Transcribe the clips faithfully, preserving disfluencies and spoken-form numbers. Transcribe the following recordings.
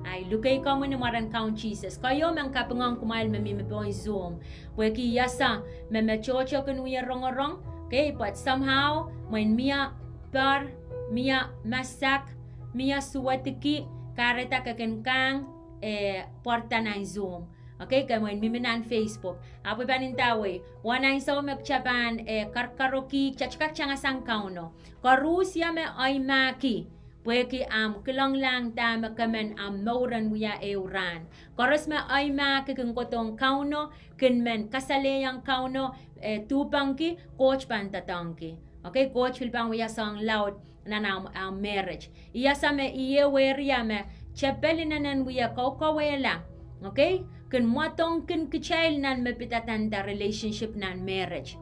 Ahi, luke komwi ni mwaren Kaun Sises. Keieu men kapingohng kumwail me mihmi pohn Zoom. Pwehki I ese me me tohto kin wie rongorong. Okay, but somehow, mwein mie poar, mie masak, mie suwediki, kahrehda ke kin kahng, eh, pwarada nan Zoom. Okay, ke mwein mihmi nan Facebook. Ahpw I pahn ndawei, wen ansou me kitail pahn, eh, karkaroki, kitail kak tangasang Kauno. Koaros me ei mahki, pwehki ahmw kilenglahng dahme ke men ahmw mour en wia ehu rahn. Koaros me ei mahki kin kohdohng Kauno, kin men kasalehiong Kauno, eh, duhpengki, Koht pahn doadoahngki. Okay, Koht pil pahn wia soahng laud nan ahmw, ahmw marriage. I ese me iei ehu area me tepel inenen wie kaukauwehla. Okay, kin mwadongkin kitail nan me pid adanada relationship nan marriage.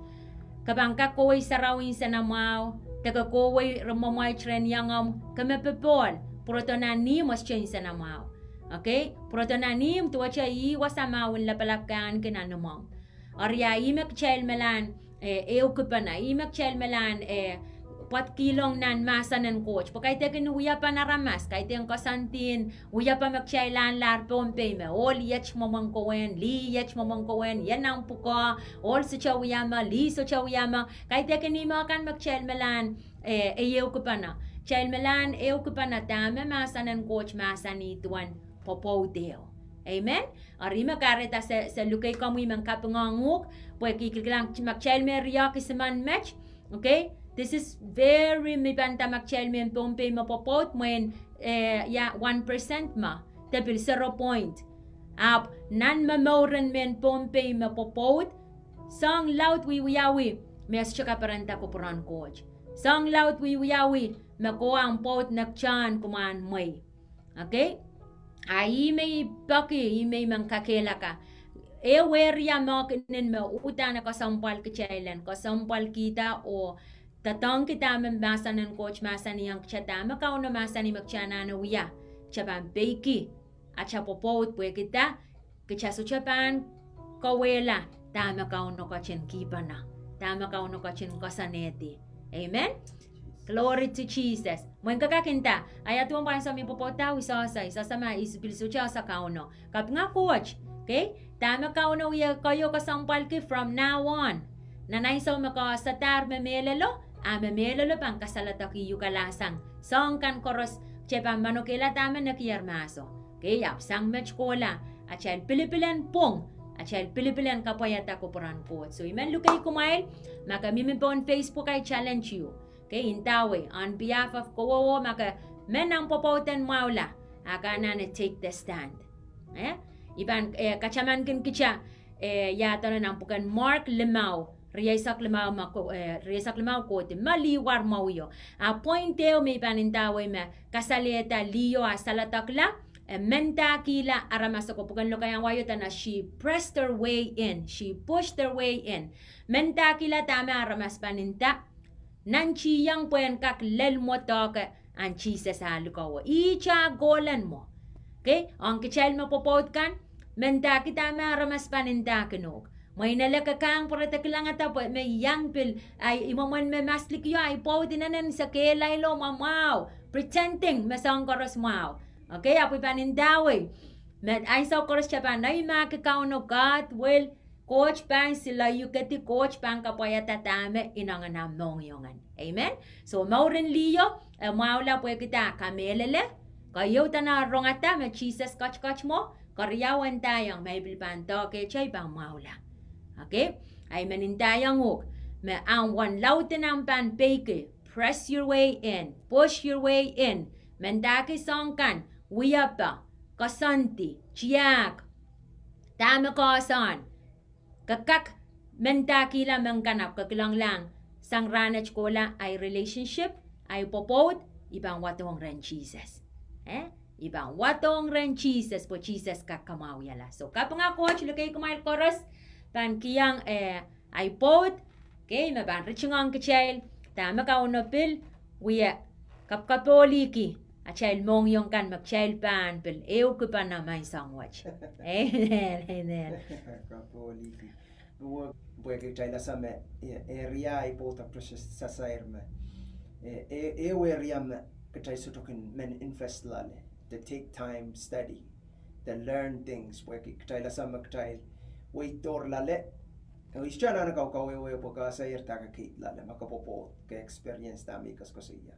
Ke pahn kak kohwei sarawi nsenamwahu, de ke kohwei mwomwait rehn iangomw, ke me popohl, pwurodo nan ihmw oh sohte nsenamwahu. Okay, pwurodo nan ihmw duwehte ih wasa mahwen lapalap ke ahneki nan imwomw. Eri a ih me kitail melahn, eh, ehukipene, ih me kitail melahn, eh, pwadkihlong nan mahsen en Koht. Pwe kaidehkin wiapen aramas, kaidehn koasoandi en wiepe me kitail ahnlahr Pohnpei me, ohl iet mwomwen kowehn, lih iet mwomwen kowehn, ien ahmw pwukoa, ohl sohte wia me, lih sohte wia me, kaidehkin ihme kan me kitail melahn, eh, ehukipene. Kitail melahn ehukipene dahme mahsen en Koht mahsanih duwen pwopwoud ehu. Amen. Eri me kahrehda se, se luke komwi men kapingohng uhk, pwehki I kilkilang ma kitail me riehki isimen met, okay? This is very, me pahn nda ma kitail mehn Pohnpei me pwopwoud mwein, eh, ia one percent ma, de pil zero point. Ahpw nan momouren mehn Pohnpei me pwopwoud, soahng laud wiewiawi me e sohte kaperenda kupwuren Koht. Soahng laud wiewiawi me koh ahmw pwoud nektehn kumwahn mwehi. Okay? A ih me I peki, ih me I men kakehlaka. Ehu area me e kin men me uhdahn kesempwal kitail en kesempwalkihda oh doadoahngki dahme mahsen en Koht mahsanihong kitail, dahme Kauno mahsanih me kitail anahne wia, kitail pahn peiki ata pwopwoud pwehki dah, kitail sohte pahn kauwehla dahme Kauno ketin kihpene, dahme Kauno ketin koasoanehdi. Amen. Glory to Jesus. Mwein ke kak nda, a ia duwen pwe ansou me I pwopwoud, I sohsa, I sohsa ma I pil sohte ese Kauno. Kapinga Koht, okay? Dahme Kauno wia, keieu kesempwalki from now on. Nan ansou me ke esadahr me mehlelo, a me mehlelo pahn kasaledekiuhkala sang soahng kan koaros, kitail pahn manokehla dahme nekier mahso. Okay, ahpw sang met kohla, atail pilipil en pwung, atail pilipil en kapwaiada kupwuren Koht. So I men luke kumwail, ma ke mihmi pohn Facebook, I challenge you. Okay, ndawei, on behalf of kowe, ma ke men ahmw pwopwoud en mwahula, a ke anahne take the stand. Eh? I pahn, eh, katamankin kitail, eh, ia duwen nan pwuken Mark limau, rieisek limau me ko-, eh, rieisek limau kohdi me lih warmwauio. A point ehu me I pahn ndawei me kasalehda liho a saledekla, e mendahkihla aramas oko. Pwuken Lokaiahn wai o dene she pressed her way in, she pushed her way in. Mendahkihla dahme aramas pahn nda, nantihong pwehn kak lel mwo doahke ahn Sises ah likowo. Ihte ah kohlen mwo. Okay, ong kitail me pwopwoud kan, mendahki dahme aramas pahn ndahkin uhk. Mwein ele ke kahng pwurodo kilangada pwe me iang pil, ahi, I mwomwen me maslikio, ahi pwoud inenen se kehlailo mwahu, pretending me soahng koaros mwahu. Okay, ahpw I pahn ndawei me ansou koaros kitail pahn ei mahki Kauno, God will, Koht pahn sileiukedi, Koht pahn kapwaiada dahme inengen ahmw mohngiong en. Amen. So mouren liho e mwahula pwehki dah? Kamehlele. Keieu dene rongada me Sises ketiket mwo, keriau e ndaiong, ma I pil pahn doahkehte I pahn mwahula. Okay? Ahi, I men ndaiong uhk me ahmw wen lauden ahmw pahn peiki, press your way in, push your way in, mendahki soahng kan, wiepe, koasoandi, tiahk, dahme koasoan, ke kak mendahkihla mehn kan ahpw ke kilenglahng, sang rahnwet kohla ahi relationship, ahi pwopwoud, I pahn wadohng rehn Sises. Eh? I pahn wadohng rehn Sises pwe Sises kak kamwahwihala. So kapinga Koht, luke kumwail koaros, pahn kihong, eh, ahi pwoud, okay, me pahn ritingohng kitail dahme Kauno pil wie kapkapohliki atail mohngiong kan me kitail pahn pil ehukipene menseng wet. Amen, amen. Kapkapohliki. Pwe, pwehki kitail ese me, eh, area ahi pwoud ahpw kitail sasair me, eh, eh, ehu area me kitail sohte kin men invest loale. to take time study, to learn things, pwehki kitail ese me kitail wehi dohr loale. Oh I sohte anahne kaukawehwe pwe ke eseier dahme ke keid loale, ma ke pwopwoud, ke experience dahme I koasokoasoia.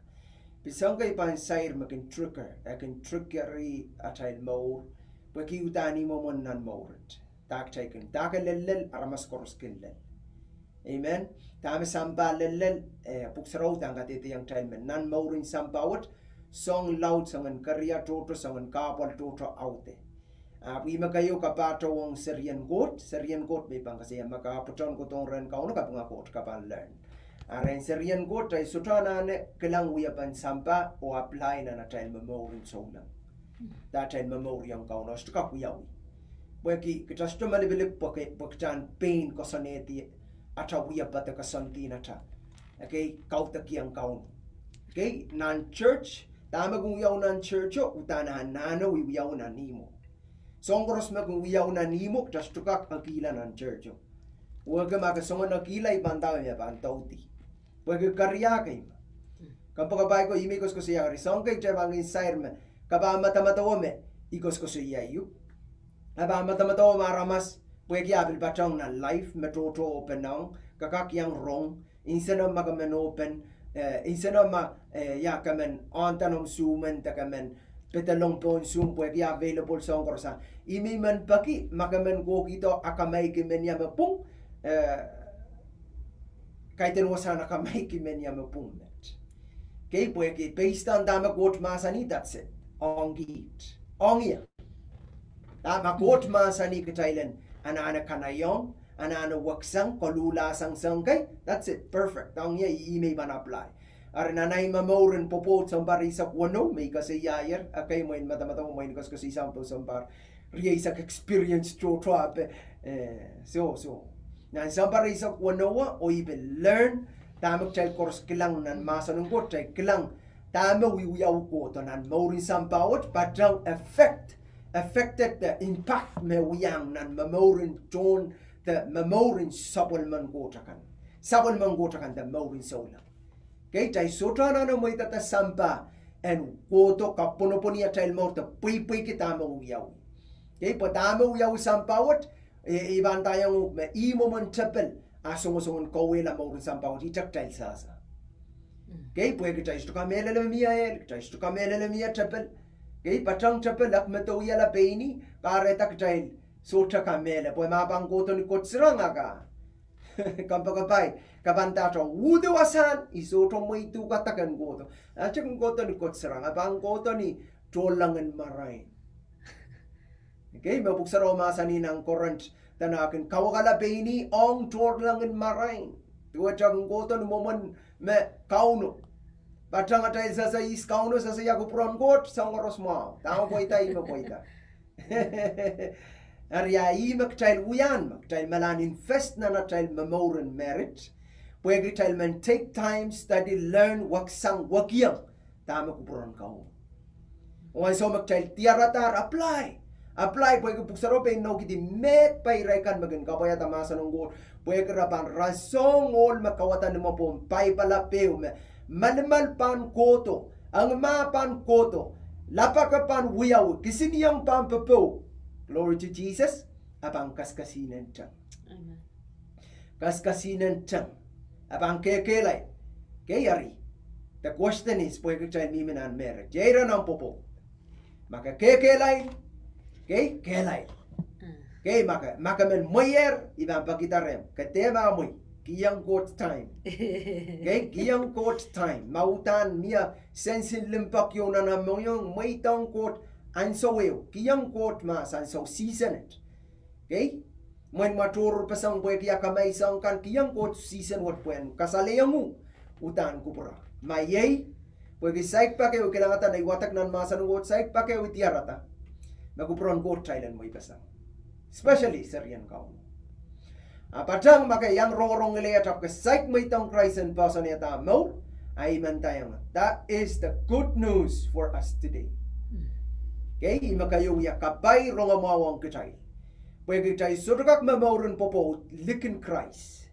Pil soang kei pahn sair me kin trigger, e kin trigger-i atail mour, pwehki uhdahn ih mwomwen nan mour wet. Dahme kitail kin, dahme ke lellel, aramas koaros kin lel. Amen. Dahme sampah lellel, eh, pwuhk sarawi uhdahn kadehdehiong kitail me nan mourin sampah wet, soang laud, soangen keria tohto, soangen kahpwal tohto aude. Ahpw ih me keieu kapahtou ong serien Koht, serien Koht me I pahn koasoia me ke pwuton kohdohng rehn Kauno, kapinga Koht, ke pahn learn. A rehn serien Koht, kitail sohte anahne kilang wiepen sampah oh apply nan atail momourin souleng. Dahme kitail momouriong Kauno, sohte kak wiawi. Pwehki kitail sohte malipilip pwe ke, pwe kitail en pein koasoanehdi atail wiepe de koasoandi nta. Ekei, kaudokiong Kauno. Ekei, nan church, dahme kin wiawi nan church-o, uhdahn anahne wiawi nan ihmwo. Soang koaros me kin wiawi nan ihmwo, kitail sohte kak ekihla nan church-o. Wehwehki ma ke soangen ekihla, I pahn nda me pahn doudi. Pwehki keria kei me. Kompoakepahi ko, ih me I koasokoasoia, eri soang kei kitail pahn kin sair me, ke pahn medemedewe me I koasokoasoia ieu. E pahn medemedewe me aramas, pwehki a pil patehng nan life me tohto oh pene ong, ke kak iang rong, nsenoh ma ke men open, eh, nsenoh ma, eh, ia ke men ondohn omw sumen de ke men pedelong pohn Zoom pwehki available soang koaros. Ih me I men peki, ma ke men kohkihdo akamaiki men ia me pwung, eh, kaidehn wasahn akamaiki men ia me pwung met. Ekei, pwehki based on dahme Koht mahsanih, that's it. Ong kiht. Ong ie. Dahme Koht mahsanih kitail en anahne kanaiehng, anahne weksang, koluhla sang soang kei, that's it. Perfect. Ong ie, ih me I pahn apply. Eri nan ahi momourin pwopwoud sounpar eisek weneu, me I koasoiaier, ekei mwein medemedewe, mwein koasokoasoi sang pohn sounpar rieisek, experience tohto ape, eh, so, so. Nan sounpar eisek weneu, oh I pil learn, dahme kitail koaros kilang nan mahsen en Koht, kitail kilang dahme wiewiawi kohdo nan mourin sampah wet, patehng effect, affected the impact me wiahiong nan momourin tohn de momourin sapwellimen Koht akan. Sapwellimen Koht akan de mourin souleng. Ekei, kitail sohte anahne mweidada sampah en kohdo kapwonopwoni atail mour de pweipweiki dahme wiawi. Ekei, pwe dahme wiawi sampah wet, eh, I pahn ndaiong uhk me ih mwomwen tepel a songosongen kauwehla mourin sampah wet, ihte kitail sehse. Ekei, pwe kitail sohte kamehlele mie ehl, kitail sohte kamehlele mie tepel. Ekei, patehng tepel, e kin medewe iala pein ih, kahrehda kitail sohte kamehlele, pwe ma pahn kohdo ni Koht Sirang a ka Kompoakepahi, ke pahn ndahdo uhdi wasahn, I sohte mweidada ken kohdo. Ahte kin kohdo ni Koht Sirang, e pahn kohdo ni tohnleng en marain. Ekei, me Pwuhk Sarawi mahsanih nan Korint, dene e kin kawekala pein ih ong tohnleng en marain. Duwehte e kin kohdo ni mwomwen me Kauno. Patehng atail sehse ihs Kauno, sehse ia kupwuren Koht, soang koaros mwahu. Dahme pweida, ih me pweida. Eri a ih me kitail wia, me kitail mehlel en invest nan atail momourin merit, pwehki kitail men take time, study, learn, weksang, wekiong dahme kupwuren Kauno. Oh ansou me kitail diaradahr, apply, apply, pwehki Pwuhk Sarawi pein inoukihdi me pai irail kan me kin kapwaiada mahsen en Koht, pwehki re pahn rasehng ohl me kauwada ni mwo pohn Baipel ape, me malimal pahn kohdo, engimah pahn kohdo, lapake pahn wiawi, kisinieng pahn popohl. Glory to Jesus. E pahn kaskasinen teng. Kaskasinen teng. E pahn kehkehlail. Ekei, eri, the question is, pwehki kitail mihmi nan merit, iei ire nan pwopwoud. Ma ke kehkehlail, ekei, kehlail. Ekei, ma ke, ma ke men mweier, I pahn pekihda rehmw, ke dehr mah mwehi, kihong Koht time. Ekei, kihong Koht time. Ma uhdahn mie sensen limpoak ieu nan omw mohngiong, mweidohng Koht ansou ehu, kihong Koht mahs ansou, season it. Ekei, mwein mwa tohrohrpeseng pwehki akamai soang kan, kihong Koht season wet pwehn kasalehiong uhk uhdahn kupwure. Ma iei, pwehki saik pak ehu, kilangada nei wadek nan mahsen en Koht, saik pak ehu I diarada me kupwuren Koht kitail en mweipeseng, especially serien Kauno. A patehng ma ke iang rongorong ngilehiet ahpw ke saik mweidohng Krais en poahsoanehda omw mour, a I men ndaiong, that is the good news for us today. Ekei, ih me keieu wia kapai rongamwahu ong kitail. Pwehki kitail sohte kak momour en pwopwoud likin Krais.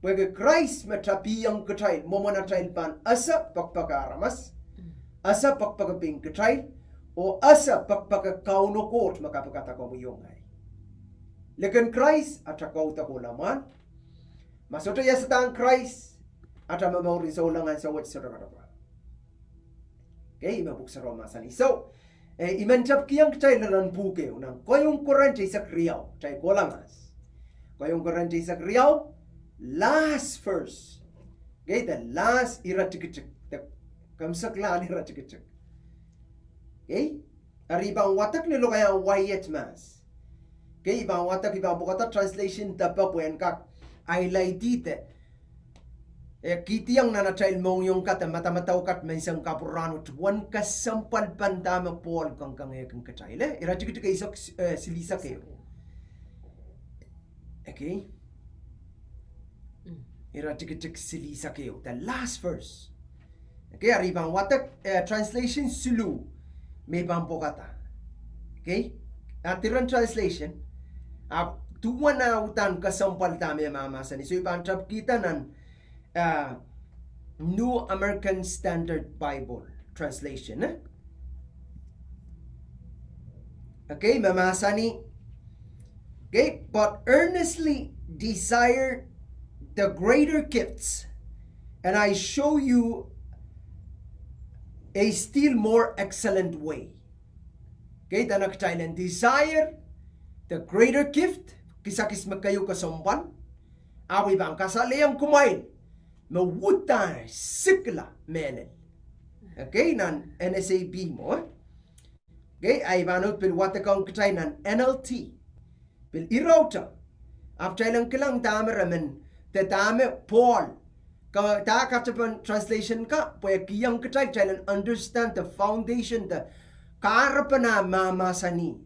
Pwehki Krais me tapihong kitail mwomwen atail pahn ese pekipek aramas, ese pekipek pein kitail, oh ese pekipek en Kauno Koht me kapikada komwi oh ngehi. Likin Krais, ata kaudok oh lamwan. Ma sohte iasada Krais, ata momour en souleng ansou wet sohte kak pahn. Okay, ih me Pwuhk Sarawi mahsanih. So, eh, I men tepkihong kitail nan pwuhk ehu, nan Keieun Korint eisek riau, kitail kohla mas. Keieun Korint eisek riau, last verse. Okay, the last iretikitik, the kemesek lahn iretikitik. Okay, eri I pahn wadek ni lokaiahn wai et mas. Okay, I pahn wadek, I pahn pwukada translation depe pwe en kak highlight-ih de, eh, kihdiong nan atail mohngiong kan de madamadau kan menseng kapwurahn wet, wen kesempwalpen dahme Pohl kangkangehkin kitail, eh, iretikitik eisek, eh, silihsek ehu. Okay. Iretikitik silihsek ehu, the last verse. Okay, eri I pahn wadek, eh, translation siluh me I pahn pwukada. Okay, a different translation. Ahpw duwen ah uhdahn kesempwal dahme e mahmahsanih. So I pahn tepkihda nan, ah, New American Standard Bible Translation, eh? Okay, me mahsanih, okay, but earnestly desire the greater gifts, and I show you a still more excellent way. Okay, dene kitail en desire the greater gift, kisakis me keieu kesempwal, ahpw I pahn kasalehiong kumwail me uhdahn sikla mehlel. Okay, nan N S A B mwo, eh? Okay, a I pahn uhd pil wadekohng kitail nan N L T. Pil irauhte. Ahpw kitail en kilang dahme re men, de dahme Pohl, ka, dah katepen translation ka, pwe e kihong kitail, kitail en understand the foundation, de kahrepen ah mahmahsanih.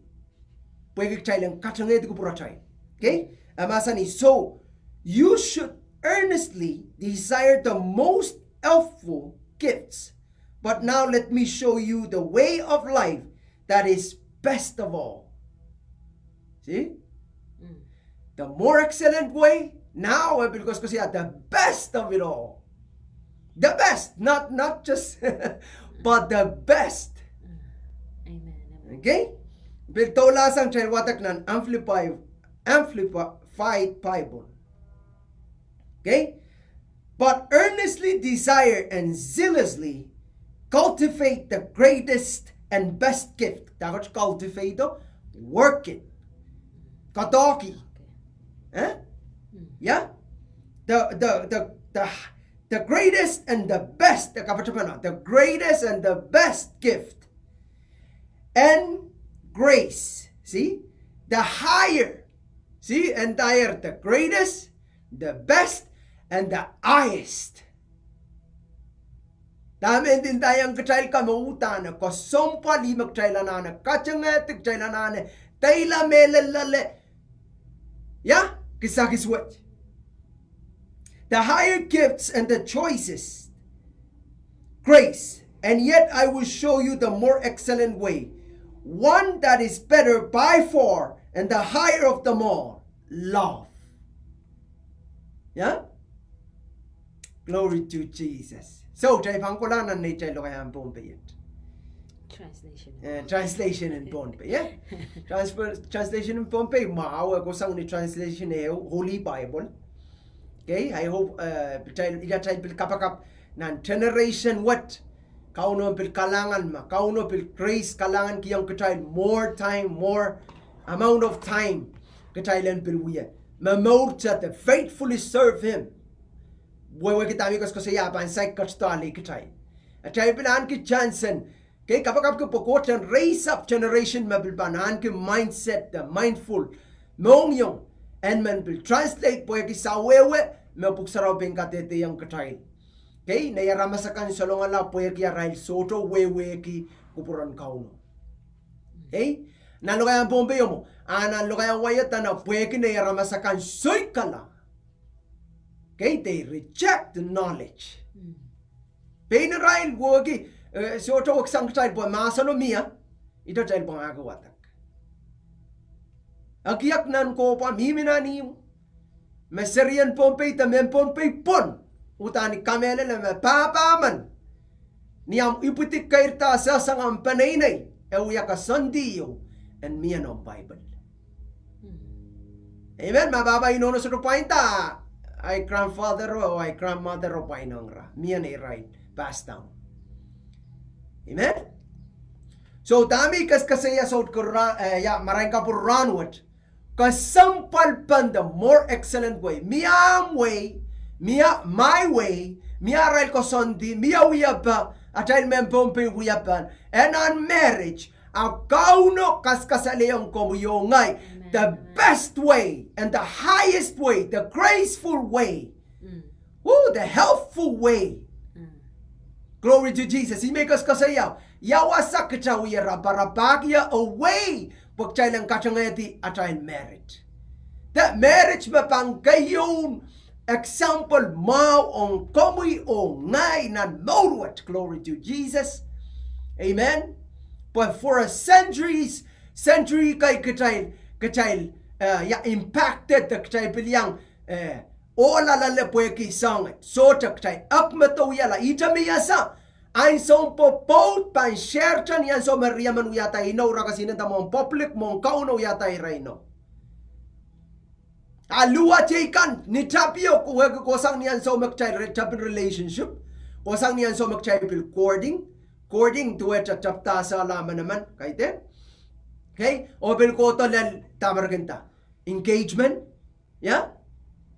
Pwehki kitail en katengehdi kupwuratail. Okay? E mahsanih, so, you should earnestly desire the most helpful gifts. But now let me show you the way of life that is best of all. See? The more excellent way, now, eh, pil koasoakoasoia the best of it all. The best, not, not just, but the best. Amen, amen. Okay? Pil doulahsang kitail wadek nan Amplify, Amplified Bible. Okay? But earnestly desire and zealously cultivate the greatest and best gift. That word cultivate, work it. Kadohki. Eh? Yeah? The, the, the, the, the greatest and the best, the greatest and the best gift. And grace. See? The higher. See? And higher, the greatest, the best, and the highest. Dahme e ndinda iang kitail ka me uhdahn kesempwal, ih me kitail anahne katengehdi, kitail anahne deila mehlel loale. Ia, kisakis wet. The higher gifts and the choicest grace, and yet I will show you the more excellent way, one that is better by far and the higher of them all, love. Yeah? Glory to Jesus. So, kitail pahn kohla nan neitail lokaiahn Pohnpei et. Translation. Eh, translation en Pohnpei, yeah? Transfer, translation en Pohnpei, ma awe kohsang ni translation ehu, Holy Bible. Okay, I hope, eh, kitail, ia kitail pil kapakap nan generation wet. Kauno pil kalahngan ma, Kauno pil grace kalahngan kihong kitail more time, more amount of time. Kitail en pil wia. Momourte de faithfully serve him. Wehwehki dahme koasoakoasoia pahn saik ketido ale kitail. Atail pil ahneki chansen. Okay, kapakapki pwe Koht en raise up generation me pil pahn ahneki mindset de mindful mohngiong. En men pil translate pwehki sawehwe me Pwuhk Sarawi pein kadehdehiong kitail. Okay, nei aramas akan salongala pwehki arail sohte wehwehki kupwuren Kauno. Okay, nan lokaiahn Pohnpei mwo, a nan lokaiahn wai et dene pwehki nei aramas akan soikala. Okay, they reject the knowledge. Pein irail wehwehki, eh, sohte weksang kitail pwe mahseno mie, ida kitail pahn kak wadek. Ekiek nan kohpwa, mihmi nan ihmw, me serien Pohnpei de mehn Pohnpei pwon, uhdahn I kamehlele me pahpa men, ni omw ipwidi keirda sehsang omw peneinei, e wia koasoandi ieu en mie nan Bible. Amen. Ma pahpa oh nohno sohte pwainda, ahi grandfather oh ahi grandmother oh pwain ong ira, mie neirail pass down. Amen. So dahme I koaskoasoia soutik, eh, ia, marain kapwur rahnwet, kesempwalpen, the more excellent way. Mie ahmw way, mie my way, mie arail koasoandi, mie wiepe, atail mehn Pohnpei wiepen, e nan marriage, a Kauno kaskasalehiong komwi oh ngehi the best way and the highest way, the graceful way. Oh, the helpful way. Glory to Jesus. Ihme I koaskoasoia, ia wasa kitail wie raparapahki a way pwe kitail en katengehdi atail marriage. The marriage me pahn keieun example mwahu ong komwi oh ngehi nan mour wet. Glory to Jesus. Amen. But for a centuries, century kei kitail, kitail, eh, ia impacted, kitail pil iang, eh, ohlahng loale pwehki soangen. Sohte, kitail ekmedewihala ihte me I ese. Ansou pwopwoud pahn share-te ni ansou me riemen wiahda inou, ira kesihnenda mwohn public, mwohn Kauno wiahda ira inou. A luwet iei kan, ni tapio, wehwehki kohsang ni ansou me kitail re-, tepin relationship, kohsang ni ansou me kitail pil courting, courting duwehte tapdahsang emenemen, kaidehn. Okay, oh pil kohdo lel, dahme re kin nda, engagement. Ia?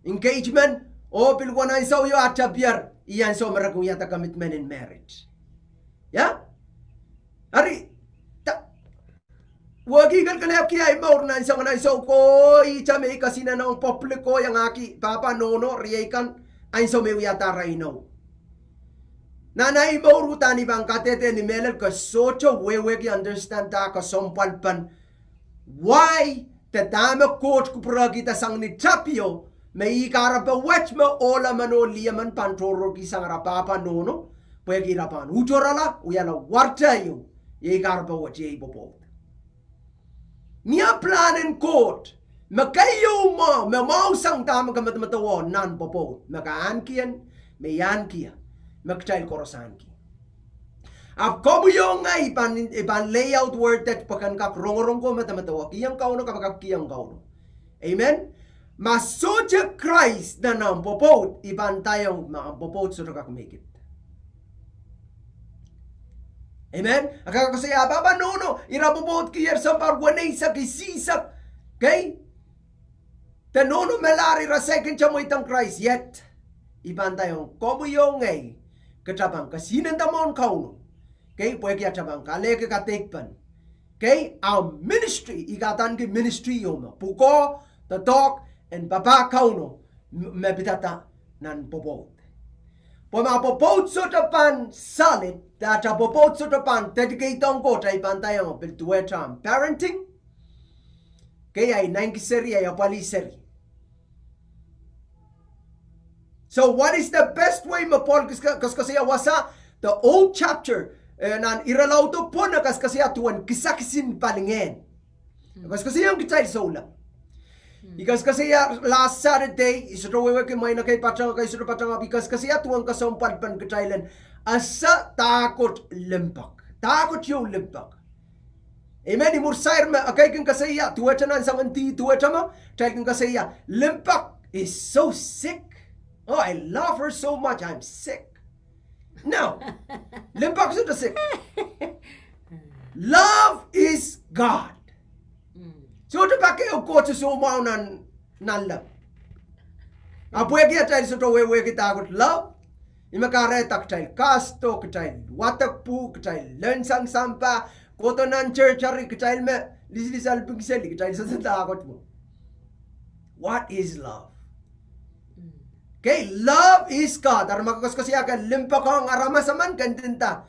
Engagement, oh pil wen ansou ieu a tepier, ih ansou me re kin wiahda commitment in marriage. Ia? Eri, wehwehki I kelekelehpwki ahi mour nan soangen ansou ko, ihte me I kesihnenda ong public ko, iangahki pahpa nohno, riei kan, ansou me I wiahda ara inou. Nan ahi mour uhdahn I pahn kadehde ni mehlel ke sohte wehwehki understand-a kesempwalpen why, de dahme Koht kupwurehkihda sang ni tapio, me ih kahrepe wet me ohlemen oh liemen pahn tohrohrki sang ara pahpa nohno, pwehki ira pahn utorala, wiahla warte ieu, iei kahrepe wet, iei pwopwoud. Mie pilahn en Koht me keieu mwahu, me mwahu sang dahme ke medemedewe nan pwopwoud, me ke ahneki, me I ahneki, me kitail koaros ahneki. Ahpw komwi oh ngehi, I pahn, I pahn lay out word et pwe ken kak rongorong ko, medemedewe, kihong Kauno, kapakapkihong Kauno. Amen. Ma sohte Krais nan ahmw pwopwoud, I pahn ndaiong me ahmw pwopwoud sohte kak make it. Amen. A kak koasoia pahpa nohno, ira pwopwoudkier sounpar weneisek, isihsek. Okay? De nohno melahr ira saikinte mweidohng Krais yet. I pahn ndaiong komwi oh ngehi, kitail pahn kesihnenda mwohn Kauno. Okay, pwehki atail pahn kalehki kadeikpen. Okay, ahmw ministry, I kin adaneki ministry ieu me pwukoa doadoahk en papah Kauno, me pidada nan pwopwoud. Pwe ma pwopwoud sohte pahn solid, de atail pwopwoud sohte pahn dedicate ong Koht, I pahn ndaiong pil duwehte ahmw parenting. Okay, ahi naineki seri, ahi apwalih seri. So what is the best way me Pohl koaskoasoia wasa, the old chapter, eh, nan irelaud pwon e koaskoasoia duwen kisakis en palingehn. E koaskoasoia ong kitail souleng. I koaskoasoia last Saturday, I sohte wehwehki mwein ekei patehng, ekei sohte patehng, ahpw I koaskoasoia duwen kesempwalpen kitail en ese dahkot limpoak. Dahkot ieu limpoak. Amen. Imwur sair me ekei kin koasoia, duwehte nan soangen dih, duwehte me, kitail kin koasoia, limpoak is so sick. Oh, I love her so much, I'm sick. No. Limpoak sohte sick. Love is God. Sohte pak ehu Koht soumwahu nan, nan love. Ahpw pwehki atail sohte wehwehki dahkot love, ih me kahrehda kitail kasdo, kitail wadek pwuhk, kitail lensang sampah, kohdo nan church eri kitail me lisilis alping seli, kitail sohte dahkot mwo. What is love? Okay, love is God. Eri ma ke koaskoasoia ke limpoakohng aramas emen, ke ndinda,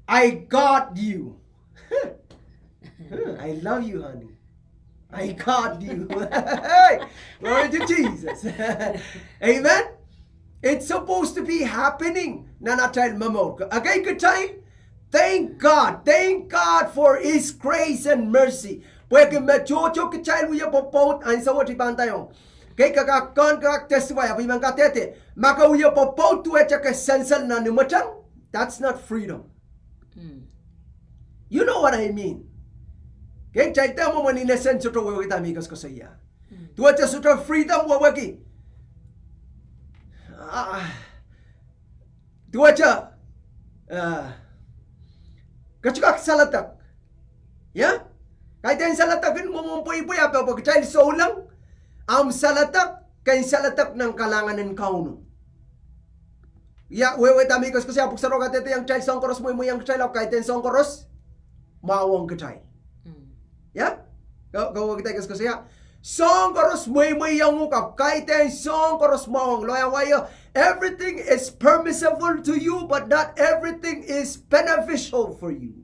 I got you. I love you, honey. I got you. Hey, glory to Jesus. Amen. It's supposed to be happening nan atail momour. Okay, kitail, thank God. Thank God for His grace and mercy. Pwehki me tohto kitail wia pwopwoud, ansou wet I pahn ndaiong, okay, ke kak, ke kak testify, ahpw I men kadehde, ma ke wia pwopwoud duwehte ke selsel nan imweteng, that's not freedom. You know what I mean? Kitail dehr mwomwen in a sense sohte wehwehki dahme I koasokoasoia. Duwehte sohte freedom wehwehki. Ah, duwehte, ah, ke sohte kak saledek. Ia? Kaidehn saledek en mwomwen pweipwei ahpw pwe kitail souleng, ahmw saledek, ken saledek nan kalahngan en Kauno. Ia, wehwehki dahme I koasokoasoia, pwuhk sarawio kadehdehiong kitail soahng koaros mweimweiong kitail, ahpw kaidehn soahng koaros mwahuwong kitail. Ia? Ke, ke wehwehki dahme I koasokoasoia? Soahng koaros mweimweiong uhk, ahpw kaidehn soahng koaros mwahuwong. Loia wai o, everything is permissible to you, but not everything is beneficial for you.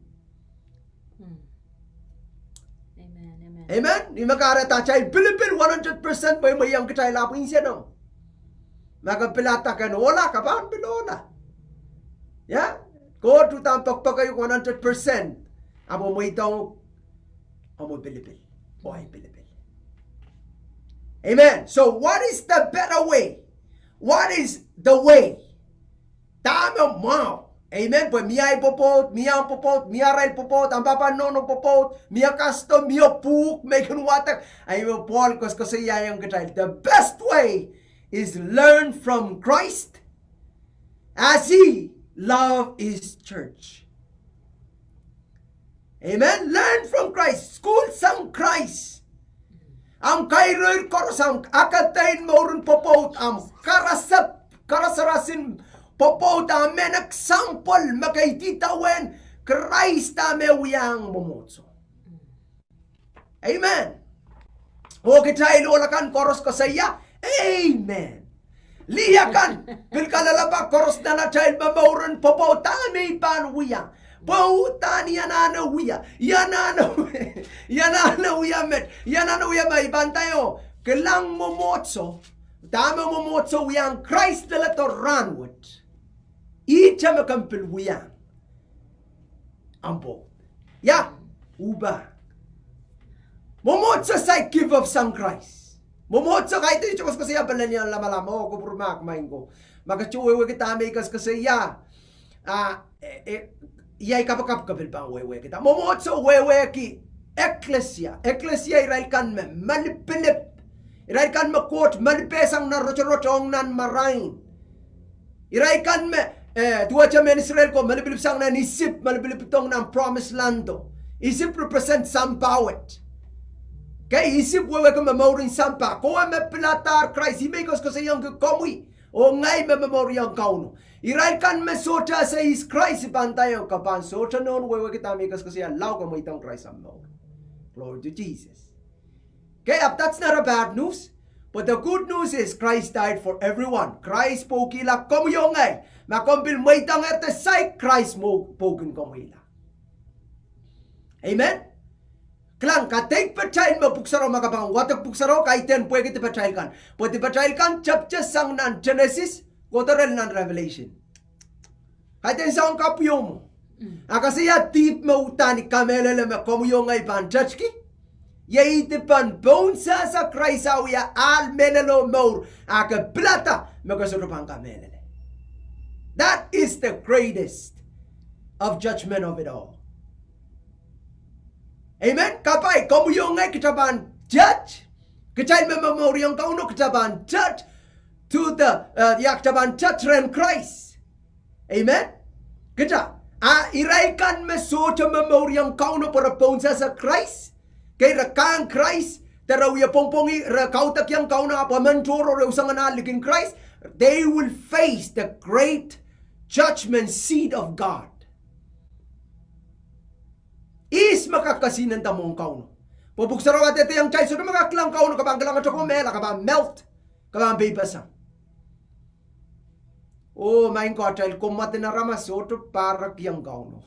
Amen. Ih me kahrehda atail pilipil one hundred percent mweimweiong kitail ahpw insenong. Ma ke pilada ken ohla, ke pahn pil ohla. Ia? Koht uhdahn pekipekei one hundred percent. Ahpw mweidohng omw pilipil, oh ahi pilipil. Amen. So what is the better way? What is the way? Dahme mwahu? Amen. Pwe mie ahi pwopwoud, mie omw pwopwoud, mie arail pwopwoud, ahmw pahpa nohno pwopwoud, mie custom, mie pwuhk me I kin wadek. Ahi me Pohl koasokoasoiaiong kitail, the best way is learn from Christ as he love his church. Amen. Learn from Christ. Sukuhl sang Krais. Ahmw kairoir koaros, ahmw akadei en mouren pwopwoud, ahmw karasarasin pwopwoud, ahmw mehn example me kaidehn idawehn Krais dahme wiahiong mwomwohdiso. Amen. Oh kitail ohl akan koaros koasoia, amen. Lih akan, pil kalelapak koaros nan atail momouren pwopwoud dahme I pahn wia. Pwe uhdahn I anahne wia, I anahne wia, I anahne wia met, I anahne wia ma I pahn nda oh, kilang mwomwohdiso, dahme mwomwohdiso wiahiong Krais leledo rahnwet. Ihte me ke pil wiahiong omw pwopwoud. Ia, upa. Mwomwohdiso saik give up sang Krais. Mwomwohdiso kaidehn I koasokoasoia pelien lamalam oh kupwurmahk maing ko. Ma ke sohte wehwehki dahme I koasokoasoia, ah, eh, eh, ia I kapakap ke pil pahn wehwehkihda. Mwomwohdiso wehwehki ekklesia. Ekklesia irail kan me malipilip. Irail kan me Koht malipehsang nan rotorot ong nan marain. Irail kan me, eh, duwehte mehn Israel ko malipilipsang nan Isip, malipilipdohng nan promised land o. Isip represent sampah wet. Kei, Isip wehwehki momourin sampah. Kowe me piladahr Krais, ih me I koasokoasoiongki komwi oh ngehi me momouriong Kauno. Irail kan me sohte ese ihs Krais, I pahn nda iang ke pahn sohte nohn wehwehki dahme I koasokoasoia, lao ke mweidohng Krais omw mour. Glory to Jesus. Okay, ahpw that's not a bad news. But the good news is Christ died for everyone. Krais pwoukihla komwi oh ngehi. Ma komw pil mweidohng ede saik, Krais mwo pwoukin komwihla. Amen. Kilang, kadeik patail me pwuhk sarawio, ma ke pahn wadek pwuhk sarawio, kaidehn pwehki dipatail kan. Pwe dipatail kan tepte sang nan Genesis kohdo rel nan Revelation. Kaidehn soahng kapwiohmwo. A koasoia dihp me uhdahn I kamehlele me komwi oh ngehi pahn tetki, iei dipen pohnsehse Krais a wia ahl mehlel oh mour, a ke pilada me ke sohte pahn kamehlele. That is the greatest of judgment of it all. Amen. Kapai, komwi oh ngehi kita pahn tet, kitail me momouriong Kauno kita pahn tet to the, uh, ia kita pahn tet rehn Krais. Amen. Kita, a irail kan me sohte momouriong Kauno pwe re pohnsehse Krais, kei re kahng Krais, de re wie pwongpwongih, re kaudokiong Kauno ahpw emen tohrohr re usangen ahl likin Krais, they will face the great judgment seat of God. Ihs me kak kesihnenda mwohn Kauno? Pwe pwuhk sarawio kadehdehiong kitail sohte me kak kilang Kauno, ke pahn kilang atail mehla, ke pahn melt, ke pahn peipasang. Oh, maing ko, atail kommwad en aramas sohte pahrekiong Kauno.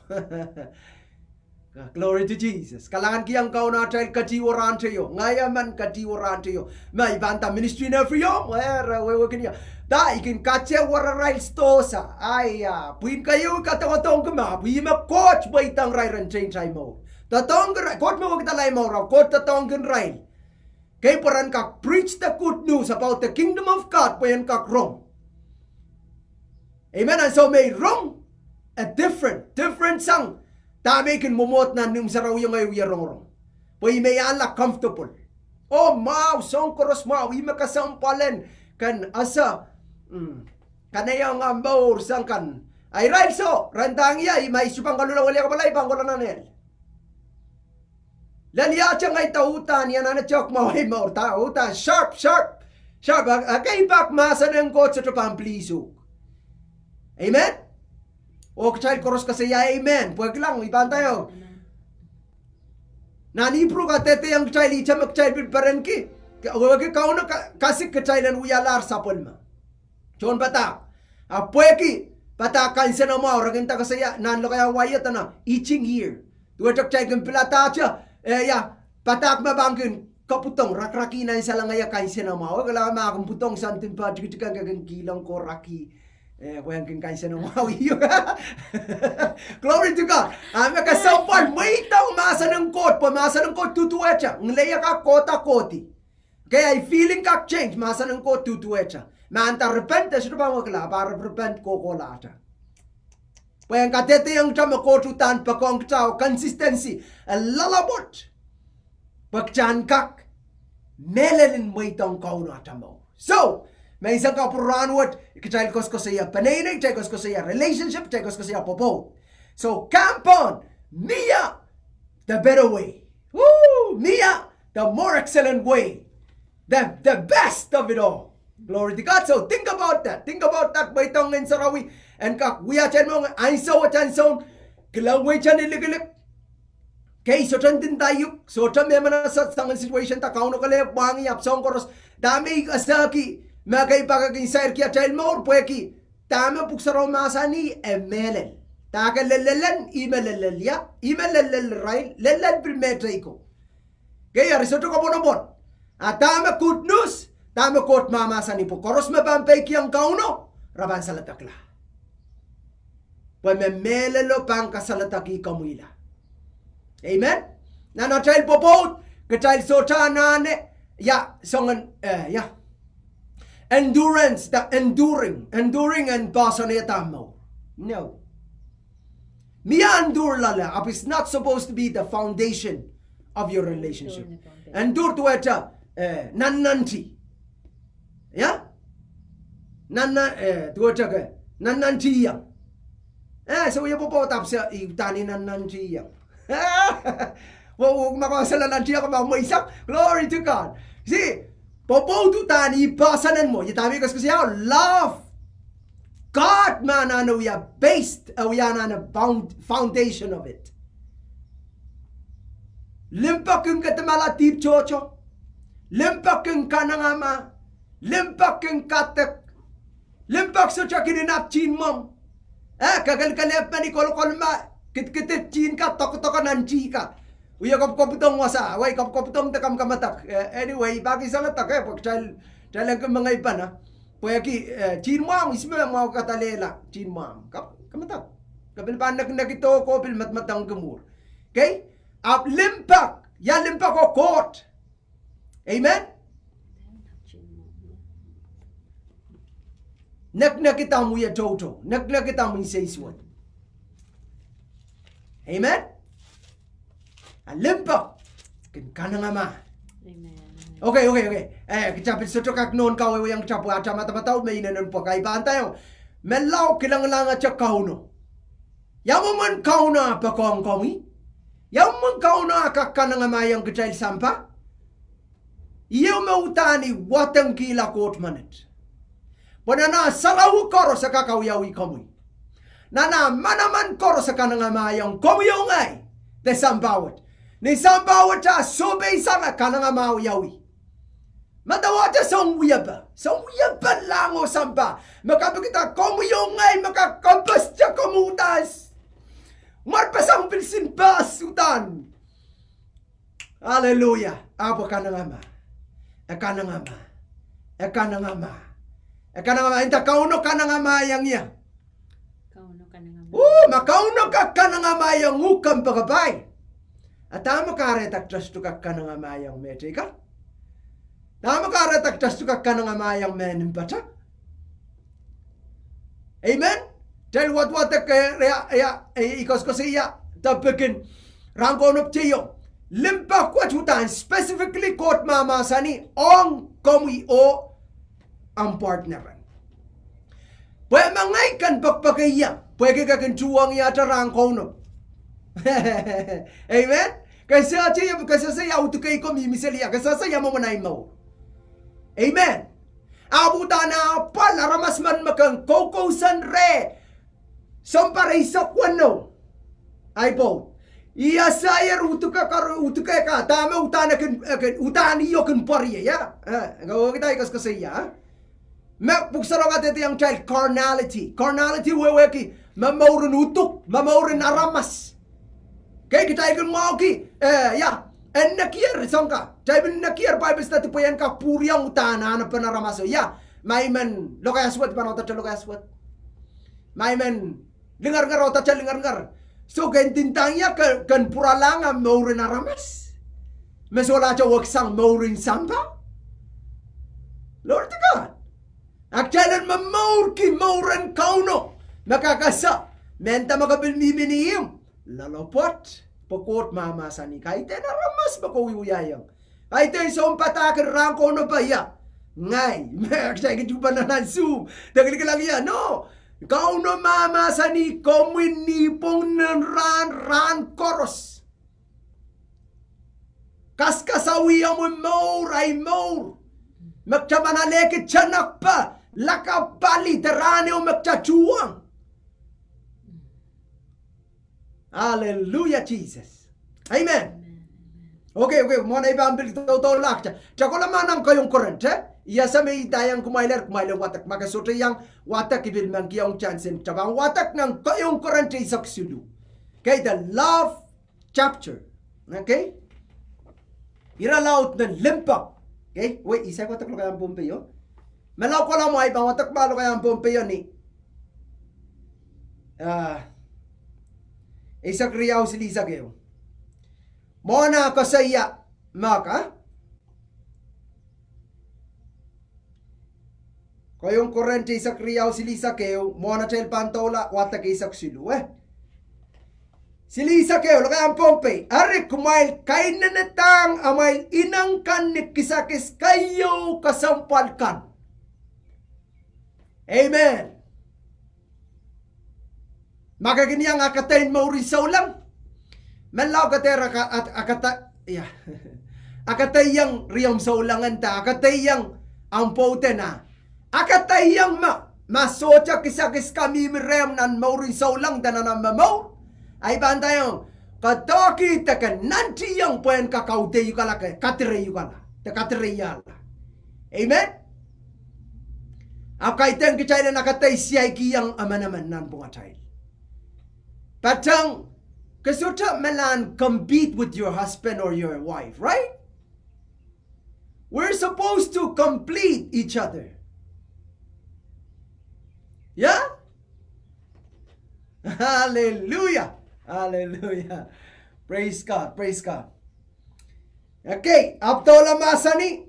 Glory to Jesus. Kalahngan kihong Kauno atail ketihwo rahnteio. Ngehi emen ketihwo rahnteio. Ma I pahn nda ministry en Ephraim, eh, re wehwehkin ie. Nda I kin kate werarail sidohsa. Aia, pwihn keieu I kadoadoahngki ma, pwe ih me Koht mweidohng irail ren tein atail mour. Doadoahngki irail, Koht me wekidala ahi mour, Koht doadoahngkin irail. Kei pwe ren kak preach the good news about the kingdom of God pwe en kak rong. Amen. And so me I rong, a different, different sang Dahme I kin mwomwohd nan ihmw sarawi ong ei wie rongorong. Pwe I me ianla comfortable. Oh, mwahu, soang koaros mwahu, ih me kesempwal en ken ese, mm, kanaieng ah mour sang kan. A irail soh, ren dahng ie, I ma I sohte pahn kohla weliakapwala, I pahn kohla nan ehl. Lel iahte ngehi da uhdahn, I anahne tehk mwahu ei mour da uhdahn, sharp, sharp, sharp, a, ekei pak mahsen en Koht sohte pahn please uhk. Amen? Oh kitail koaros koasoia amen, pwe kilang, I pahn nda ieu. Nan Ipru kadehdehiong kitail ihte me kitail pil perenki, ke-, wehwehki Kauno ka-, kasik kitail en wialahr sapwellime. Tohn padahk. Ahpw pwehki padahk kansenamwahu, re kin nda koasoia, nan lokaiahn wai e dene itching ear. Duwehte kitail kin piladahte, eh, ia, padahk me pahn kin kapwudong, rakraki nan salengeie kansenamwahu. E kala ma kin pwudong something pahn tikitik, ke kin kihlong koraki. Eh, pwe e kin kansenamwahu. Glory to God. A me kesempwal, mweidohng mahsen en Koht, pwe mahsen en Koht duduwehte, ngileie kak kohda kohdi. Ke ei feeling kak change, mahsen en Koht duduwehte. Ma e nda repent, e sohte pahn wekila, a pahn re-, repent kohkohlahte. Pwe en kadehdehiong kitail me Koht uhdahn poakohng kitail, consistency, e loalopwoat. Pwe kitail en kak mehlel en mweidohng Kauno atail mour. So, me I sang kapwurehng wet, kitail koasokoasoia peneinei, kitail koasokoasoia relationship, kitail koasokoasoia pwopwoud. So, kampon, mie the better way. Woo! Mie the more excellent way. The, the best of it all. Glory to God. So think about that. Think about that. Mweidohng Ngehn Sarawi en kak wia atail mour, ansou oh ansou, kilang wehi en likilik. Kei sohte ndinda iuk, sohte me manaman sang en situation da Kauno kelehpw mwahngih ahpw soang koaros. Dahme I esehki, me kei pak e kin sairki atail mour, pwehki dahme Pwuhk Sarawi mahsanih e mehlel. Dahke lellel en, ih me lellel ia, ih me lellel irail, lellel pil mehteikan. Kei, eri sohte kapwonopwon. A dahme good news, dahme Koht mahmahsanih, pwe koaros me pahn peikiong Kauno, re pahn saledekla. Pwe me mehlelo pahn kasaledekih komwihla. Amen. Nan atail pwopwoud, kitail sohte anahne, ia, soangen, eh, ia. Endurance, the enduring, enduring en poahsoanehda mour. No. Mie endur loale, ahpw it's not supposed to be the foundation of your relationship. Endur duwehte, eh, nannanti. Ia? Nanna-, eh, duwehte ke, nannantiong. Eh, so ia pwopwoud ahpw se, I uhdahn nannantiong. Wo, wo, ma ke sehla nantiong, ma mweisang. Glory to God. See, pwopwoud uhdahn ih poahsoan en mwo, ia dahme I koasokoasoia, love. God me anahne wia based, eh, wia anahne found-, foundation of it. Limpoak kin kadamala dihp tohto. Limpoak kin kanengamah. Limpoak kin kadek. Limpoak sohte kin inap tihnmwomw. Eh, ke kin kelehpw men I kolokol ma, kidkidid tihn ka, dokdok nan tih ka. Wie kapwukapwudong wasa, wie kapwukapwudong de kamkamadek. Eh, anyway, I pahn kin saledek, eh, pwe kitail, kitail en kin mengei pahn. Pwehki, eh, tihnmwomw, ihs me mwahu kadalehla, tihnmwomw. Kap-, kamadek. Ke pil pahn nekinekihdo oh pil medemedewe mwuhr. Okay? Ahpw limpoak, ia limpoak oh Koht. Amen? Nekinekihda mie tohto, nekinekihda mie seiswet. Amen? A limpoak kin kanengamah. Amen. Okay, okay, okay. Eh, kitail pil sohte kak nohn kawehwehiong kitail pwe atail madamadau me inenen pwukat. I pahn nda ieu. Menlau kilangalahngete Kauno. Ia mwomwen Kauno ah poakohng komwi? Ia mwomwen Kauno ah kak kanengamahong kitail sampah? Ieu me uhdahn I wadekihla Koht menet. Pwe nan ah sarawi koaros e kak awiawi komwi. Nan ah manaman koaros e kanengamahong komwi oh ngehi. De sampah wet. Ni sampah wet ah sohpeisang e kanengamah wiawi. Madawadahte soang wiepe. Soang wiepe lahng oh sampah. Me kapikada komwi oh ngehi me kak kapesda komwi uhdahn. Mwarpeseng pil sin pahs uhdahn. Aleluia. Ahpw e kanengamah. E kanengamah. E kanengamah. E kanengamah. Nda Kauno kanengamahong ie. Kauno kanengamah. Oh, ma Kauno kak kanengamahong uhk kompoakepahi. A dahme kahrehda kitail sohte kak kanengamahong mehteikan? Dahme kahrehda kitail sohte kak kanengamahong mehn mpata? Amen? Kitail wadwadek, eh, ia, ia, eh, I koasokoasoia, Topic en rahn kaunop teio. Limpoak wet uhdahn specifically Koht mahmahsanih ong komwi oh omw partner. Pwe ma ngehi ken pekipeki ie, pwehki ke kin tuhwong ie rahn kaunop. Amen. Ke sehse ie, ke sehse ia uduke ko mihmi seli ie, ke sehse ia mwomwen ahi mour. Amen. Ahpw uhdahn apwal aramas men me ken koukousoan reh. Sounpar eisek weneu. Ahi pwoud. Ia saier uduke kar, uduke ka, dahme uhdahn e kin, e kin, uhdahn ih o kin pwarie, ia? Eh, e kawehkihda I koasokoasoia, eh? Me Pwuhk Sarawi kadehdehiong kitail carnality. Carnality wehwehki me mouren uduk, me mouren aramas. Kei kitail kin mwahuki, eh, ia, en nekier soang ka. Kitail pil nekier Bible study pwe en kak pwuriong uhdahn anahnepen aramaso, ia. Ma I men lokaia suwed, I pahn audaudkihte lokaia suwed. Ma I men lingeringer, audaudkihte lingeringer. So ken ndinda ie ke, ken pwuralahng mouren aramas me sohlahte weksang mouren sampah. Glory to God. A kitail en momourki mouren Kauno me kak ese, mehnda me ke pil mihmi ni ihmw, loalopwoat, pwe Koht mahmahsanih, kaidehn aramas me ke wiewiaiong. Kaidehn sounpadahk en rahn kaunop, ia? Ngehi, me kitail kin tuhpene nan Zoom de kilikilang ie, no. Kauno mahmahsanih komwi nipwong, nin rahn, rahn koaros. Kaskasawih omwi mour, ahi mour. Me kitail pahn alehki tenekpe, lakapw pali de rahn ehu me kitail tuhwong. Hallelujah, Jesus. Amen. Okay, okay, mwohn ei pahn pil doudoulahkte, kitail kohla ma nan keieun Korint, eh? I ese me I ndaiong kumwail, kumwail en wadek, ma ke sohte iang wadek, I pil men kihong chance en kitail pahn wadek nan keieun Korint eisek siluh. Okay, the love chapter. Okay? Irelaud en limpoak. Okay? Wei, I saik wadek lokaiahn Pohnpeio. Me lao kohla mwo, I pahn wadek mwo lokaiahn Pohnpeio ni, ah, eisek riau silihsek ehu. Mwohn ah koasoia me ka Keieun Korint eisek riau silihsek ehu, mwohn atail pahn doula wadek eisek siluh, eh? Silihsek ehu, lokaiahn Pohnpei. Eri kumwail kainenehdahng amwail ineng kan ni kisakis keieu kesempwal kan. Amen. Ma ke kin iang akadei mouren souleng, menlau ke dehr aka-, at-, akada-, ia. Akadehiong riomw souleng nda, akadehiong omw pwoud nda. Akadehiong ma, ma sohte kisakis ka mihmi rehmw nan mouren souleng de nan omw momour, ahi pahn ndaiong, ke doahkihda ke nantihong pwehn kak kaudehiukala, ke kadirehukala, de kadireiala. Amen. Ahpw kaidehn kitail en akadei siaikihong emenemen nanpwungatail. Patehng, ke sohte men en compete with your husband or your wife, right? We're supposed to complete each other. Yeah? Hallelujah. Hallelujah. Praise God. Praise God. Okay, ahpw doula mahsanih,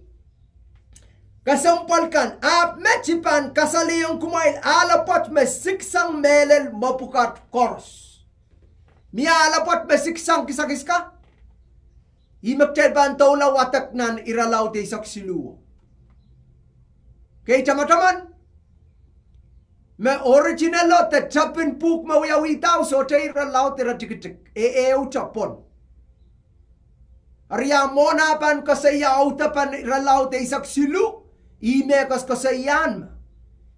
kesempwal kan, ahpw met I pahn kasalehiong kumwail ahl pwoat me siksang mehlel mepwukat koaros. Mie ahl pwoat me siksang kisakis ka? Ih me kitail pahn doula wadek nan Irelaud eisek siluh. Kei tamataman me original o de tepin pwuhk me wiawihda o sohte Irelaud iretikitik, e, ehute pwon. Eri ah mwohn ah pahn koasoia audepen Irelaud eisek siluh, ih me koasokoasoiahn me,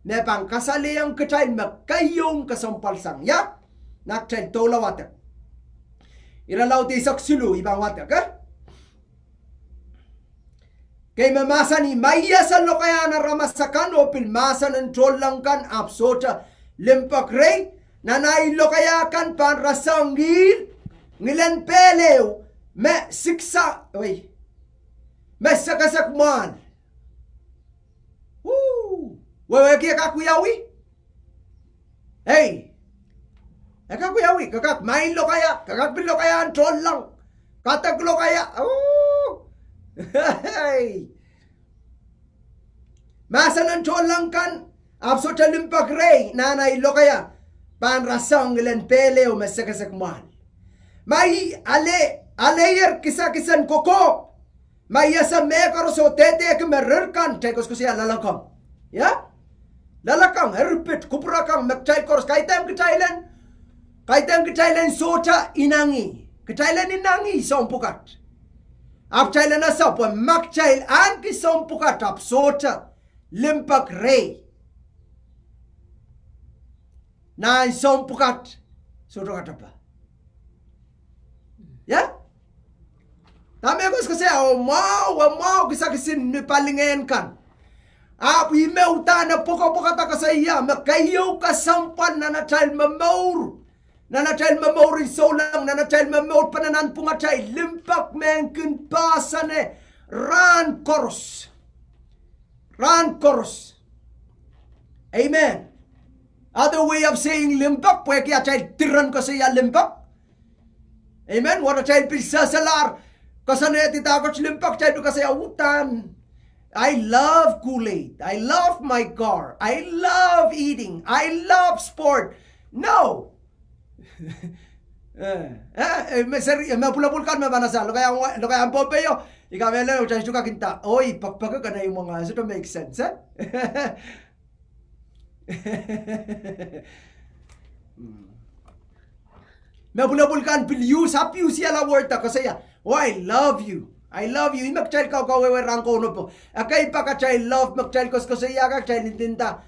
me pahn kasalehiong kitail me keieun kesempwal sang, ia? Nan kitail doula wadek. Irelaud eisek siluh, I pahn wadek, eh? Kei me mahsanih, ma I ese lokaiahn aramas akan oh pil mahsen en tohnleng kan ahpw sohte limpoak rehi, nan ahi lokaia kan pahn rasehng ngihl, ngilen pehl ehu, me siksa, wei, me sekesek mwahl. Woo! Wehwehki e kak wiawi? Ei, e kak wiawi, ke kak maing lokaia, ke kak pil lokaiahn tohnleng, kadek lokaia, oh, ei. Mahsen en tohnleng kan, ahpw sohte limpoak rehi, nan ahi lokaia pahn rasehng ngilen pehl ehu me sekesek mwahl. Ma I ale, aleier kisakisen kokohp, ma I ese mehkoaros oh dehdehki me rir kan, kitail koasoakoasoia loalokong. Ia? Loalokong, eri pid kupwuramwail kan, me kitail koaros, kaidehn kitail en, kaidehn kitail en sohte inangih. Kitail en inangih soahng pwukat. Ahpw kitail en ese pwe ma kitail ahneki soahng pwukat ahpw sohte limpoak rehi, nan soahng pwukat sohte katepe. Ia? Dahme koasoakoasoia, oh mwahu, oh mwahu kisakisin ni palingehn kan. Ahpw ih me uhdahn e pwekpwekada koasoia me keieu kesempwal nan atail momour, nan atail momourin souleng, nan atail momour pene nanpwungatail, limpoak me kin poahsoane rahn koaros. Rahn koaros. Amen. Other way of saying limpoak, pwehki atail diren koasoia limpoak. Amen. Wet atail pil sehselahr koasoanehdi dahkot limpoak, kitail pil koasoia uhdahn, I love Kool-Aid. I love my car. I love eating. I love sport. No. Eh, eh, me seri, me pwulopwul kan me pahn ese, lokaiahn, lokaiahn Pohnpeio, I kamehlele, kitail sohte kak nda, oh, I pekpek kene imwong, sohte make sense, eh? Me pwulopwul kan pil use, abuse-iala word da koasoia, oh, I love you. I love you. Ih me kitail kaukawehwe rahn kounopo. Ekei pak atail love me kitail koasokoasoia, kitail ndinda,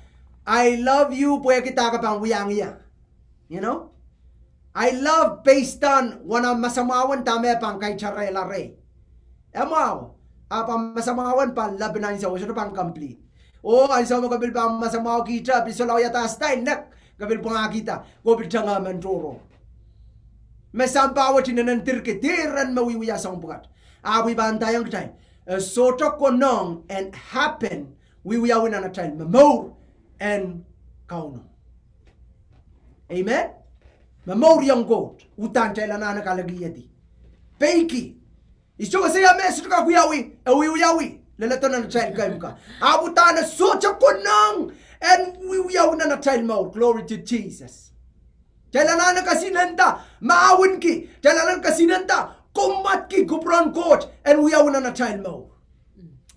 I love you, pwehki dahkot pahn wiahiong ie. You know? I love based on wana masamwahu en dahme pahn kaitarehla rehi. E mwahu, ahpw masamwahu en pahn lapin ansou, sohte pahn complete. Oh, ansou me ke pil pahn masamwahukihte, pil solahr wiahda style nek, ke pil pwangahkihda, ke pil tengehki emen tohrohr. Me sampah wet inenen dirki, diren me wiewia soahng pwukat. Ahpw I pahn ndaiong kitail, e sohte konehng en happen wiewiawi nan atail momour en Kauno. Amen. Momour ong Koht, uhdahn kitail anahne kalekiedi. Pweiki I sohte koasoia me sohte kak wiawi, e wiewiawi, leledo nan atail keimwkid. Ahpw uhdahn e sohte konehng en wiewiawi nan atail mour. Glory to Jesus. Kitail anahne kasinenda mahwenki, kitail anahne kasinenda komatki kupwuren Koht en wiawi nan atail mour.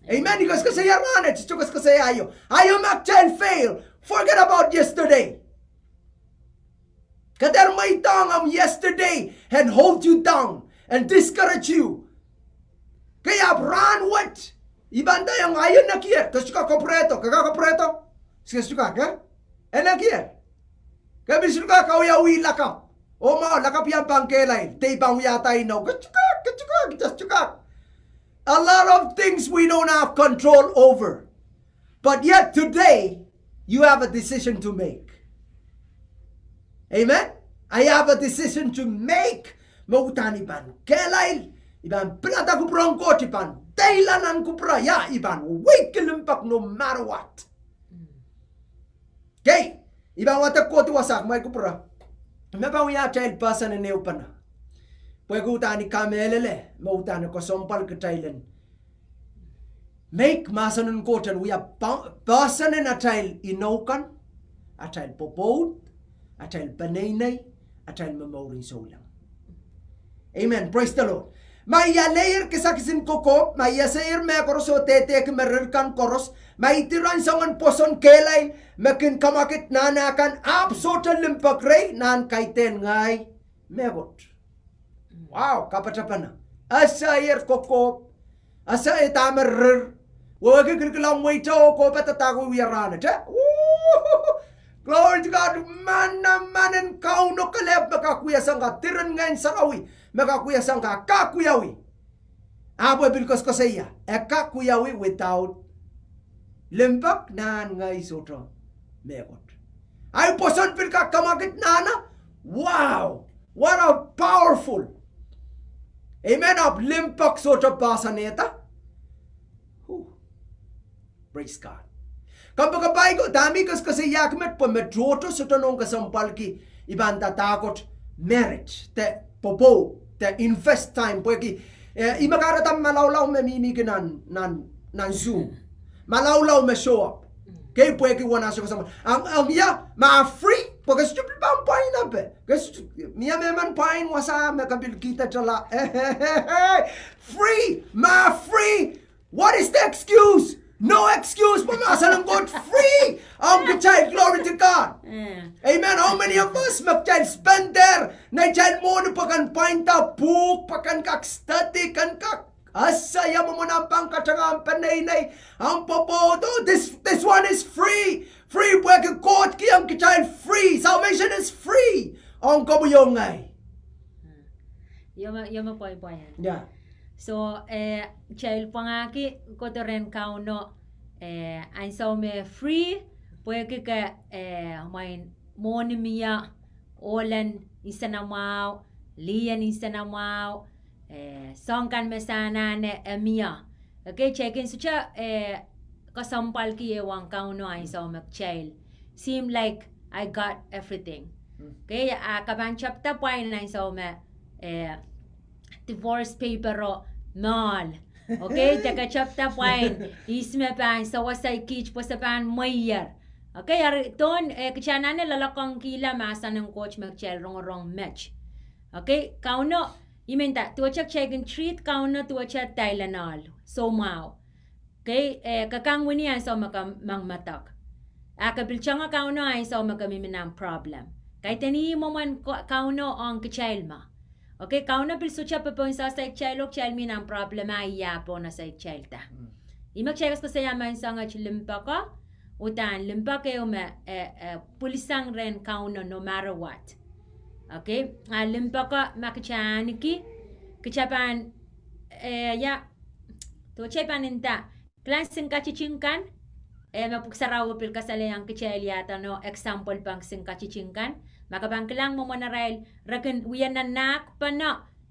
Amen. I koasokoasoia rahnwet, I sohte koasokoasoia aio. Aio ma kitail fail, forget about yesterday. Ke dehr mweidohng omw yesterday en hold you down, en discourage you. Kei ahpw rahnwet, I pahn ndaiong aio nekier, ke sohte kak kapwurehdo, ke kak kapwurehdo? Ke sohte kak, eh? E nekier. Ke pil sohte kak kawiawi lakapw. Oh mwahu, lakapw iang pahn kehlail, dei pahn wiahda inou. Ke sohte kak, ke sohte kak, ke sohte kak. A lot of things we don't have control over. But yet today, you have a decision to make. Amen? I have a decision to make. Me uhdahn I pahn kehlail, I pahn pilada kupwuren Koht, I pahn deila nan kupwure, ia, I pahn weweidki limpoak no matter what. Kei, I pahn wadek kohdi wasa, kumwail kupwure. Me pahn wia atail poahsoan en ehupene. Pwehki uhdahn I kamehlele me uhdahn e kesempwal kitail en make mahsen en Koht en wia pa-, poahsoan en atail inou kan, atail pwopwoud, atail peneinei, atail momourin souleng. Amen. Praise the Lord. Ma I aleier kisakis en kokohp, ma I esehier mehkoaros oh dehdehki me rir kan koaros, ma I diren soangen pwoson kehlail me kin kamwakid nahna kan ahpw sohte limpoak rehi, nan kaidehn ngehi mehkot. Wow, kapatapene. Esehier kokohp, esehier dahme rir, wehwehki kilkilang mweito oh kohpada dahkot wia rahnwet, eh? Woo! Glory to God. Manaman en Kauno kelehpw me kak wia soang kan, diren Ngehn Sarawi me kak wia soang kan, kak wiawi. Ahpw e pil koasokoasoia, e kak wiawi without limpoak, nan ngehi sohte mehkot. Ahi pwoson pil kak kamwakid nahna. Wow, what a powerful. Amen. Ahpw limpoak sohte poahsoanehda. Huh. Praise God. Kompoakepahi ko, dahme I koasokoasoiahki met, pwe me tohto sohte nohn kesempwalki, I pahn nda dahkot merit, de pwopwoud, de invest time, pwehki, eh, ih me kahrehda malaulau me mihmihki nan, nan, nan Zoom. Malaulau me show up. Kei pwehki wasa kesempwal. Ong, ong ia, ma free, Pwe ke sohte pil pahn pwain ape. Ke sohte, mie mehmen pwain wasa me ke pil kihda tala. Free, ma free. What is the excuse? No excuse, pwe mahsen en Koht free. Ong kitail, glory to God. Eh. Amen. How many of us me kitail spender neitail mwohni pwe ken pwainda pwuhk, pwe ken kak study, ken kak ese ia mwomwen ahmw pahn katengehng peneinei, ahmw pwopwoud. Oh, this, this one is free. Free pwehki Koht kihong kitail free. Salvation is free. Ong komwi oh ngehi. Ia me, ia me pwaipwaiada. Yeah. So, eh, kitail pwangahki kohdo rehn Kauno, eh, ansou me free, pwehki ke, eh, mwein mwohni mie, ohlen nsenamwahu, lien nsenamwahu, eh, soahng kan me se anahne e mie. Okay, kitail kin sohte, eh, kesempwalki ehu ong Kauno ansou me kitail seem like I got everything. Mm. Okay, a ke pahn tepda pwain ansou me, eh, divorce paper o moal. Okay, de ke tepda pwain ihs me pahn sewese kiht pwe se pahn mweier. Okay, eri duwen, eh, kitail anahne loalokongkihla mahsen en Koht me kitail rongorong met. Okay, Kauno, I men nda, duwehte kitail kin treat Kauno duwehte Tylenol, soumwahu. Okay, eh, ke kang wini ansou me ke mengmedek. A ke pil tango Kauno ansou me ke mihmi nan problem. Kaidehn ih mwomwen Ko-, Kauno ong kitail ma. Okay, Kauno pil sohte popohn sehse kitail oh kitail mi nan problem a ih ah pohnese kitailda. Mm. Ih me kitail koasoakoasoia menseng et limpoak, uhdahn limpoak ehu me, eh, eh, pwilisang rehn Kauno no matter what. Okay, a limpoak ma kitail ahneki, kitail pahn, eh, ia, duwehte pahn nda, kilang sinkatiting kan, eh, me Pwuhk Sarawi pil kasalehiong kitail ia duwen example pahn sinkatiting kan. Ma ke pahn kilang mwomwen arail, re kin wia nanahk pahn,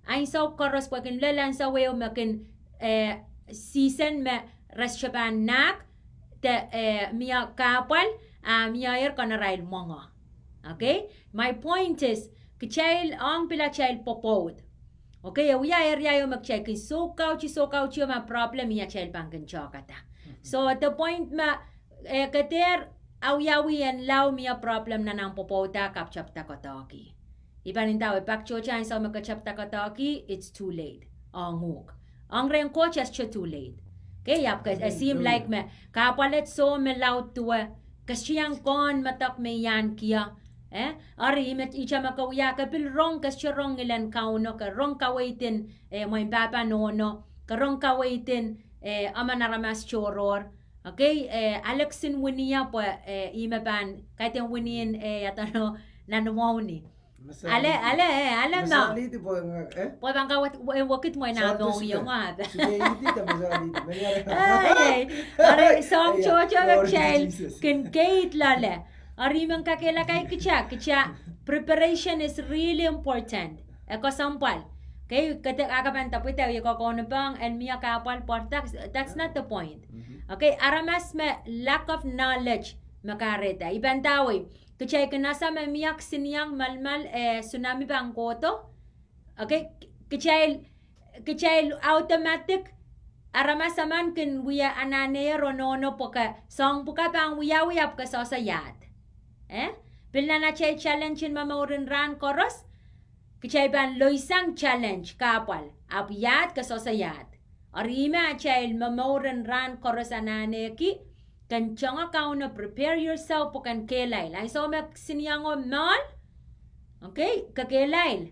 ansou koaros pwe kin lel ansou ehu me kin, eh, season me re sohte pahn nahk, de, eh, mie kahpwal, a mie irail kin arail mwenge. Okay? My point is, kitail ong pil atail pwopwoud. Okay, e wia area ehu me kitail kin soukautih, soukautih ma problem ia kitail pahn kin tohkada. So, the point me, eh, ke dehr awiawi en lao mie problem nan ahmw pwopwoud a ke ahpw tepda doadoahk. I pahn ndahwei pak tohto ansou me ke tepda doadoahk, it's too late. Ong uhk. Ong rehn Koht e sohte too late. Okay, ahpw ke, eh, seem like me kahpwal et soh me laud duwe, ke sohte iang kohn medek me I ahneki. Eh? Eri ih me, ihte me ke wia ke pil rong, ke sohte rong ngilen Kauno, ke rong kaweid en, eh, mwein pahpa nohno, ke rong kaweid en, eh, emen aramas tohrohr. Okay, eh, Alex en winia pwe, eh, ih me pahn, kaidehn winien, eh, ia duwen nan mwohni. Ale, ale, eh, ale ma. Pwe pahn kak wekid mwein ahmw mohngiong ahpw. Eri soahng tohto me kitail kin keid loale. Eri I men kakehlaka kitail, kitail, preparation is really important. E kesempwal. Okay, ke dehr, a ke pahn depwida, ie, ke kaunopohng en mie kahpwal pwarada, that's not the point. Okay, aramas me lack of knowledge me kahrehda. I pahn ndahwei, kitail kin ese me mie kisinieng, melimel, eh, tsunami pahn kohdo. Okay, kitail, kitail automatic, aramas emen kin wia anahnehr oh nohno pwe ke soahng pwukat pahn wiawi ahpw ke sehse iahd. Eh? Pil nan atail challenge en momouren rahn koaros, kitail pahn loisang challenge kahpwal, ahpw iahd ke sehse iahd. Eri ih me atail momouren rahn koaros anahneki, ken tango Kauno, prepare yourself pwe ken kehlail. Ansou me kisinieng o moal, okay, ke kehlail.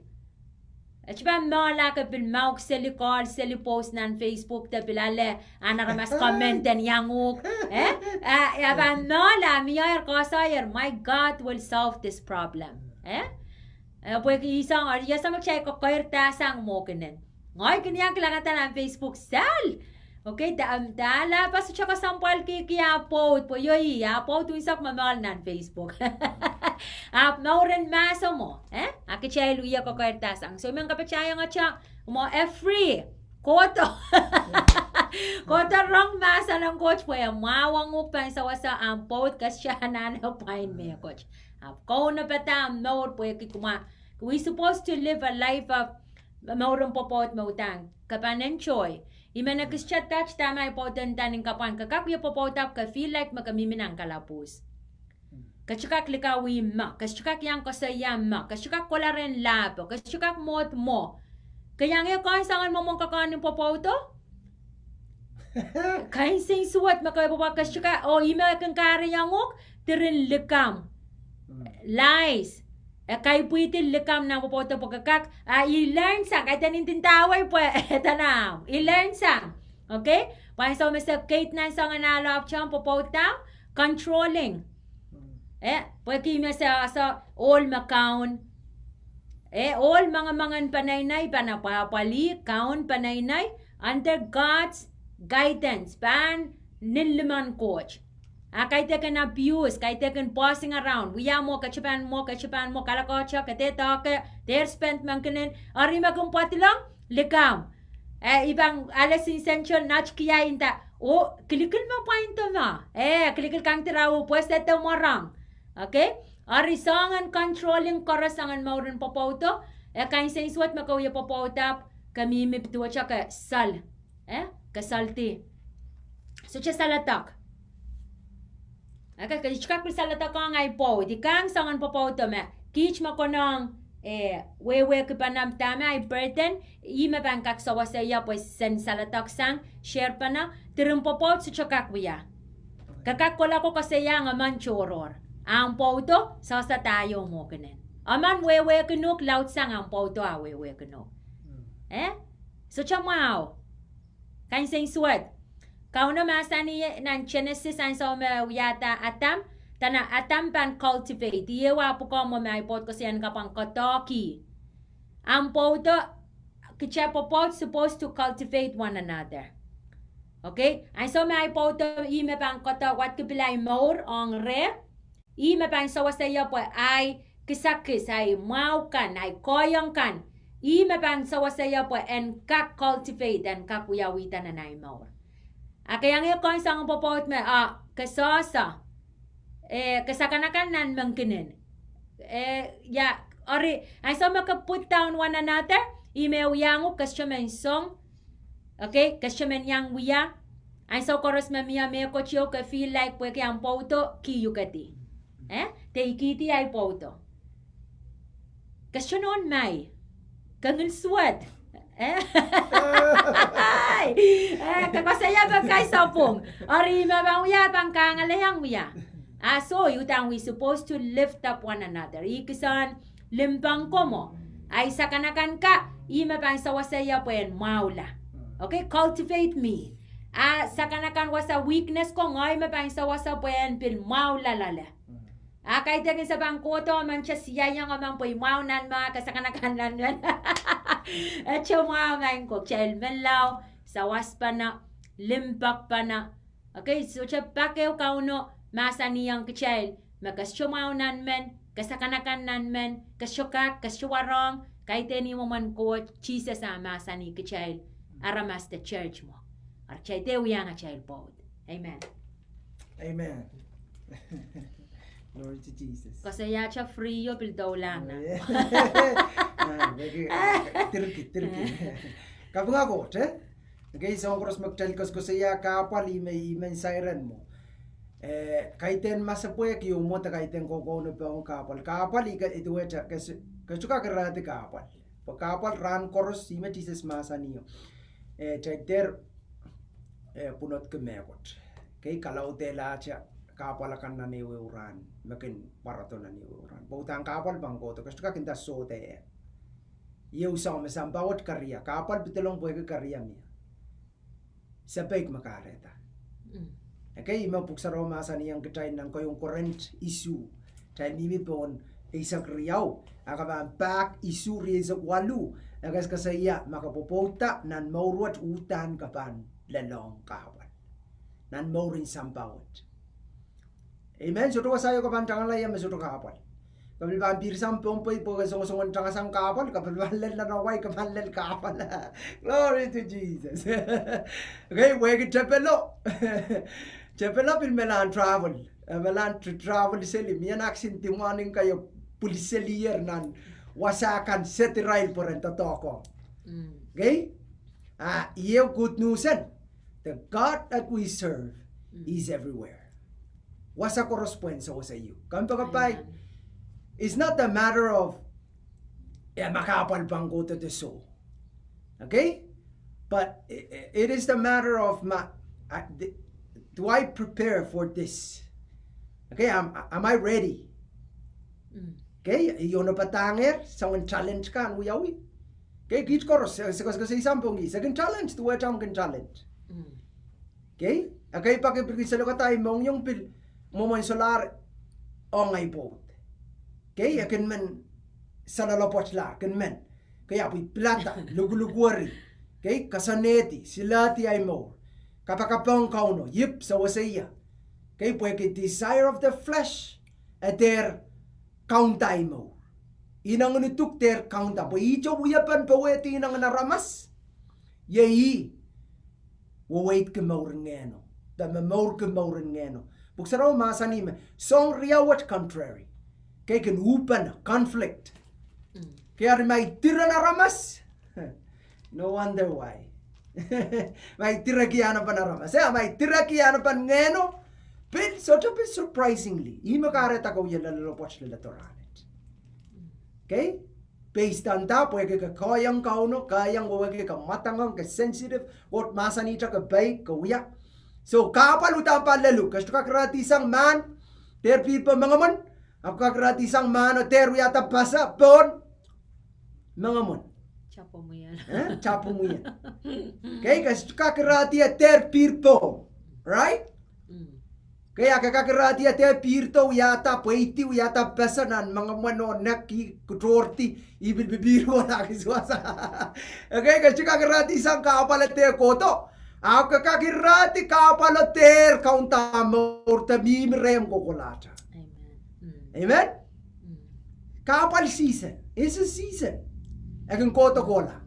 E sohte pahn moal a ke pil mwahuki seli, call seli, post nan Facebook de pil ale ahn aramas comment en iang uhk. Eh? A, a pahn moal a mie koasoier, my God will solve this problem. Eh? Eh, pwehki I soang, eri ia soang me kitail kokoirda sang mwohkinen. Ngehi kin iang kilangada nan Facebook sal. Okay, da, da ale pahn sohte kesempwalkihki ah pwoud, pwe io ih ah pwoud unsek me moal nan Facebook. Ahpw mouren mahso mwo, eh? A kitail wie kokoirda sang. So I men kapatahiong ahmw mwo, e free. Kohdo. Kohdo rong mahsen en Koht pwe e mwahuong uhk pahn sewese ahmw pwoud, ke sohte anahne pwain mehkot. Ahpw kaunopada ahmw mour pwehki kumwa, we supposed to live a life of mouren pwopwoud me uhdahn ke pahn enjoy. I men ekis tadaht dahme ahi pwoud en dahn en kapwan, ke kak wie pwopwoud ahpw ke feel like me ke mihmi nan kalapwuhs. Ke sohte kak likawih me, ke sohte kak iang koasoia me, ke sohte kak kohla rehn lahpo, ke sohte kak mwohd mwo. Ke iang ie kohn soangen mwomwen kokohn en pwopwoudo? Kain sensuwed me ke pwopwoud, ke sohte kak, oh, ih me kin kahrehiong uhk, diren likamw. Lies. E kaipwidi likamw nan pwopwoudo pwe ke kak, ah, I learn sang, kaidehn I ndindawei pwe, e dene ahmw. I learn sang. Okay? Pwe ansou me se keid nan soangen ahlo ahpwtehn pwopwoud, controlling. Eh, pwehki me se ese ohl me kaun. Eh, ohl mengmengen peneinei pahn apwapwalih, kaun peneinei, under God's guidance, pahn nin limen Koht. A kaidehkin abuse, kaidehkin bossing around, wia mwo, ke sohte pahn mwo, ke sohte pahn mwo, kalokehte, ke dehr doahke, dehr spend mengkinen, eri me kin pwadilong, likamw. Eh, I pahn ale sensual, nat kiai nda, oh, kilikil me pwain do me. Eh, kilikil kangdirau, pwe se de mworong. Okay? Eri soangen controlling koaros soangen mouren pwopwoudo, eh, kain sensuwed me ke wie pwopwoud ahpw, ke mihmi duwehte ke sal. Eh, ke saldi. Sohte saledek. Okay, ke sohte kak pil saledekohng ahi pwoud. I kang soangen pwopwoudo me kiht me konehng, eh, wehwehkipene dahme ahi burden, ih me pahn kak sewese ie pwe sen saledek sang, share pene, diren pwopwoud sohte kak wia. Ke kak kohla ko koasoiahng emen tohrohr. Ahmw pwoudo, sehse da ieu mwo kinen. Emen wehwehkin uhk laudsang ahmw pwoudo ah wehwehkin uhk. Eh? Sohte mwahu. Kain sensuwed. Kauno mahsanih nan Genesis ansou me wiahda Adam, dene Adam pahn cultivate. Ih ehu ah pwukoa mwo me ahi pwoud koasoiahng ke pahn kohdohki. Ahmw pwoudo, kitail pwopwoud supposed to cultivate one another. Okay? Ansou me ahi pwoudo ih me pahn kohdo wadki pil ahi mour ong reh, ih me pahn sewese ie pwe ahi kisakis, ahi mwahu kan, ahi kohiong kan, ih me pahn sewese ie pwe en kak cultivate, en kak wiawihda nan ahi mour. A ke iang ie kohn soangen pwopwoud me, ah, ke sehse, eh, ke sakanakan nan mengkinen. Eh, ia, eri, ansou me ke put down one another, ih me wiahiong uhk ke sohte men song, okay, ke sohte men iang wia. Ansou koaros me mie mehkot ieu ke feel like pwehki ahmw pwoudo kihukedi. Eh? De I kihdi ahi pwoudo. Ke sohte nohn mai. Ke ngil suwed. Eh? Eh, ke koasoia me kaisapwung. Eri me pahn wia pahn kangalehiong wia. Ah, so, I uhdahn we supposed to lift up one another. Ih kisehn limpoak ko mwo. Ahi sakanakan ka, ih me pahn sewese ie pwe en mwahula. Okay, cultivate me. A sakanakan wasa weakness ko, ngehi me pahn sewese pwe en pil mwahula loale. A kaidehkin se pahn kohdo emen te siaiong emen pwe I mwahu nan me, ke sakanakan nan men. E te mwahu maing ko, kitail menlau, sawaspene, limpoakpene. Okay, sohte pak ehu Kauno mahsanihong kitail me ke sohte mwahu nan men, ke sakanakan nan men, ke sohte kak, ke sohte warohng, kaidehn ih mwomwen Koht, Sises ah mahsanih kitail, aramas de church mwo. Eri kitail dehr wiahiong atail pwoud. Amen. Amen. Glory to Jesus. Koasoiahte free o pil doulahng nan. Ah, wehwehki, ah, tirki, tirki. Kapinga Koht, eh? Okay, soahng koaros me kitail koasoakoasoia kahpwal ih me, ih men siren mwo. Eh, kaidehn masepwehk ieu mwo de kaidehn kokohn pohn kahpwal. Kahpwal ih ke, ih duwehte, ke s-, ke sohte kak irehdi kahpwal. Pwe kahpwal rahn koaros ih me Sises mahsanih o. Eh, kitail dehr, eh, pwunodki mehkot. Okay, kalaudehla atail kahpwal akan nan ehuehu rahn, me kin pwarodo nan ehuehu rahn. Pwe uhdahn kahpwal pahn kohdo, ke sohte kak nda sohte. Ieu soahng me sampah wet keria, kahpwal pedolong pwehki keria mie. Sapeik me kahrehda. Mm. Okay, ih me Pwuhk Sarawi mahsanihong kitail nan keieun Korint isuh. Kitail mihmi pohn eisek riau, a ke pahn pak isuh rieisek waluh, e koasoakoasoia ma ke pwopwouda nan mour wet uhdahn ke pahn lelohng kahpwal. Nan mouren sampah wet. Amen. Sohte wasa ieu ke pahn tangala ia me sohte kahpwal. Ke pil pahn pihr sang Pohnpei pwe ke songosong en tangasang kahpwal, ke pil pahn lel nan Hawaii, ke pahn lel kahpwal. Glory to Jesus. Okay, wehwehki tepelo. Tepelo pil mehlel travel. Eh, mehlel tr-, travel seli. Mie nakisin dimwaning kaio pwil selier nan wasa kan sehd irail pwe ren doadoahk. Mm. Okay? Ah, ieu good news en. The God that we serve, mm, is everywhere. wasa koaros pwehn sewese iuk. Kompoakepahi, it's not a matter of, eh, ma ke apwal pahn kohdo de soh. Okay? But i- i- it is the matter of ma, I- the- do I prepare for this? Okay, am, am I ready? Okay, I onopadahngehr soangen talent kan wiawi. Okay, kiht koaros, se- se- se- se- sampwongi, se kin talent, duwehte omw kin talent. Okay, okay, pak I pil kin salokaida ahi mohngiong pil mwomwen solahr ong ahi pwoud. Okay, e kin men saloalopwoatlahr, kin men. Okay, ahpw I pilada, lukulukwerih. Okay, koasoanehdi, silehdi ahi mour. Kapakapohng Kauno, ip, sewese ie. Okay, pwehki desire of the flesh, e dehr kaunda ahi mour. Inengen iduk dehr kaunda, pwe ihte wiepen powehdi inengen aramas. Iei ih weweidki mour en Ngehno, de momourki mour en Ngehno. Pwuhk Sarawi mahsanih me soahng riau wet contrary. Okay, kin uhpene, conflict. Okay, eri ma I diren aramas, no wonder why. Ma I direkihanapen aramas, eh, ma I direkihanapen Ngehno, pil sohte pil surprisingly, ihme kahrehda ke wie loaloapwoat leledo rahnwet. Okay? Based on that, pwehki ke kohiong Kauno, kohiong wehwehki ke mwadangong, ke sensitive, Koht mahsanihte ke peik, ke wia. So, kahpwal uhdahn pahn lel uhk, ke sohte kak irehdi sang mahn dehr pihr pohn mengemwen, ahpw kak irehdi sang mahno dehr wiahda pasa pohn mengemwen. Tapwomwien. Eh, tapwomwien. Okay, ke sohte kak irehdi e dehr pihr pohn. Right? Okay, a ke kak irehdi e dehr pihrdo wiahda pweidi, wiahda pasa nan mengemwen oh nek, ih kutohrdi, ih pil pipihr oh lahkis wasa. Okay, ke sohte kak irehdi sang kahpwal e dehr kohdo. Ahpw ke kak irehdi kahpwal e dehr kaunda mour de mihmi rehmw kohkohlahte. Amen. Kahpwal season, it's a season. E kin kohdo kohla.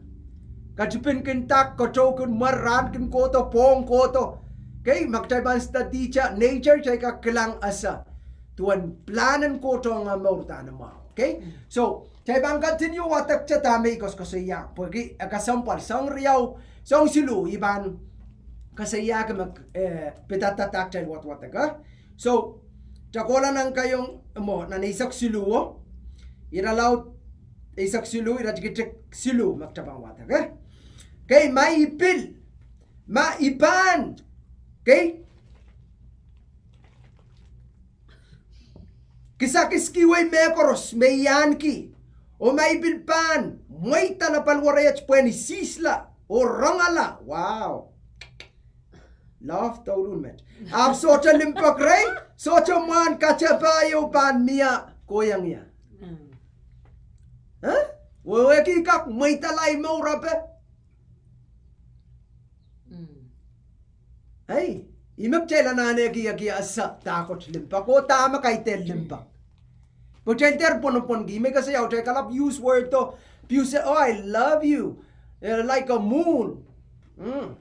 Ketipin kin dak, kotou kin mwer, rahn kin kohdo, pwohng kohdo. Okay, ma kitail pahn studyte nature, kitail kak kilang ese duwen plan en Koht ong mour dahme mwahu. Okay? So, kitail pahn continue wadekte dahme I koasoakoasoia, pwehki e kesempwal, soahng riau, soahng siluh I pahn koasoiahki me, eh, pidada dahkot kitail wadwadek, eh? So, kitail kohla nan keieun, mwo, nan eisek siluh, oh. Ire laud eisek siluh, ire tikitik siluh me kitail pahn wadek, eh? Okay, ma I pil, ma I pahn, okay? Kisakiskihwei mehkoaros me I ahneki, oh ma I pil pahn mweidala paliwarehiet pwehn isihsla oh rongala, wow. Love douluhl met. Ahpw sohte limpoak rehi, sohte mwahn katepe ieu pahn mie kohiong ie. Eh? Wehwehki kak mweidala ahi mour ape. Ei, ih me kitail anahneki ese dahkot limpoak, oh dahme kaidehn limpoak. Pwe kitail dehr pwonopwonki, ih me I koasoia, kitail kalap use word oh, use, oh, I love you, eh, like a moon. Oh,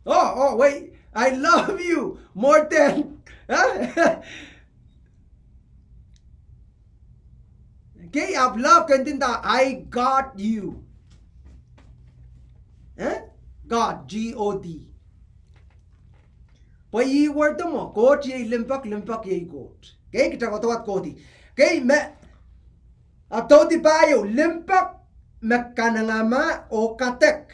oh, wait, I love you more than, huh? Okay, ahpw love kin nda, I got you. Eh? God, G O D. Pwe ih word mwo, Koht iei limpoak, limpoak iei Koht. Okay, kitail wadawad kohdi. Okay, me, ahpw doudi pahieu, limpoak me kanengamah oh kadek.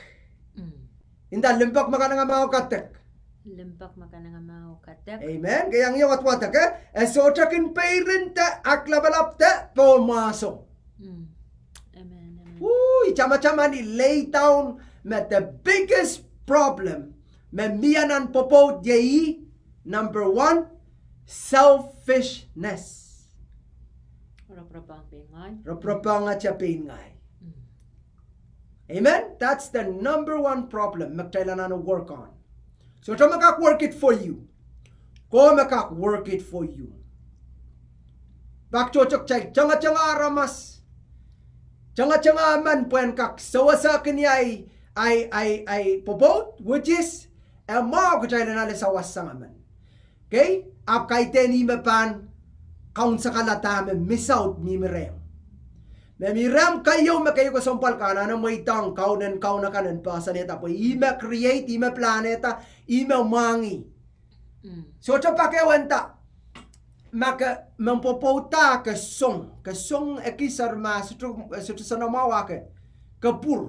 Nda limpoak me kanengamah oh kadek. Limpoak me kanengamah oh kadek. Amen. Ke iang ie wadwadek, eh? E sohte kin peirin de aklapalap de pohnmwahso. Amen, amen. Woo, I tamataman I lay down me the biggest problem me mie nan pwopwoud iei, number one, selfishness. Ropworopohng pein ngehi. Ropworopohngete pein ngehi. Amen. That's the number one problem me kitail anahne work on. Sohte me kak work it for you. Koh me kak work it for you. Pak tohto kitail tengetenge aramas, tengetenge emen pwehn kak sewesehkin ie ahi, ahi, ahi, ahi pwopwoud, which is, e mwahu kitail en ale sawas sang emen. Okay? Ahpw kaidehn ih me pahn kaunsekala dahme misaut mihmi rehmw. Me mihmi rehmw keieu me keieu kesempwal ke anahne mweidohng kaun en kaun akan en poahsoanehda pwe ih me create, ih me planehda, ih me mwahngih. Sohte pak ehu e nda, Ma ke men pwopwoud ah ke song, ke song ekis, eri ma sohte, sohte soanamwahu ah ke, ke pwur.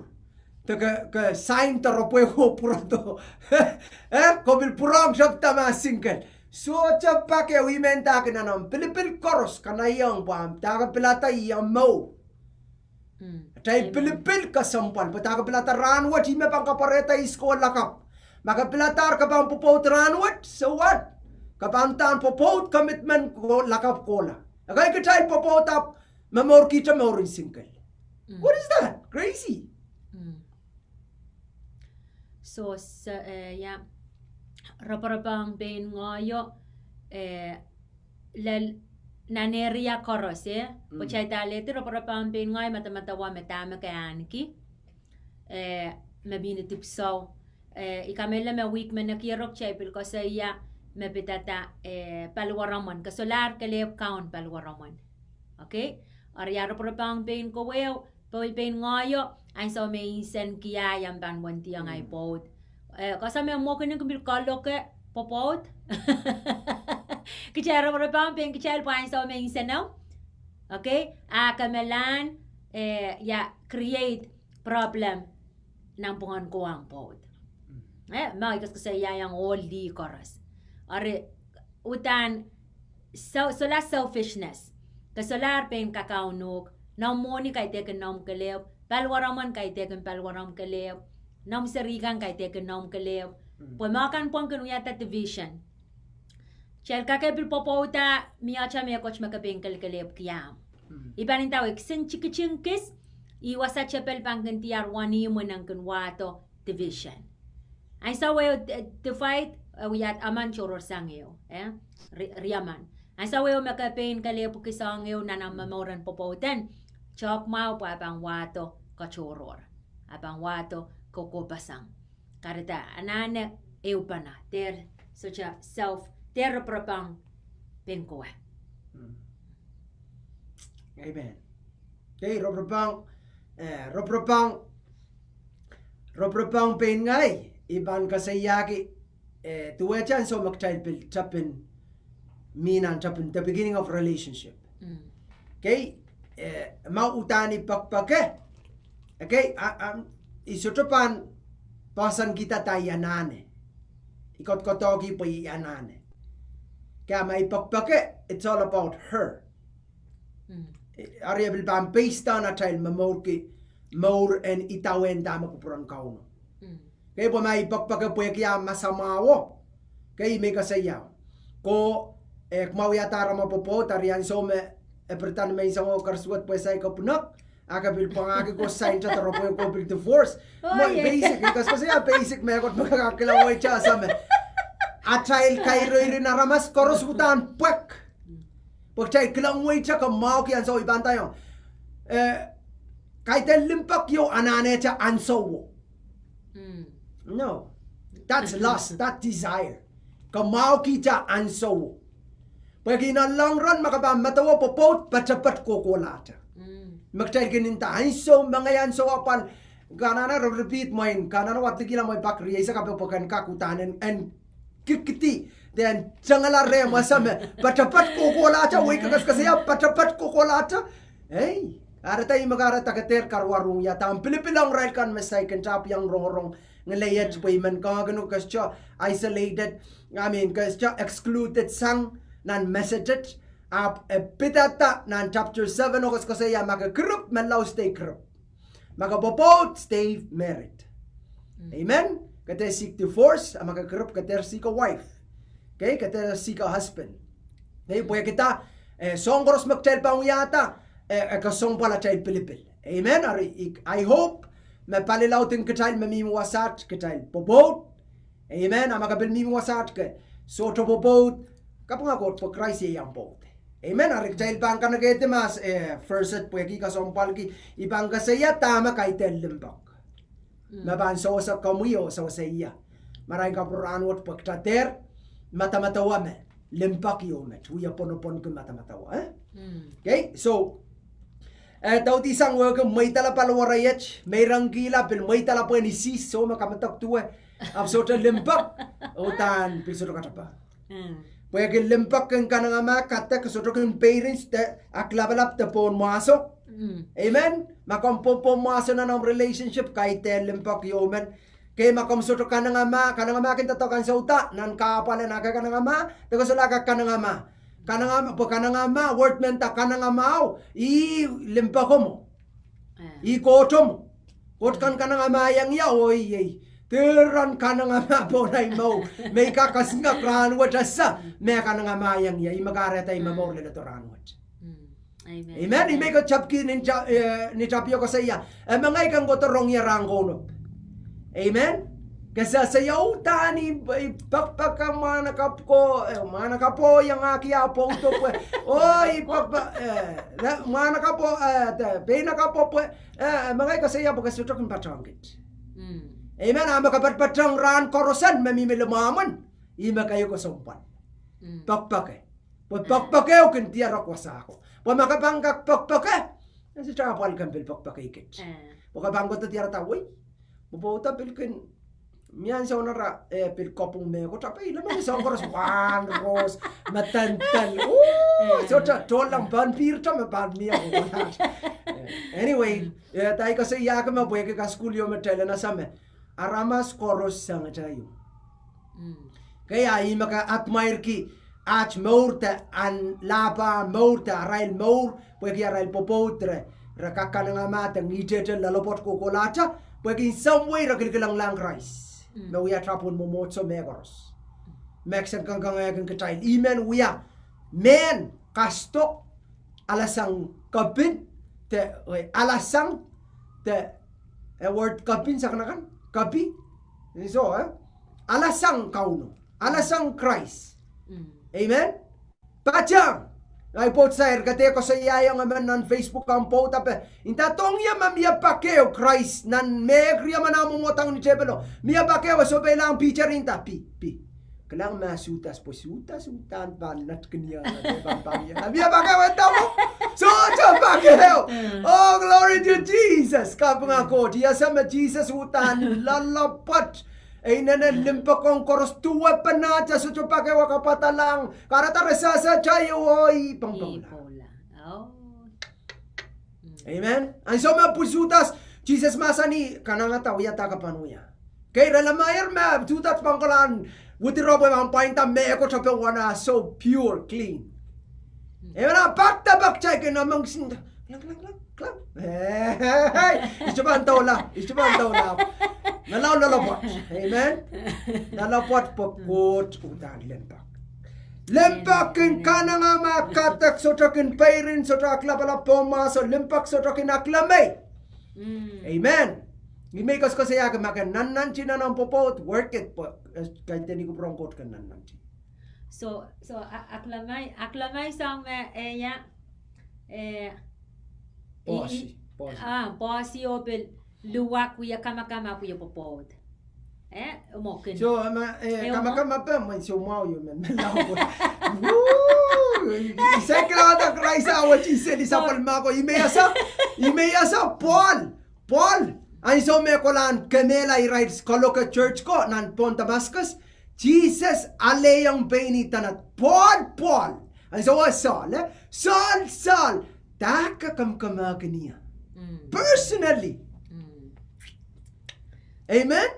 De ke, ke sign doaropwe oh pwurodo. Eh, ke pil pwurehng tepda ma single. Sohte pak ehu, I men dake nan omw pilipil koaros, kanaiehng pwe omw dake pilada ia mour. Atail pilipil kesempwal, pwe dake pilada rahnwet, ih me pahn kapwarehda ihs ko lakapw. Ma ke piladahr ke pahn pwopwoud rahnwet, so what? Ke pahn dahn pwopwoud commitment ko lakapw kohla. Ekei kitail pwopwoud ahpw momourkihte mouren single. What is that? Crazy. So, eh, ia, roporop ong pein ngoahi o, eh, lel nan area koaros, eh? Pwe kitail alehdi roporop ong pein ngoahi madamadau me dahme ke ahneki, eh, me mihmi dipwisou. Eh, I kamehlele me wihk me nekiero kitail pil koasoia me pidada, eh, paliwaromwen, ke solahr kelehpw kaun paliwaromwen. Okay? Eri ia roporop ong pein koweo, pwe pein ngoahi o, ansou me I nsenki ahi, I pahn wendiong ahi pwoud. Eh, koasoia me mwo kin pil kaloke pwopwoud. Kitail roporop ong pein kitail pwe ansou me I nsenoh. Okay? A ke melahn, eh, ia create problem nanpwungen ko ong pwoud. Eh, ma I koasokoasoiaiong ohl lih koaros. Eri, uhdahn, so, solahr selfishness. Ke solahr pein kakaun uhk, noumw mwohni kaidehkin noumw kelehpw, paliwaromwen kaidehkin paliwaromw kelehpw, noumw serihkan kaidehkin noumw kelehpw. Pwe ma kan pwongkin wiahda division. Kitail kak pil pwopwouda, mie atail mehkot me ke pein kelekelehpwki ahmw. I pahn ndahwei kisin tikitik kis, ih wasa tepel pahn kin diar wenihmw en kin wahdo division. Ansou ehu, eh, divide, eh, wiahda emen tohrohr sang ehu, eh? Ri-, riemen. Ansou ehu me ke pein kelehpwki soahng ehu nan omw momouren pwopwouden, tohk mwahu pwe a pahn wahdo katohrohr. A pahn wahdo kokohpeseng. Kahrehda anahne ehupene, dehr sohte self, dehr roporop ong pein kowe. Amen. Okay, roporop ong, eh, roporop ong, roporop ong pein ngehi, I pahn koasoiahki, eh, duwehte ansou me kitail pil tepin, mih nan tepin, the beginning of relationship. Okay, eh, ma uhdahn I pekipeke, okay, a, a, I sohte pahn poahsoankihda ahi anahne. I kodokodohki pwe I anahne. Ke ma I pekipeke, it's all about her. Eh, eri e pil pahn based on atail momourki, mour en idawehn dahme kupwuren Kauno. Okay, pwe ma I pekipeke pwehki ah masamwahuo. Okay, I men koasoia. Ko, eh, kumwa wiahda aramas pwopwoud, eri ansou me e pirida ni menseng oh keresuwed pwe saik kapwunod, a ke pil pwangahki ko sign doaropwe ko pil divorce. Mwo basic, I koasokoasoia basic mehkot me ke kak kilang wehi te asa me. Atail kairoirin aramas koaros uhdahn pwehk. Pwe kitail kilang wehi te ke mwahuki ansou I pahn ndaiong. Eh, kaidehn limpoak ieu anahnehte ansouo. No. That's lust, that desire. Ke mwahuki te ansouo. Pwehki nan long run ma ke pahn medewe pwopwoud, poatopoat kohkohlahte. Me kitail kin nda ansou, mengei ansou apwal, ke anahne re repeat mwein, ke anahne wadekihla mwein pak rieisek ape pwe ken kak uhdahn en, en kikidi, de en tengala rehmw asa me, poatopoat kohkohlahte, wehi ke koasokoasoia, poatopoat kohkohlahte. Ei, kahrehda ih me kahrehda ke dehr karuwaru ia, dahme pilipil ong irail kan me saikinte ahpw iang rongorong ngileiet pwe I men kak kin kesehte isolated, I mean, kesehte excluded sang nan mesehdet, ahpw e pidada nan chapter seven oh koasokoasoia ma ke kirip, menlau stay kirip. Ma ke pwopwoud, stay married. Amen. Ke dehr seek divorce, a ma ke kirip ke dehr seek a wife. Okay, ke dehr seek a husband. Okay, pwehki dah, eh, soahng koaros me kitail pahn wiahda, eh, e kesempwal atail pilipil. Amen. Eri, I, I hope me palilaud en kitail me mihmi wasaht kitail pwopwoud. Amen. A ma ke pil mihmi wasaht ke sohte pwopwoud, kapinga Koht pwe Krais iei omw pwoud. Amen. Eri kitail pahn kanekehdi mas, eh, verse et pwehki kesempwalki, I pahn koasoia dahme kaidehn limpoak. Me pahn sewese komwi oh sewese ia. Marain kapwurehng rahnwet pwe kitail dehr madamadau me limpoak ieu met, wie pwonopwonki madamadau, eh? Okay, so, eh, daudisang wehwehki mweidala paliwar iet, meirongkihla pil mweidala pwehn isihs, soh me kamedek duwe, ahpw sohte limpoak, uhdahn pil sohte katepe. Pwehki limpoak kin kanengamah, kadek, sohte kin peirin, de aklapalap de pohn mwahso. Amen. Ma komw pohn mwahso nan omw relationship, kaidehn limpoak ieu men. Kei, ma komw sohte kanengamah, kanengamah kin doadoahk ansou da, nan kahpwal en ake kanengamah, de ke solahr kak kanengamah. Kanengamah, pwe kanengamah, word men da kanengamah, ih limpoak mwo. Ih Koht mwo. Koht kan kanengamah iang ie, oh iei. Dehr en kanengamah pohn ahi mour. Me I kak kasingek rahnwet ese, me kanengamah iang ie. Ih me kahrehda ih me mour leledo rahnwet. Amen. Ih me I tapio koasoia. E mengei ken kohdo rong ie rahn kounop. Amen. Ke sehse ia uhdahn I pekipek mwahnakapw ko, mwahnakapwo iangahki ah pwoudo pwe, oh I pekipek, mwahnakapwo, peinakapwo pwe, e mengei koasoia pwe ke sohte kin patohng kit. Amen. A me ke patpatohng rahn koaros en me mihmi limwahmwen, ih me keieu kesempwal. Pekipeke. Pwe pekipekeo kin diarek wasa ko. Pwe ma ke pahn kak pekipeke, e sohte apwal ken pil pekipekei kit. Pwe ke pahn kohdo diarada wei, pwopwoud pil kin, mie ansou nara, e pil kopwung mehkot, pwe I lemeleme soahng koaros wahn rohs, me dendel, sohte tohnleng pahn pihrte me pahn mie kokohla. Anyway, da I koasoiahki me pwehki kasukuhl ieu me kitail en ese me aramas koaros sangete ieu. Kei, a ih me ke admire-ki aht mour de ahn lahpo mour de arail mour, pwehki arail pwopwoud, re kak kanengamah de ngihtehte loalopwoat kohkohlahte, pwehki in some way re kilkilenglahng Krais me wia tapwin mwomwohdiso mehkoaros. Me kisehn kangoangehkin kitail, I men wia mehn kasdo, alasang kapin, de, alasang, de, e word kapin sakanakan, kapi, soh, alasang Kauno, alasang Krais. Amen. Patehng, ahi pwoud sair, ke dehr koasoiaiong emen nan Facebook ahmw pwoudo pwe, nda dohng ie me mie pak ehu Krais nan mehkot me ahmw mwomwohdahng ni tepelo. Mie pak ehu, e sohpeilahng Piter, nda pih, pih. Kilang ma Sudas, pwe Sudas uhdahn pahn netikin ie, pahn pahn ie. Mie pak ehu, e nda mwo, sohte pak ehu. Oh, glory to Jesus. Kapinga Koht, I ese me Sises uhdahn loalopwoat. E inenen limpoak ong koaros, duwepenehte, sohte pak ehu, e kapwadalahng. Kahrehda re sehsehte ie, oh ih pangpangla. Amen. Ansou me pwil Sudas, Sises mahsanih, kanahngada, wiahda ke pahn wia. Kei, re lemeier me Sudas pahn kolahn withdraw pwe pahn pwainda mehkot pwe wana so pure, clean. Amen. A pak de pak takin among sin, klang, klang, klang, klang. Ihte pahn doula, ihte pahn doula. Loalopwoat. Amen. Loalopwoat pwe Koht uhdahn limpoak. Limpoak kin kanengamah, kadek, sohte kin peirin, sohte aklapalap pohn mwahso, limpoak sohte kin aklemei. Amen. Ih me I koasoakoasoiahki, ma ke nannanti nan omw pwopwoud, work it, pwe kaidehn kupwur en Koht ke nannanti. So, so aklemei, aklemei soang me, e ia, e, poahsi, poahsi oh pil luwak, wia kamakam ahpw wia pwopwoud. So, kamakam ahpw mwein soumwahu emen me laud. Woo! I sehse kilangada Krais ah wet seli sapwellime ko, ih me I ese, ih me I ese Pohl, Pohl. Ansou me kolahn kemehla irail kaloke church ko nan pohn Damascus, Sises alehiong pein ih tanad, Pohl, Pohl. Ansou e Saul, e Saul, Saul, dah ke kamkamahkin ie? Personally. Amen.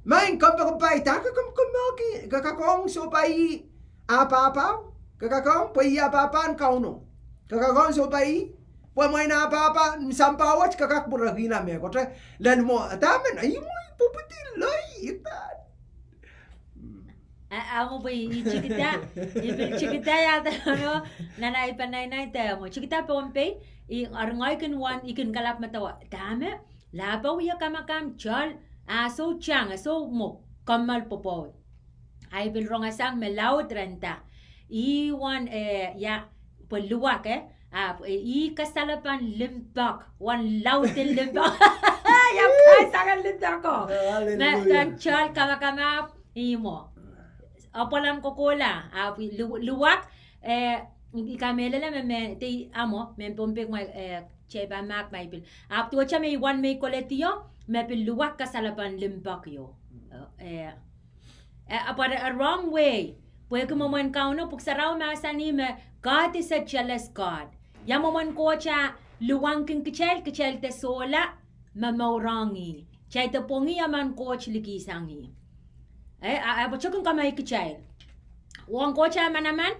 Maing, kompoakepahi, dah ke kamkamahki, ke kak ong sohpai ah pahpa, ke kak ong pwe ih ah pahpa en Kauno, ke kak ong sohpai, pwe mwein ah pahpa sampah wet, ke kak pwurehkihla mehkot, lel mwo, dahme, ih mwo, ih pwupwidi loi, ih pahn A, a mwo pwe I tikida, I pil tikida ia dahme, nan ahi pahn nainai dahme. Tikida Pohnpei, I, eri ngehi kin wahn, I kin kalap medewe dahme, lahpo wia kamakam, Saul, a soh tang, e soh mwo, kommoal pwopwoud. Ahi pil rongasang me laud ren da. Ih wahn, eh, ia, pwe luwak, eh, ahpw, eh, ih kasalepen limpoak, wahn lauden limpoak. Ia, kasalepen limpoak ko. Hallelujah. Me, me Saul kamakamahpw, ih mwo. Apwal en kohkohla, ahpw lu-, luwak, eh, I kamehlele me, me, de, a mwo, me Pohnpei kumwail, eh, kitail pahn mahk ma I pil. Ahpw duwehte me I wahn me I kolehdi o, me pil luwak kasalepen limpoak o. Eh, Eh, but a wrong way. Pwehki mwomwen Kauno, Pwuhk Sarawi mahsanih me God is a jealous God. Ia mwomwen Koht ah luwangkin kitail, kitail de sohla me mourong ih. Kitail de pwongih emen Koht, likihsang ih. Eh, a, a patohwan kamai kitail. Ong Koht ah manaman,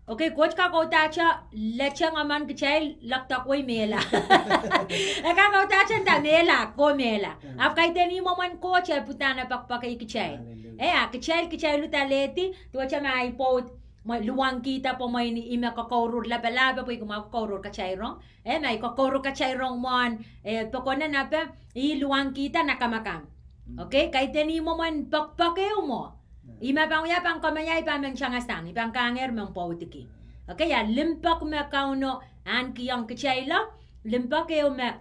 okay, Koht kak audahdahte leteng emen kitail lokdok wei mehla. E kak audahdahte nda mehla, ko mehla. Ahpw kaidehn ih mwomwen Koht e pidada pekipekei kitail. Hallelujah. Eh, a kitail, kitail uhdahn lehdi, duwehte ma ahi pwoud, mwein luwangkihda pwe mwein ih me kakauruhr lapalahpe pwe ih kumwail kakauruhr katairong. Eh, ma ih kakauruhr katairong mwohn, eh, pokon en ape, ih luwangkihda nan kamakam. Okay, kaidehn ih mwomwen pekipek ehu mwo. Ih ma pahn wia pahn kamaiai pahn men tangasang, ih pahn kahngehr men pwoudiki. Okay, a limpoak me Kauno ahnekiong kitail, limpoak ehu me,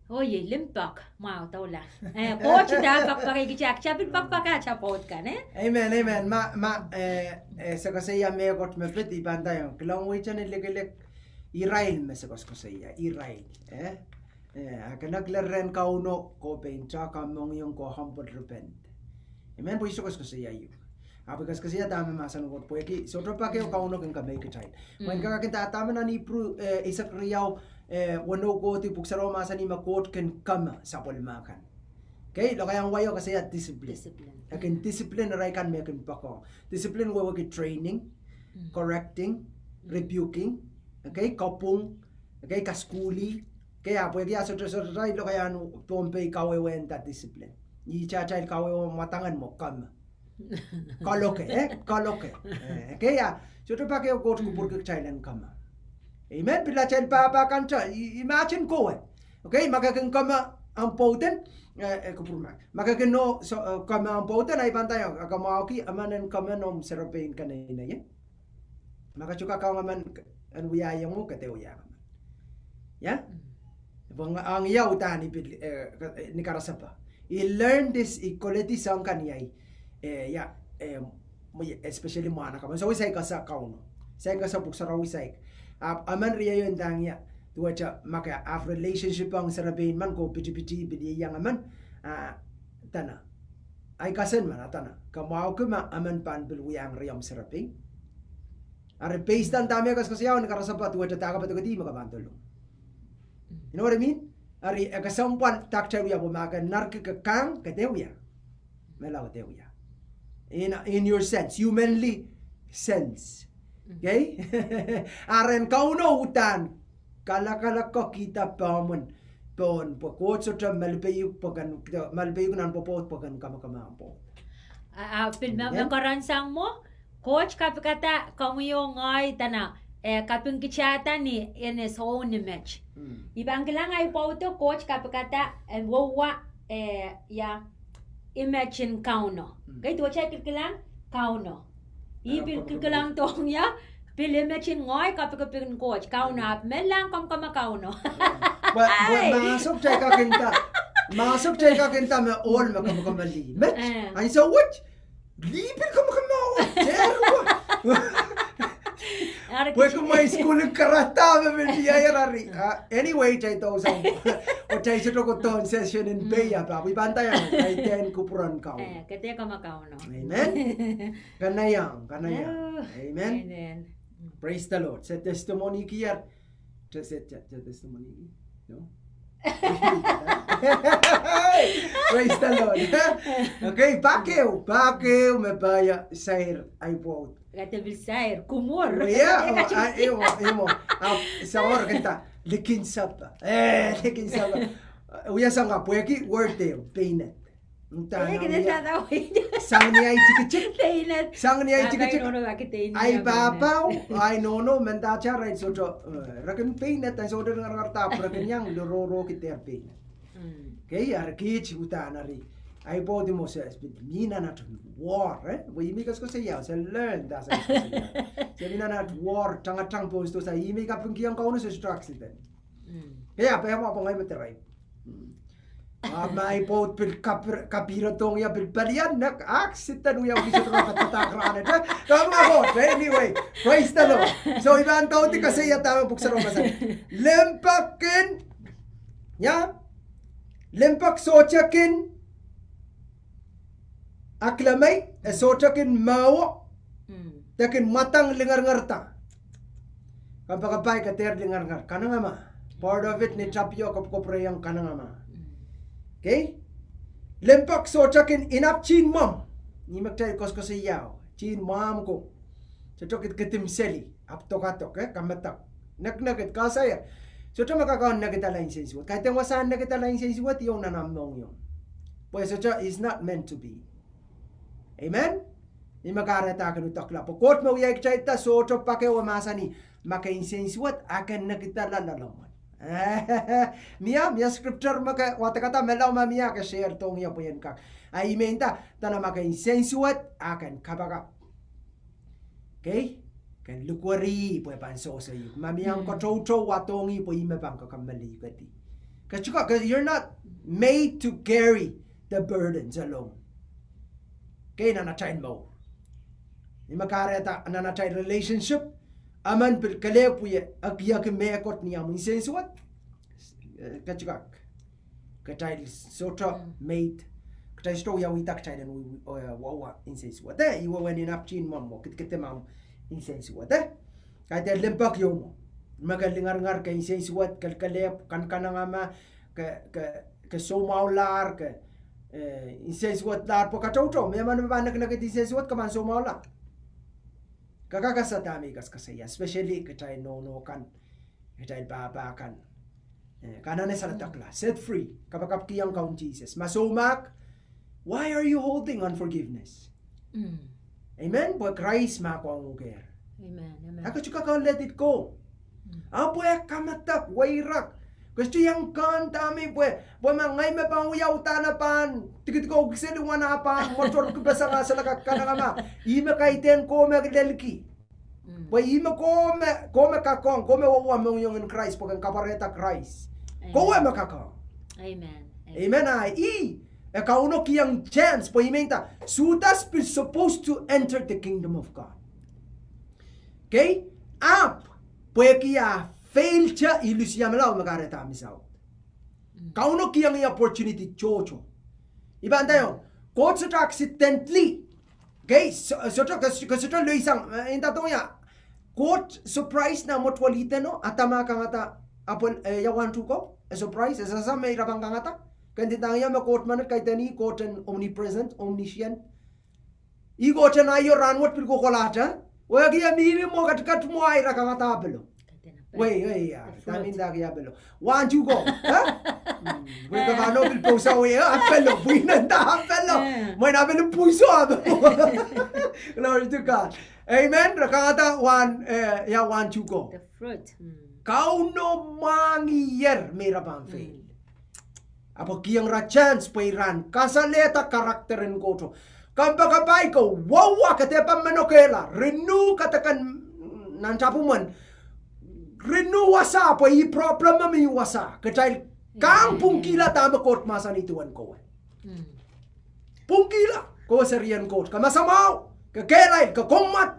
oh iei limpoak, mwahu doula. Eh, Koht dah pekipekei kitail, kitail pil pekipek atail pwoud kan, eh? Amen, amen. Ma, ma, eh, eh, se koasoia mehkot me pid I pahn ndaiong, kilang wehi tene likilik, irail me se koasokoasoia, irail, eh? Eh, a ke nek lel rehn Kauno, ko pein ta, ke mohngiong, ko humble, repent. Amen, pwe I se koasokoasoia iuk. Ahpw I koasokoasoia dahme mahsen Koht pwehki sohte pak ehu Kauno kin kamai kitail. Mwein kak kin dahme nan Ipru, eh, eisek riau, eh, weneu kohdi Pwuhk Sarawi mahsanih me Koht kin kama sapwellime kan. Okay, lokaiahn wai o koasoia discipline. Discipline. E kin discipline irail kan me kin poakohng. Discipline wehwehki training, correcting, rebuking, okay, kapwung, okay, kasukuhlih, okay, ahpw wehwehki a sohte, sohte atail lokaiahn Pohnpei kawehwehn discipline. Ih atail kawehwe mwadang en mwo kama. Kaloke, eh, kaloke. Eh, okay, a sohte pak ehu Koht kupwurki kitail en kama. Amen, pil atail pahpa kan ta, i-, imagine kowe. Okay, ma ke kin kama ahmw pwoud en, eh, eh, kupwur ma. Ma ke kin, no, so, eh, kama ahmw pwoud en, I pahn ndaiong, a ke mwahuki emen en kama noumw serepein keneinei, eh? Ma ke tuhke kak emen en wiahiong uhk, ke dehr wiahiong emen. Ia? Pwe ong ia uhdahn I pil, eh, ni karasepe. I learn this, I koledi soahng kan iei, eh, ia, eh, especially mwahnakapw. So I sai kasa Kauno. Sai kasa Pwuhk Sarawi, sai. Ahpw emen riei o ndahng ia, duwehte ma ke have relationship ong serepein men, ko pitipiti pil ieiang emen, ah, dene. Ahi kasen men, a dene. Ke mwahuki ma emen pahn pil wiahiong riomw serepein. Eri based on dahme koasokoasoia ni karasepe, duwehte dahme ke poadokedi me ke pahn dolung. You know what I mean? Eri e kesempwal dah kitail wia pwe ma ke narki ke kang, ke dehr wia. Mehla ke dehr wia. In, in your sense, humanly sense. Okay? A rehn Kauno uhdahn kalakalakohkihda pehmwen, pehmwen pwe Koht sohte malipe uhk pwe ken, malipe uhk nan pwopwoud pwe ken kamakam ahmw pwoud. A, a, pil me, me koarohng sang mwo, Koht kapikada komwi oh ngehi dene, eh, kapingkihda ni in his own image. I pahn kilang ahi pwoudo Koht kapikada, eh, wouwa, eh, ia, image en Kauno. Kei duwehte kilkilang Kauno. I pil kilkilang dohng ia, pil image en ngehi kapikipik en Koht, Kauno, ahpw me lahng kamwakam Kauno. Pwe, pwe ma sohte kitail kak nda, ma sohte kitail kak nda me ohl me kamwakamwalih. Met, ansou wet, lih pil kamwakamwahwa, dehr wet. Pwe kumwail sukuhl en karada me men diair ari. Ah, anyway, kitail doh sang. Kitail sohte kohdo session en pei apa. I pahn ndaiong, kaidehn kupwuren Kauno. Eh, kede kamwa Kauno. Amen. Kanaiehng, kanaiehng. Oh, amen. Amen. Praise the Lord. Se testimony ki ar. Se, se, se testimony ki. No? Praise the Lord. Okay, pak ehu, pak ehu me pahn ia sair ahi pwoud. Kate pil sair, kumwor. Ia, oh, ah, ia, ia, ah, sair kinte, likin sapa. Eh, likin sapa. Wia sang ka pwehki word ehu, peinet. Sang ni ahi tikitik. Peinet. Sang ni ahi tikitik. Ahi pahpao, ahi nohno, mendahte arail sohte, eh, re kin peinet, ahi sohte ngarangarda, re kin iang lororo ki dehr peinet. Kei, eri kiht uhdahn eri. Ahi pwoud i Moses, pil mi nan at war, eh? Pwe ih me koasokoasoia, se learn, da se koasokoasoia. Se mi nan at war, tangatang pwoud, se, ih me kapingkihong Kauno, se sohte accident. Kei, a pehmwahu pwe ngehi me dehr ahi. Ah, ma ahi pwoud pil kapir-, kapire dohng ia pil palian, nek accident wia wia sohte patapatak rahnwet, eh? Kamwa Koht, anyway, praise the Lord. So, I pahn doudi koasoia dahme Pwuhk Sarawi mahsanih. Limpoak kin, ia? Limpoak sohte kin Aklemei, e sohte kin mwahu, de kin mwadang lingeringerda. Kompoakepahi ke dehr lingeringer, kanengamah. Part of it ni tapio, kopwukopwureiong, kanengamah. Okay? Limpoak sohte kin inap tihn mwomw. Ni me kitail koasokoasoia, tihn mwahmw ko. Sohte kin kedimseli, ahpw dokadok, eh, kamedek. Nekinekid, koasoia. Sohte me kakehn nekidala insensuwed. Kaidehn wasahn nekidala insensuwed, iou nan omw mohngiong. Pwe sohte is not meant to be. Amen? Ni me kahrehda kin udokla. Pwe Koht me wiahki kitailda sohte pak ehu, mahsanih, ma ke insensuwed, a ke nekidala loalomw. Mie, mie scripture me ke wadekada, menlau ma mie ke share dohng ie pwe ien kak. A I mehnda, dene ma ke insensuwed, a ke en kapakap. Okay? Ke en likweri pwe pahn sohsohki. Ma mie ahmw katoutou, wadohng ih pwe ih me pahn kakamelikedih. Ke tuhke, ke, you're not made to carry the burdens alone. Okay, nan atail mour. Ni me kahrehda nan atail relationship, emen pil kelehpw wie, ekieki mehkot ni ahmw insensuwed. Eh, ke tuhke. Kitail sohte made, kitail sohte wiawihda kitail en wi-, wi-, eh, wahwa insensuwed. Eh, ih wehwehn inap tihn mwomw, kidikidimw ahmw insensuwed. Eh, kaidehn limpoak ieu mwo. Me ke lingeringer, ke insensuwed, ke kelehpw, kankanengamah, ke, ke, ke soumwahulahr, ke, eh, insensuwedlahr pwe katoutou. Mehmen me pahn nekinekid insensuwed, ke pahn soumwahulahr. Ke kak ese dahme I koasokoasoia, especially kitail nohno kan, kitail pahpa kan. Eh, ke anahne saledekla, set free, kapakapkihong Kaun Sises. Ma soumahk, why are you holding unforgiveness? Amen. Pwe Krais mahkohng uhk. A ke tuhke kak let it go. A pwe kamedek, weirak. Ke sohte iang kehn dahme, pwe, pwe ma ngehi me pahn wia uhdahn e pahn dikedik oh kiseli wen ah pahn motor kipeseng ah solahr kak kanengamah. Ih me kaidehn kowe me lelki. Pwe ih me kowe me, kowe me kakohng, kowe me wahwa mohngiong en Krais, pwe ke en kapwarehda Krais. Kowe me kakohng. Amen. A ih, e Kauno kihong chance, pwe I mehnda, Sudas pil supposed to enter the kingdom of God. Okay? Ahpw, pwehki ah fail te, e lusiamela oh me kahrehda misaut. Kauno kihong ih opportunity tohto. I pahn ndaiong, Koht sohte accidentally. Okay, so, sohte, ke, ke sohte loisang, eh, inda dohng ie. Koht surprise nan mwetuwel Ihden oh, Adam ah kangada apwel, eh, ia wahntuhko, e surprise, e sehse me ira pahn kangada. Ke ndinda ie me Koht menet, kaidehn ih Koht en omnipresent, omniscient. Ih Koht en aio, rahnwet pil kohkohlahte. Wehwehki e mihmi mwo, ketiket mwo, a ira kangada apelo. Wei, wei, ia, dahme I ndahki apelo. Wahntuhko, eh? Pwe ke pahn pil pousa wei, eh, apelo, pwe I men nda apelo. Mwein apelo pwuso apelo. Glory to God. Amen. Re kangada wahn, eh, ia wahntuhko. Kauno mwahngih me ira pahn fail. Ahpw kihong ira chance pwe ira en kasalehda character en Koht. Kompoakepahi, ke wahwa, ke dehr pahn manokehla. Renew, ke dehr kak, nan tapumwen, renew wasa, pwe ih problem me mih wasa. Kitail kak pwungkihla dahme Koht mahsanih duwen kowe. Pwungkihla, kowe serien Koht. Ke masamwahu, ke kehlail, ke kommwad,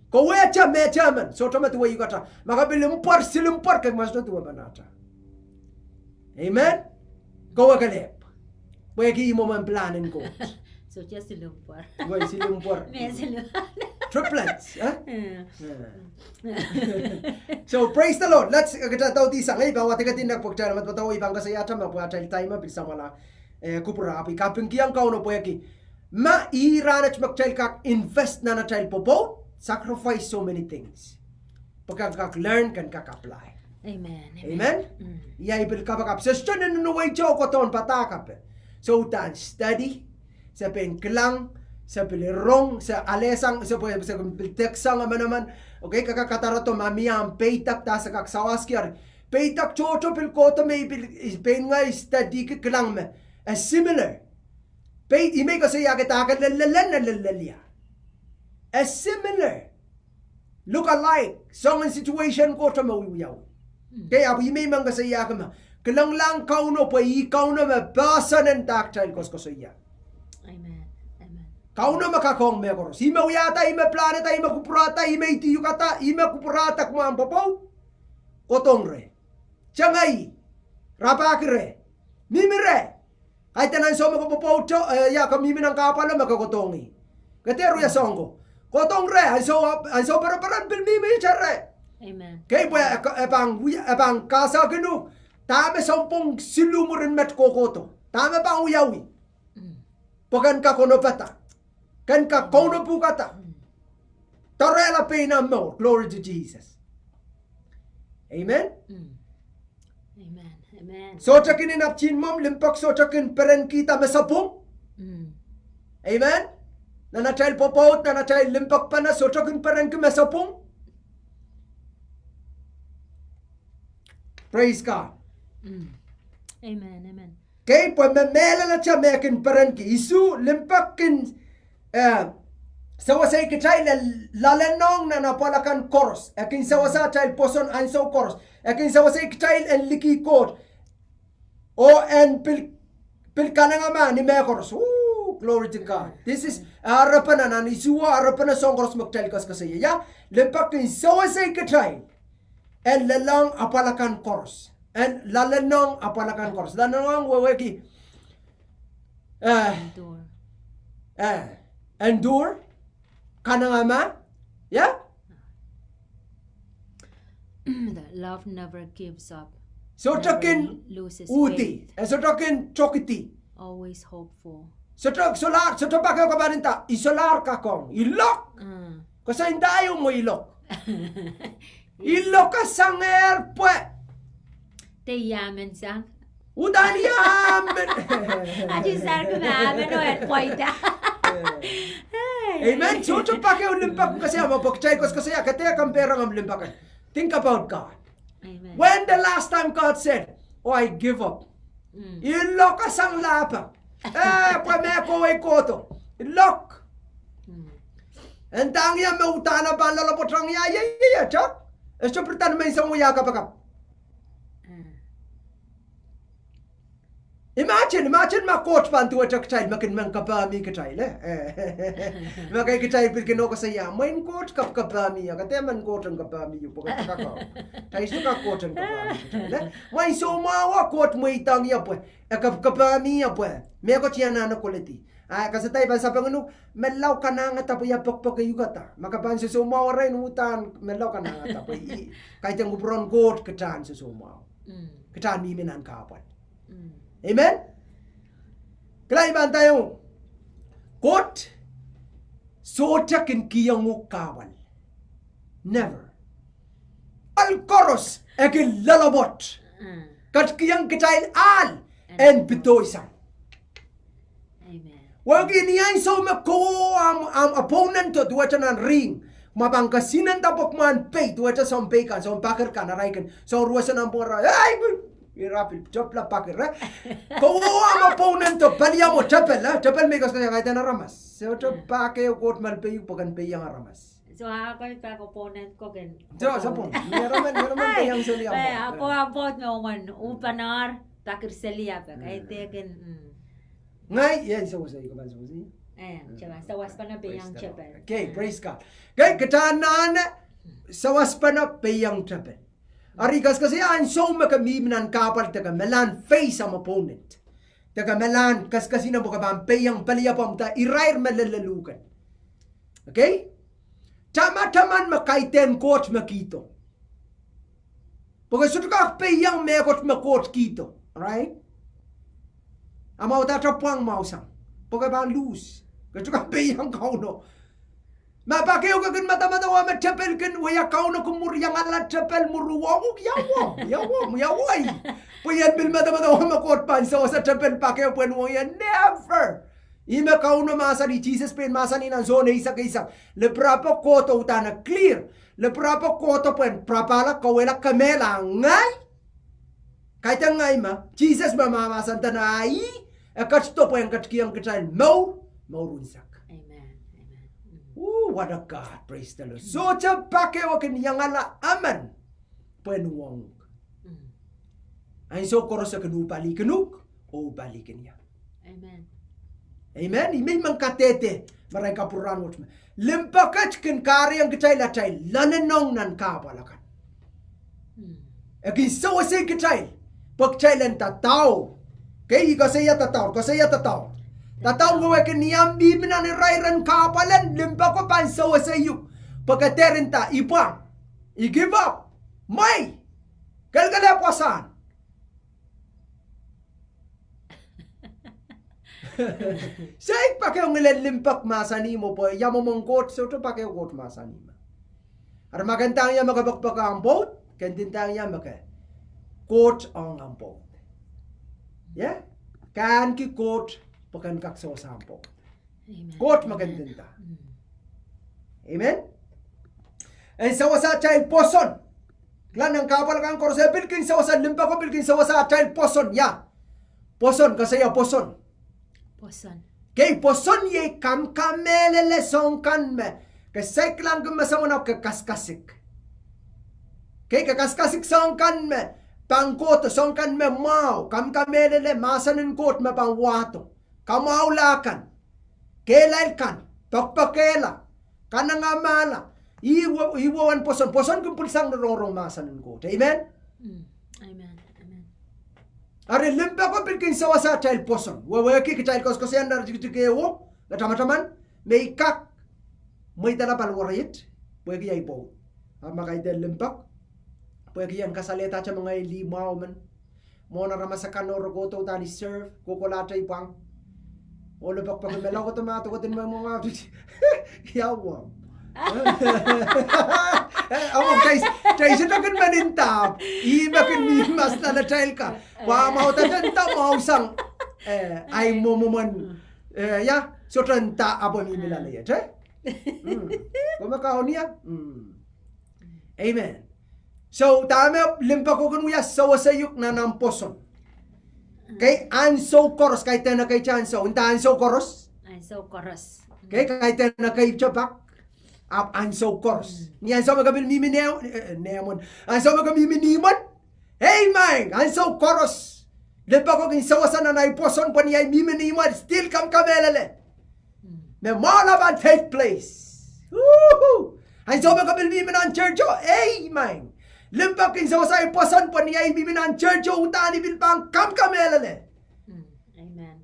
kowe te me te men, sohte me duwe uhk ata. Ma ke pil mpwar, sil mpwar, ke masohte duwe men ata. Amen. Kowe kelehpw. Pwehki ih mwomwen plan en Koht. Sohte sil mpwar. Wei, sil mpwar. Me sil. Triplets, eh? So, praise the Lord. Let's, eh, kitail doadoahk sang, eh, I pahn wadek ketinek pwe kitail madamadau, I pahn koasoia ata me pwe atail time pil samwala, eh, kupwure, ahpw I kapingkihong Kauno pwehki ma ih rahn wet me kitail kak invest nan atail pwopwoud, sacrifice so many things. Pwe ke en kak learn, ke en kak apply. Amen. Ia I pil kapakap, se sohte nennenweito kohdohn padahk ape. Se uhdahn study, se pein kilang, se pil rong, se alehsang, se pwe, se pil deksang emenemen. Okay, ke kak kadarodo ma mie ahmw peidek, dah se kak sawaskier. Peidek tohto pil kohdo me I pil, I pein ngehi studyki, kilang me, eh, similar. Peidek me I koasoiahki dah ke lellel, lellel ia. Eh, similar. Look alike, soangen situation kohto me wiwiawi. Okay, ahpw I men koasoiahki me kilenglahng Kauno pwe ih Kauno me poahsoan en dah kitail koasokoasoia. Kauno me kakohng mehkoaros. Ih me wiahda, ih me planeda, ih me kupwurada, ih me idihukada, ih me kupwurada kumwail pwopwoud. Kohdohng reh. Tengei. Rapahki reh. Mihmi reh. Kaidehn ansou me ke pwopwoud, eh, ia, ke mihmi nan kahpwalo me ke kohdohng ih. Ke dehr wia soang ko. Kohdohng reh, ansou, ansou pereperen pil mihmi te reh. Amen. Kei pwe e ka-, e pahn wia, e pahn kasakino. Dahme sounpwong siluh mwurin met kohkohdo. Dahme pahn wiawi. Mm. Pwe ken kak kaunopada. Ken kak kaunopada. Mm. Doarehla pein omw mour. Glory to Jesus. Amen. Mm. Amen. Amen. Sohte kin inapwtihn mwomw, limpoak sohte kin perenkihda me sapwung. Mm. Amen. Nan atail pwopwoud, nan atail limpoakpene, sohte kin perenki me sapwung. Praise God. Mm. Amen, amen. Kei pwe me mehlel atail me kin perenki. Isuh limpoak kin, eh, sewesei kitail en loalenohng nan apwal akan koaros. E kin sewese atail pwoson ansou koaros. E kin sewesei kitail en likih Koht. Oh en pil, pil kanengamah ni mehkoaros. Ooh, glory to God. This is, eh, arepene nan isuh, arepene soahng koaros me kitail koasoakoasoia. Ia, limpoak kin sewesei kitail en loalenohng apwal akan koaros. En loalenohng apwal akan koaros. Loalenohng wehwehki, eh, endure. Eh, endure. Kanengamah. Ia? The love never gives up. Sohte kin uhdi. Never loses faith. Eh, sohte kin tokidi. Always hopeful. Sohte, sohte pak ehu ke pahn nda, I solahr kak ong. I lok. Mm. Koasoia nda ieu mwo I lok. I lokasangehr pwe. De I amen sang. Uhdahn I amen. Ati sar ke me amen oh en pweida. Amen. Sohte pak ehu limpoak koasoia ma pwe kitail koasoakoasoia, ke dehr compare omw limpoak. Think about God. Amen. When the last time God said, "Oh, I give up." Mm. I lokasang lahpo. Eh, pwe me kohwei kohdo. I lok. Mm. E ndahng ie me uhdahn e pahn loalopwoat rong ie, ie, ie, ie, tak. E sohte pil dene me I song wia kapakap. Mm. Imagine, imagine ma Koht pahn duwehte kitail me kin men kapahmih kitail, eh? Me kei kitail pil kin koasoia, mwein Koht kapakapahmih, a ke dehr men Koht en kapahmih, pwe ke kak. Kitail sohte kak Koht en kapahmih kitail, eh? Mwein soumwahu Koht mweidohng ie pwe e kapakapahmih ie pwe mehkot I anahne koledi. A kasaledai pahn sapeng inu, menlau kanahngada pwe I a pekpeke uhkada. Ma ke pahn sosoumwahu rehn uhdahn menlau kanahngada pwe I, kaidehn kupwuren Koht kitail en sosoumwahu. Mm. Kitail en mihmi nan kahpwal. Mm. Amen? Kitail pahn ndaiong, Koht sohte kin kihong uhk kahpwal. Never. Ahl koaros e kin loalopwoat. Mm. Ketikihong kitail ahl en pedoisang. Amen. Wehwehki ni ansou me kowe oh ahmw, ahmw opponent o duwehte nan ring, ma pahn kesihnenda pwe kumwail pei duwehte sounpei kan, sounpakir kan, arail kin, soun ruwese nan pwung arail, ei, ira pil tepla pakir, eh? Kowe oh ahmw opponent o peliamwo tepel, eh? Tepel me I koasoia kaidehn aramas. Sohte pak ehu Koht men pei uhk pwe ken peiong aramas. So, a kei pak opponent ko ken. So, sapwung. Ni aramas, ni aramas peiong seli ahmw. Eh, a ko opponent me omwen, uhpanahr, pakir seli ahpw, kaidehkin, mm. Ngehi, ien sewese, I ke pahn sewese. Eh, tepel, sawaspene peiong tepel. Okay, praise God. Okay, kitail anahne, sawaspene peiong tepel. Eri koasoakoasoia ansou me ke mihmi nan kahpwal de ke melahn face ahmw opponent. De ke melahn koasoakoasoia pwe ke pahn peiong peliaupomw de irair me lelleluhken. Okay? Tamataman me kaidehn Koht me kihdo. Pwe ke sohte kak peiong mehkot me Koht kihdo. Right? A mwahu dahte pwang mwahu sang. Pwe ke pahn lose. Ke sohte kak peiong Kauno. Ma pak ehu ke kin madamadau me tepel kin wia Kauno kin mwur iangala tepel mwuruwong, ia wong, ia wong, ia woi. Pwe ien pil madamadau me Koht pahn sewese tepel pak ehu pwehn wong ie, never. Ih me Kauno mahsanih, Sises pein mahsanih nan Sohn eisek eisek. Lipirapo kohdo uhdahn clear. Lipirapo kohdo pwehn pirapahla, kauwehla, kemehla ngehi. Kaidehn ngehi me, Sises me mahmahsen dene a ih, e ketido pwehn ketikihong kitail mour, mour unsek. Amen. Amen. Mm. Ooh, what a God. Praise the Lord. Sohte pak ehu e kin iangala emen pwehn wong. Mm. Ansou koaros e kin uhpalihkin uhk, oh uhpalihkin ie. Amen. Amen. I men men kadehde, marain kapwurehng Koht me limpoak et kin kahrehiong kitail atail loalenohng nan kahpwal akan. Mm. E kin sewese kitail, pwe kitail en dadau. Kei, I koasoia dadaur, koasoia dadaur. Dadaur wehwehki ni omw mihmi nan irairen kahpwal en, limpoako pahn sewesei uhk. Pwe ke dehr nda, I pwang. I give up. Mwein. Kelkele pwoson. Soik pak ehu ngilen limpoak mahsanih mwo pwe ia mwomwen Koht, sohte pak ehu Koht mahsanih mwo. Eri ma ke ndahng ie me ke poakpoake omw pwoud, ke ndinda ie me ke Koht ong omw pwoud. Ia? Ke ahneki Koht pwe ken kak sewese omw pwoud. Amen. Koht me ke ndinda. Mm. Amen. En sewese atail pwoson. Kilang nan kahpwal kan koaros e pil kin sewese, limpoako pil kin sewese atail pwoson, ia. Pwoson, koasoia pwoson. Pwoson. Kei, pwoson iei kamkamehlele soahng kan me ke saikinte kilang me soangen ke kasikasik. Kei, ke kasikasik soahng kan me pahn kohdo, soahng kan me mwahu, kamkamehlele mahsen en Koht me pahn wahdo. Kamwahula kan, kehlail kan, poakpoakehla, kanengamahla. Ih wehwehn pwoson, pwoson kin pwilsang ni rongorong mahsen en Koht. Amen. Mm. Amen. Amen. Eri limpoako pil kin sewese atail pwoson. Wehwehki kitail koasokoasoia nan tikitik ehu, me tamataman, me I kak mweidala paliwar et, pwehki ahi pwoud. A ma kaidehn limpoak, pwehki I en kasalehda te me ngehi lih mwahu men. Mwohn aramas akan oh re kohdo uhdahn I serve, kohkohlahte I pwang. Ohlo poakpoake me la kohdo ma dokohng en mweimwei mwahu titi. Ia wong. Eh, oh, kei, kei sohte kin men nda. Ih me kin mihmi mas loalatail ka. Pwe ma udahn nda mwahu sang. Eh, ahi mwomwen. Eh, ia, sohte nda ahpw mihmi loale iet, eh? Mm. Komw kak kaunia? Mm. Amen. So, dahme limpoako kin wia, sewese uhk nan omw pwoson. Kei, ansou koaros, kaidehn ekei te ansou, nda ansou koaros. Ansou koaros. Kei, kaidehn ekei te pak, ahpw ansou koaros. Ni ansou me ke pil mihmi neh-, eh, nehmwen. Ansou me ke mihmi nihmwen. Amen. Ansou koaros. Limpoako kin sewese nan ahi pwoson pwe ni ahi mihmi nihmwen, still kamkamehlele. Me mwahu pahn take place. Woohoo! Ansou me ke pil mihmi nan church o, amen. Limpoak kin sewese ahi pwoson pwe ni ahi mihmi nan church o, uhdahn I pil pahn kamkamehlele. Mm, amen.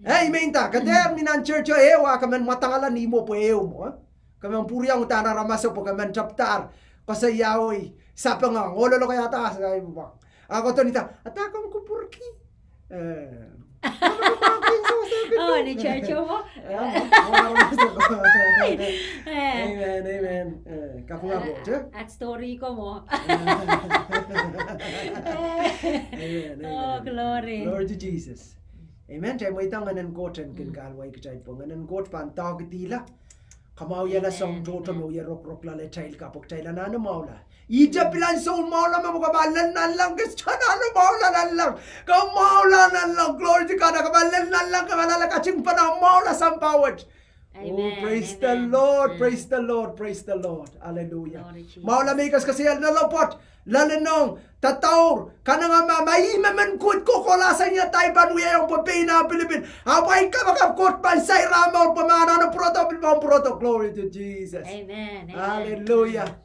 Eh, I men nda, ke dehr mi nan church o ehu a ke men mwadangala ni mwo pwe ehu mwo, eh? Ke men pwuriong uhdahn aramaso pwe ke men tapdahr. Koasoia oi, sapeng ong, oh lolo kei ada, a kohdo ni nda, ada komw kupwurki. Eh. Oh, ni church o mwo? Eh, mwo, mwo, mwo. Eh. Amen, amen. Eh, kapinga Koht, eh? Ak story ko mwo. Amen, amen. Oh, glory. Glory to Jesus. Amen. Kitail mweidohng Ngehnen Koht en kin kahluwa kitail pwe Ngehnen Koht pahn doadoahkihla. Kamwahwihala soahng tohto me wie rokorok loalatail ka pwe kitail anahne mwahula. Ihte pil ansou mwahula me ke pahn lel nanleng, ke sohte anahne mwahula nanleng. Ke mwahula nanleng, glory to God, ke pahn lel nanleng, ke pahn ale katingpen ahmw mwahula sampah wet. Oh, praise the Lord, praise the Lord, praise the Lord. Hallelujah. Mwahula me I koasokoasoia loalopwoat, loalinohng, dadaur, kanengamah, ma ih me men kohkohla sang ia dahme I pahn wiahiong pwe pein ah pilipil. Ahpw ahi kapakap Koht pahn sair ah mour pwe ma anahne pwurodo pil pahn pwurodo. Glory to Jesus. Amen. Hallelujah.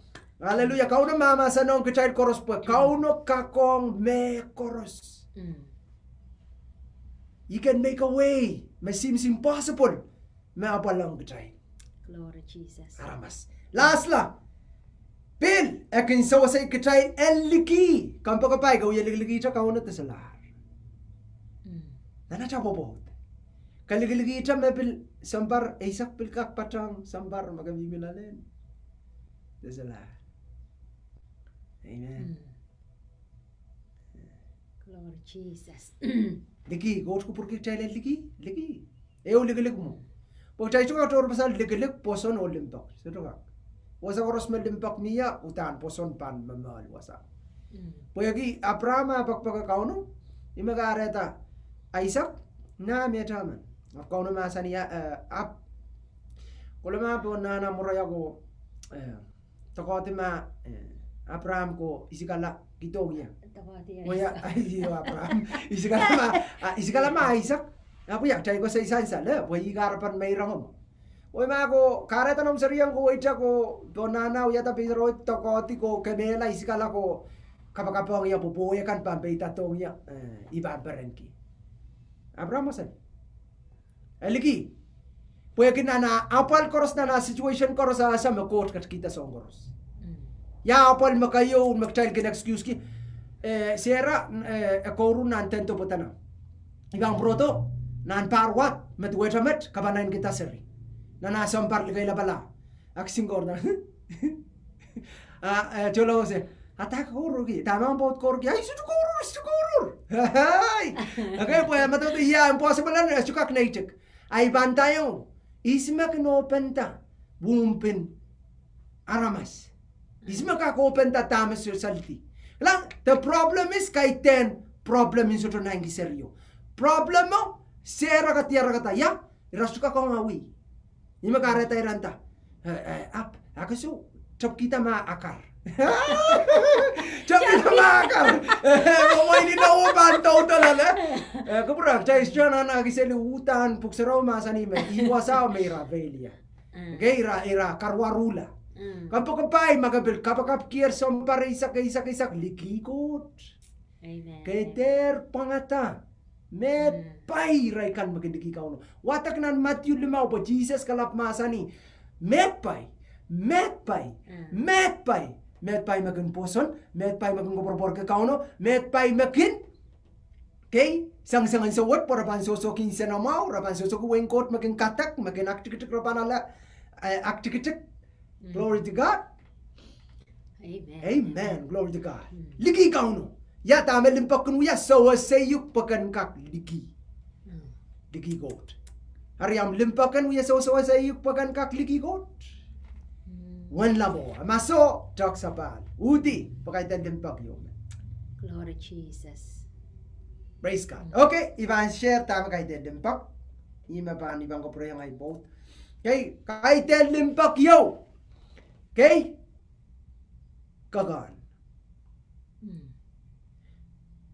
Hallelujah. Kauno mahmahsanihong kitail koaros pwe Kauno kak ong mehkoaros. He can make a way me seems impossible me apwalong kitail. Glory Jesus. Aramas. Lasla. Pil, e kin sewesei kitail en liki. Kompoakepahi, ke wie likilikihte Kauno de solahr. Nan atail pwopwoud. Ke likilikihte me pil sounpar eisek pil kak patehng sounpar me ke mihmi loalen de solahr. Amen. Glory Jesus. Liki, Koht kupwurki kitail en liki, liki. Ehu likilik mwo. Pwe kitail tungoal tohrohr pasal likilik, pwoson oh limpoak. Sohte kak. Wasa koaros me limpoak mie, uhdahn pwoson pahn momohl wasa. Pwehki Apraam ah poakpoake Kauno, ih me kahrehda Aisak, nah mie taman. Ahpw Kauno mahsanih, eh, ahpw kolahng pohn nahna mwurai ko, eh, doakohdi ma, eh, Apraam ko isikala kihdohng ie. Doakohdi Aisak. Wia, Apraam. Isikala ma, ah, isikala ma Aisak. Ahpw ia, kitail koasoia sansal, eh, pwe ih kahrepen meirong mwo. Wia ma ko, kahrehda noumw serien ko, weite ko, pohn nahna wiahda pei sarawi doakohdi ko, kemehla isikala ko, kapakapohng ie pwe pwowe kan pahn peida dohng ie, eh, ih pahn perenki. Apram mwosel. E liki. Pwehki nan ah apwal koaros, nan ah situation koaros, ah ese me Koht ketikihda soahng koaros. Mm. Ia apwal me keieu me kitail kin excuse ki, eh, Sera, eh, e kouruhr nan tendo pwe dene, I pahn pwurodo nan pahr wad me duwehte met, ke pahn naineki da seri. Nan ah sounpar liki lapala. Ak singkor nan. Ah, eh, tolo se. Adak kouruhrki, dahme pahn pwoud kouruhrki. Ai, sohte kouruhr, sohte kouruhr. Hai. Okay, pwe ma dode ia impossible en, eh, sohte kak neitik. Ai pahn daiong. Ihs me kin openda wumpin aramas? Ihs me kak openda dahme saldi? Kilang, the problem is kaidehn problem en sohte naineki serio. Problem o, Sera kak diarada, ia, ira sohte kak ong awi. Ih me kahrehda ira nda. Eh, eh, ahpw, ahpw ke soh, tepkihda ma Akar. Tepkihda ma Akar. Eh, mwohmw ini nowo pahn doudolale. Eh, kupwuramwail, kitail sohte anahne kiseli uhdahn Pwuhk Sarawi mahsanih me ih wasao me ira failure. Mm. Okay, ira, ira karwaruhla. Mm. Kompoakepahi ma ke pil kapakapkier sounpar eisek, eisek, eisek, liki Koht. Amen. Ke dehr pwangada. Met pai irail kan me kin liki Kauno. Wadek nan Madiu limau pwe Sises kalap mahsanih, met pai, met pai, met pai, met pai me kin pwoson, met pai me kin koapworopworki Kauno, met pai me kin, okay, sangsangen sewed pwe re pahn sohsohki nsenamwahu, re pahn sohsohki wehin Koht me kin kadek, me kin aktikitik, re pahn ale, eh, aktikitik. Glory to God. Amen. Amen. Glory to God. Liki Kauno. Ia dahme limpoak kin wia? Sewese uhk pwe ken kak liki. Liki Koht. Eri ahmw limpoak kin wia sewesewese uhk pwe ken kak liki Koht. Wen lamo. Ma soh, tohk sapahl. Uhdi, pwe kaidehn limpoak ieu me. Glory Jesus. Praise God. Okay, I pahn share dahme kaidehn limpoak. Ih me pahn I pahn kapwurehiong ahi pwoud. Okay, kaidehn limpoak ieu. Okay? Kekehn.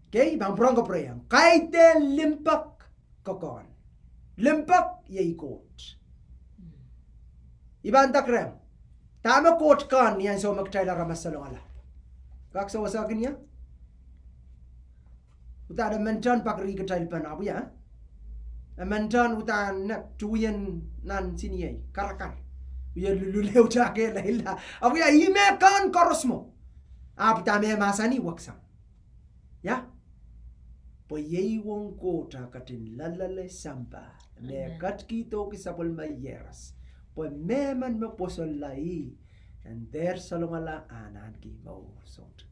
Okay, I pahn pwurehng kapwurehiong. Kaidehn limpoak kekehn. Limpoak iei Koht. I pahn dakrehng. Dahme Koht kehn ni ansou me kitail aramas salongala? Kak sewesehkin ia? Uhdahn e men tohn pak rih kitail pahn, ahpw ia? E men tohn uhdahn nek tuwien nan siniei, karakar. Wie lululeu, tahke, laila. Ahpw ia, ih me kehn koaros mwo. Ahpw dahme mahsanih weksang? Ia? Pwe iei ong Koht ah ketin loalloale sampah. Me ketikihdohki sapwellime iehros. Pwe mehmen me pwosonla ih en dehr salongala, a anahne ki mour soutuk.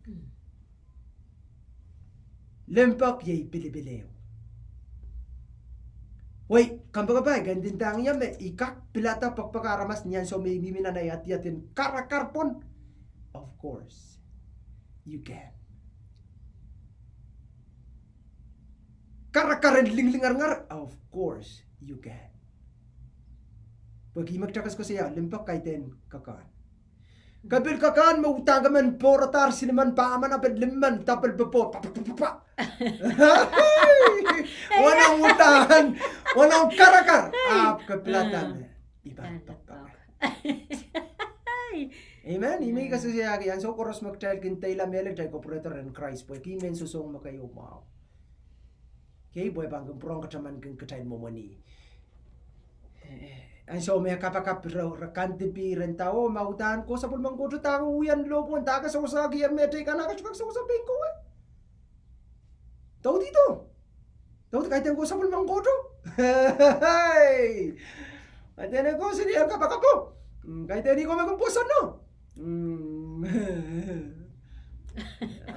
Limpoak iei pilipil ehu. Wei, kompoakepahi, ke ndindahng ie me I kak pilada pekpek aramas ni ansou me I mihmi nan ahi adiadin karakar pwon? Of course, you can. Karakar en linglingarngar? Of course, you can. Pwehki I me kitail koasoakoasoia, limpoak kaidehn kekehn. Ke pil kekehn me uhdahn ke men pwouradahr silimen pahmen, ahpw limmen dapel popohl. Pa, pa, pa, pa, pa. Wenehng uhdahn, wenehng karakar. Ahpw ke pilada me I pahn pekpek. Amen. I men koasoakoasoiahki ansou koaros me kitail kin deila mehlel, kitail kapwurehdo rehn Krais pwehki I men sosohng me keieu mwahu. Okay, pwe e pahn kin pwurehng katamankin kitail mwomwen ih. Eh, ansou me kapakap re, re kandipih, re nda, oh, ma uhdahn ko sapwellimen Koht, dahkot wia lohpwuo, dahkot sewesehki ie, mehteikan ahkos kak sewese pein kowe. Doudi do. Doudi kaidehn ko sapwellimen Koht. Hei. Kaidehn ko silian kapakapo. Mm, kaidehn ko me kin pwosono. Mm.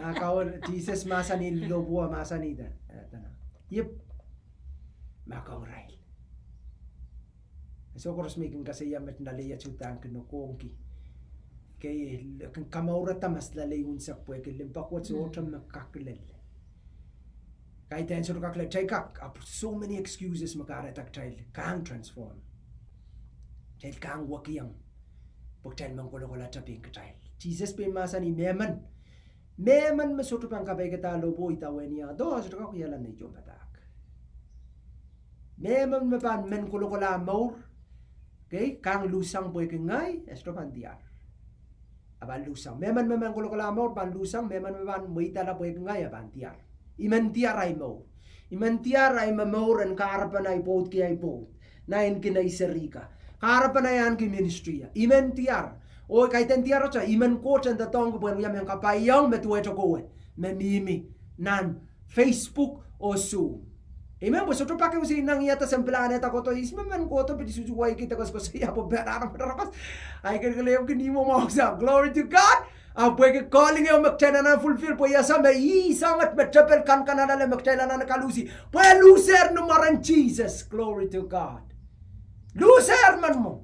A Kaun Sises mahsanih, lohpwuo mahsanih da. Eh, dene. Iep. Ma kong irail. Ansou koaros me I kin koasoia met, laleia sohte kin nohkohngki. Kei, kin kamourada ma laleia unsek pwehki limpoak wet sohte me kak lel. Kaidehn sohte kak lel, kitail kak, ahpw so many excuses me kahrehda kitail kang transform. Kitail kang wekiong. Pwe kitail men kolokolahte pein kitail. Sises pein mahsanih mehmen. Mehmen me sohte pahn kapeikada lohpwuo, idawehn ie, do, sohte kak wiahla nei tohnpadahk. Mehmen me pahn men kolokola mour, okay, kang luhsang pwehki ngehi, e sohte pahn diar. A pahn luhsang. Mehmen me men kolokola mour pahn luhsang, mehmen me pahn mweidala pwehki ngehi, a pahn diar. I men diar ahi mour. I men diar ahi momour en kahrepen ahi pwoud ki ahi pwoud. Nan inenen serihka. Kahrepen ahi ahneki ministry. I men diar. Oh kaidehn diar ata, i men Koht en doadoahngki pwehn wia mehn kapaiong me duwehte kowe. Me mihmi. Nan Facebook oh Zoom. I men pwe sohte pak ehu se inengieng ata, se pil anahne ata kohdo, ihs me men kohdo pil susuwaiki de koasokoasoia pwe pahn aramas. Ahi kelekelehpw kin ih mwomwohdiso. Glory to God. Ahpw pwehki calling ehu me kitail anahne fulfill pwe ia sang me ih soangen me tepel kankanalale me kitail anahne kaluhsi. Pwe lusehr ni mwaren Sises. Glory to God. Lusehr men mwo.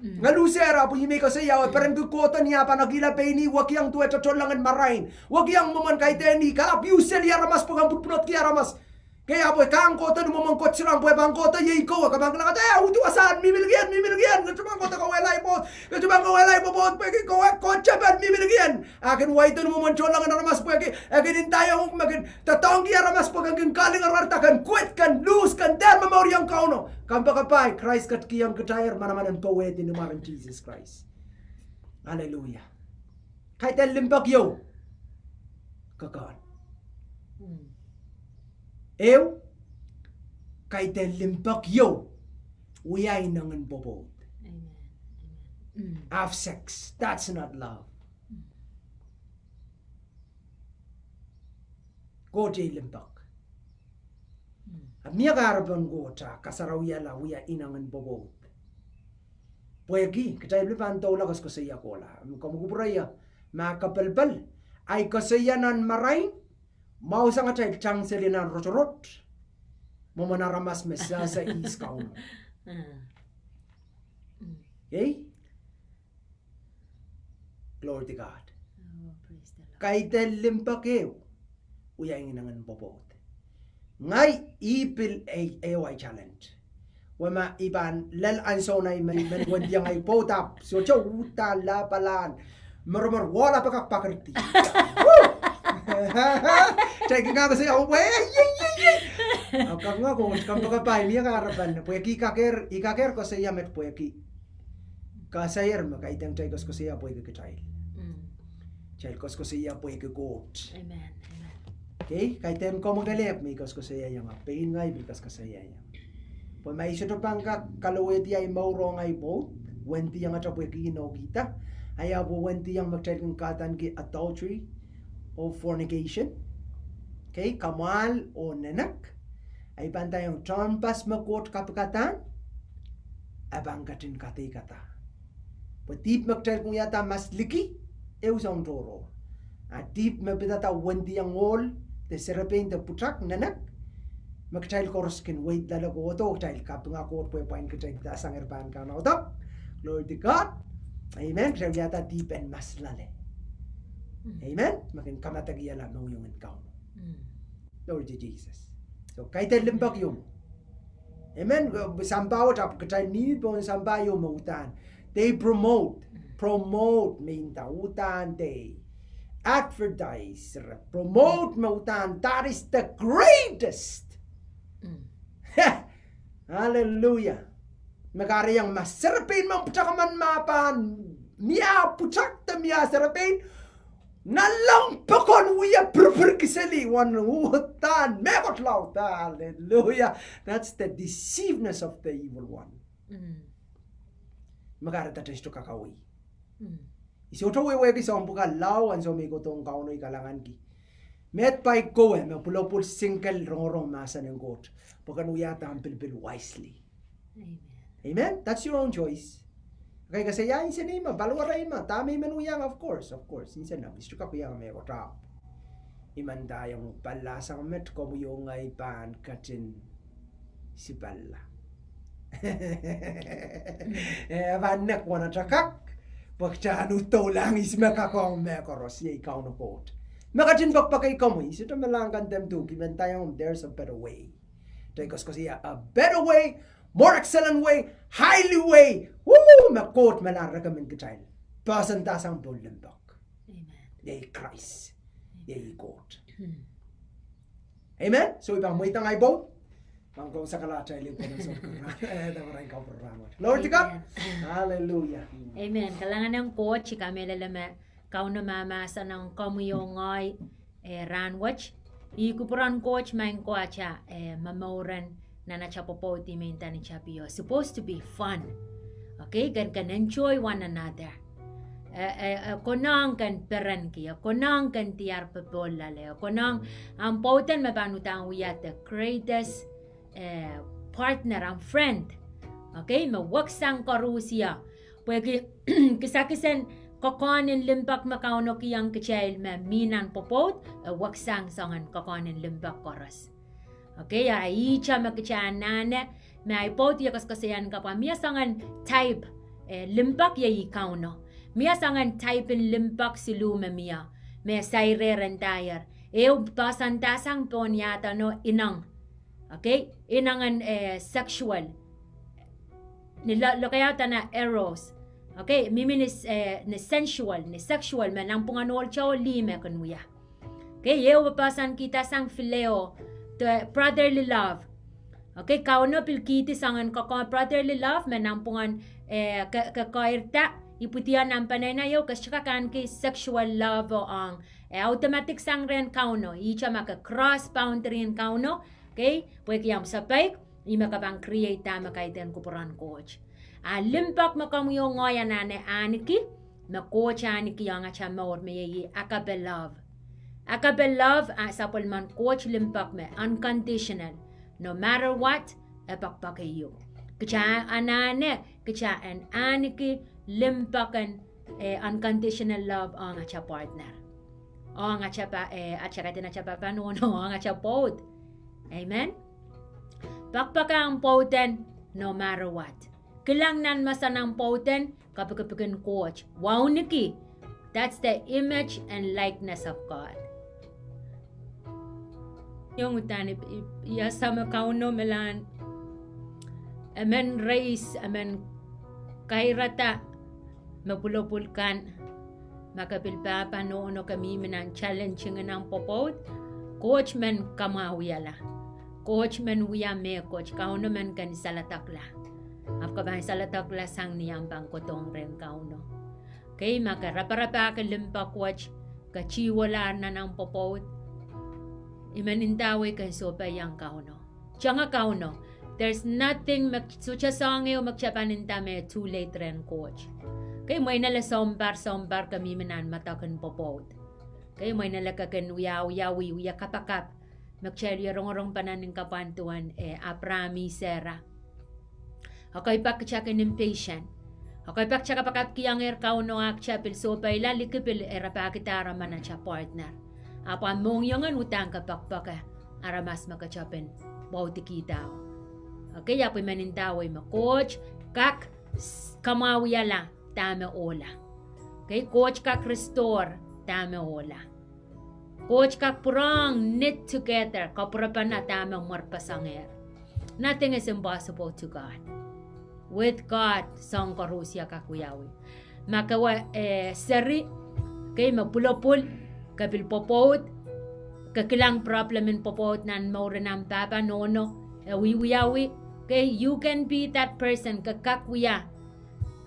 Nge lusehr ahpw ih me koasoia, e perenki kohdo ni ah pahn ekihla pein ih, wekiong duwehte tohnleng en marain. Wekiong mwomwen kaidehn ih, kalap use seli aramas pwe ke pwunopwunodki aramas. Kei ahpw e kang kohdo ni mwomwen Koht sirang pwe e pahn kohdo iei kowe, ke pahn kilang ata, eh, uduwasahn, mihmi likien, mihmi likien, ke sohte pahn kohdo kawehla ahi pwoud, ke sohte pahn kawehla ahi pwoud, pwehki kowe, Koht tepel, mihmi likien. A kin waido ni mwomwen tohnleng en aramas pwehki, e kin ndaiong uhk me kin doadoahngki aramas pwehki e kin kalinganahda, ken quit, ken lose, ken dehr momouriong Kauno. Kompoakepahi, Krais ketikihong kitail manaman en powehdi ni mwaren Sises Krais. Hallelujah. Kaidehn limpoak ieu. Kokohn. Ehu, kaidehn limpoak ieu. Wia inengen pwopwoud. Have sex. That's not love. Koht iei limpoak. A mie kahrepen Koht a kasarawihala wia inengen pwopwoud. Pwehki, kitail pil pahn doula koasokoasoia kohla. Komw kupwurehiong, ma kapelpel, ahi koasoia nan marain, mwahusang atail tang seli nan rotorot, mwomwen aramas me sehse ihs Kauno. Ei? Glory to God. Kaidehn limpoak ehu, wia inengen pwopwoud. Ngehi, ih pil ei, ehu ahi talent. Wema i pahn lel ansou nan i men, men wendiong ahi pwoud ahpw sohte uhdahn lapalahn. Mermer wahla pekak pakerdi. Taiki nga koasoia, oh, ei, ei, ei, ei. Ahpw kak nga Koht, kompoakepahi, mie kahrepen, pwehki i kakehr, i kakehr koasoia met pwehki. Koasoair me kaidehn kitail koasokoasoia pwehki kitail. Kitail koasokoasoia pwehki Koht. Kei, kaidehn komwi kelehpw me i koasokoasoiaiong, a pein ngehi pil koasokoasoiaiong. Pwe ma i sohte pahn kak kalowehdi ahi mour ong ahi pwoud, wendiong ata pwehki inoukihda, a ia pwe wendiong me kitail kin kahdaneki adultery, oh fornication. Kei, kamwahl oh nenek. A i pahn ndaiong tehnpas me Koht kapikadahn, e pahn ketin kadeikada. Pwe dihp me kitail kin wiahda mas liki, ehu soahng tohrohr. A dihp me pidada wendiong ohl, de serepein de pwutak nenek, me kitail koaros kin weid loale kohdo, kitail kapinga Koht pwe pwain kitail pidasang irail pahn kaunohdo. Glory to God. Amen. Kitail wiahda dihp en mas loale. Amen. Me kin kamadekihala mohngiong en Kauno. Glory to Jesus. So, kaidehn limpoak ieu. Amen. Sampah wet ahpw kitail mihmi pohn sampah ieu me uhdahn. They promote. Promote me inda uhdahn they advertise, promote me uhdahn, that is the greatest. Hallelujah. Me kahrehiong ma serepein men pwutak emen ma pahn mie pwutak de mie serepein, nanleng pokon wie pirpirki seli, wen uhdahn mehkot laud. Hallelujah. That's the deceiveness of the evil one. Me kahrehda kitail sohte kak awih. I sohte wehwehki soahng pwukat lao ansou me i kohdohng Kauno, i kalahnganki. Met pai kowe me pwulopwul single, rongorong mahsen en Koht. Pwe ken wiahda ahmw pilipil wisely. Amen. That's your own choice. Kei koasoia insenei ma, paliwarei ma, dahme i men wiahiong, of course, of course, insenei, i sohte kak wiahiong mehkot ahpw. I men ndaiong pallahsang met komwi oh ngehi pahn ketin sipalla. E pahn nek wen ata kak, pwe kitail en doulahng ihs me kak ong mehkoaros, iei Kauno Koht. Me ketin pekipekei komwi, i sohte me lahng kan dem duk, i men ndaiong there's a better way. Kitail koasokoasoia a better way, more excellent way, highly way. Woo, me Koht me lahng recommend kitail. Pahn ndasang pohn limpoak. Iei Krais. Iei Koht. Amen. So i pahn mweidohng ahi pwoud. Pahn kousoan kalahngan atail limpoak. Glory to God. Hallelujah. Amen. Kalahngan en Koht, i kamehlele me Kauno mahmahsen ong komwi oh ngehi, eh, rahnwet. Ih kupwuren Koht, maing ko, ata, eh, momouren nan ata pwopwoud me I men nda ni tapio supposed to be fun. Okay, ken, ken enjoy one another. Eh, eh, eh, konehng ken perenki, eh, konehng ken diar popohl loale, eh, konehng ahmw pwoud en me pahn uhdahn wia the greatest, eh, partner, ahmw friend. Okay, me weksang koaros ie. Pwehki kisakis en koakoahn en limpoak me Kauno kihong kitail me mi nan pwopwoud, e weksang soangen koakoahn en limpoak koaros. Okay, a ihte me kitail anahne, me ahi pwoud ie koasoakoasoiahn kapwa mie soangen type, eh, limpoak iei Kauno. Mie soangen type en limpoak siluh me mie, me sairehr en daier. Ehu poahsoan dah sang pohn iahd, no, ineng. Okay, ineng en, eh, sexual. Ni lo-, lokaia dene eros. Okay, mihmi ni, eh, ni sensual, ni sexual, me nanpwungen ohl te oh lih me kin wia. Okay, ehu poahsoan kihda sang phileo, the brotherly love. Okay, Kauno pil kihdi soangen koakoahn brotherly love, me nanpwungen, eh, ke, ke keirda, ipwidi nan peneinei ieu, ke sohte kak ahneki sexual love ong. E automatic sang rehn Kauno, ihte ma ke cross boundary en Kauno, okay, pwehki ahmw sapeik, ih me ke pahn create dahme kaidehn kupwuren Koht. A limpoak me komwi oh ngehi anahne ahneki, me Koht ahneki ong ata mour me iei agape love. Agape love, a sapwellimen Koht limpoak me unconditional. No matter what, e poakpoake iuk. Kitail anahne, kitail en ahneki limpoak en, eh, unconditional love ong ata partner. Ong ata pa-, eh, ata kaidehn ata pahpa nohno, ong ata pwoud. Amen. Poakpoake ahmw pwoud en no matter what. Kilang nan mahsen ahmw pwoud en, kapikipikin Koht. Wauneki. That's the image and likeness of God. Iong uhdahn i, i, i ese me Kauno me lahn, e men raise, e men kairada me pwulopwul kan, ma ke pil pahpa nohno ke mihmi nan challenging en ahmw pwopwoud, Koht men kamwahuiala. Koht men wia mehkot, Kauno men kin saledekla. Ahpw ke pahn saledekla sang ni ahmw pahn kohdohng rehn Kauno. Okay, ma ke raparapahki limpoak wet, ke tihwolahr nan ahmw pwopwoud, I men ndawei ken sohpeiong Kauno. Tenge Kauno, there's nothing me sohte soahng ehu me kitail pahn nda me too late rehn Koht. Okay, mwein ele sounpar, sounpar ke mihmi nan medek en pwopwoud. Okay, mwein ele ke kin wiawia, wie, wie kapakap. Me kitail wie rongorong pahn nan kapwan duwen, eh, Apraam oh Sera. Okay, pak kitail kin impatient. Okay, pak kitail kapakapkihongehr Kauno ah kitail pil sohpeila, liki pil e rapahkihda aramas ata partner. Ahpw ah mohngiong en uhdahn ke poakpoake aramas me kitail pahn pwoudikihda. Okay, ahpw I men ndawei me Koht kak s-, kamwahuiala dahme ohla. Okay, Koht kak restore dahme ohla. Koht kak pwurehng knit together, kapwurepene dahme mwerpesengehr. Nothing is impossible to God. With God, soahng koaros kak wiawi. Ma ke wia, eh, seri, okay, me pwulopwul, ke pil pwopwoud, ke kilang problem en pwopwoud nan mour en ahmw pahpa nohno, e wiewiawi, okay, you can be that person, ke kak wia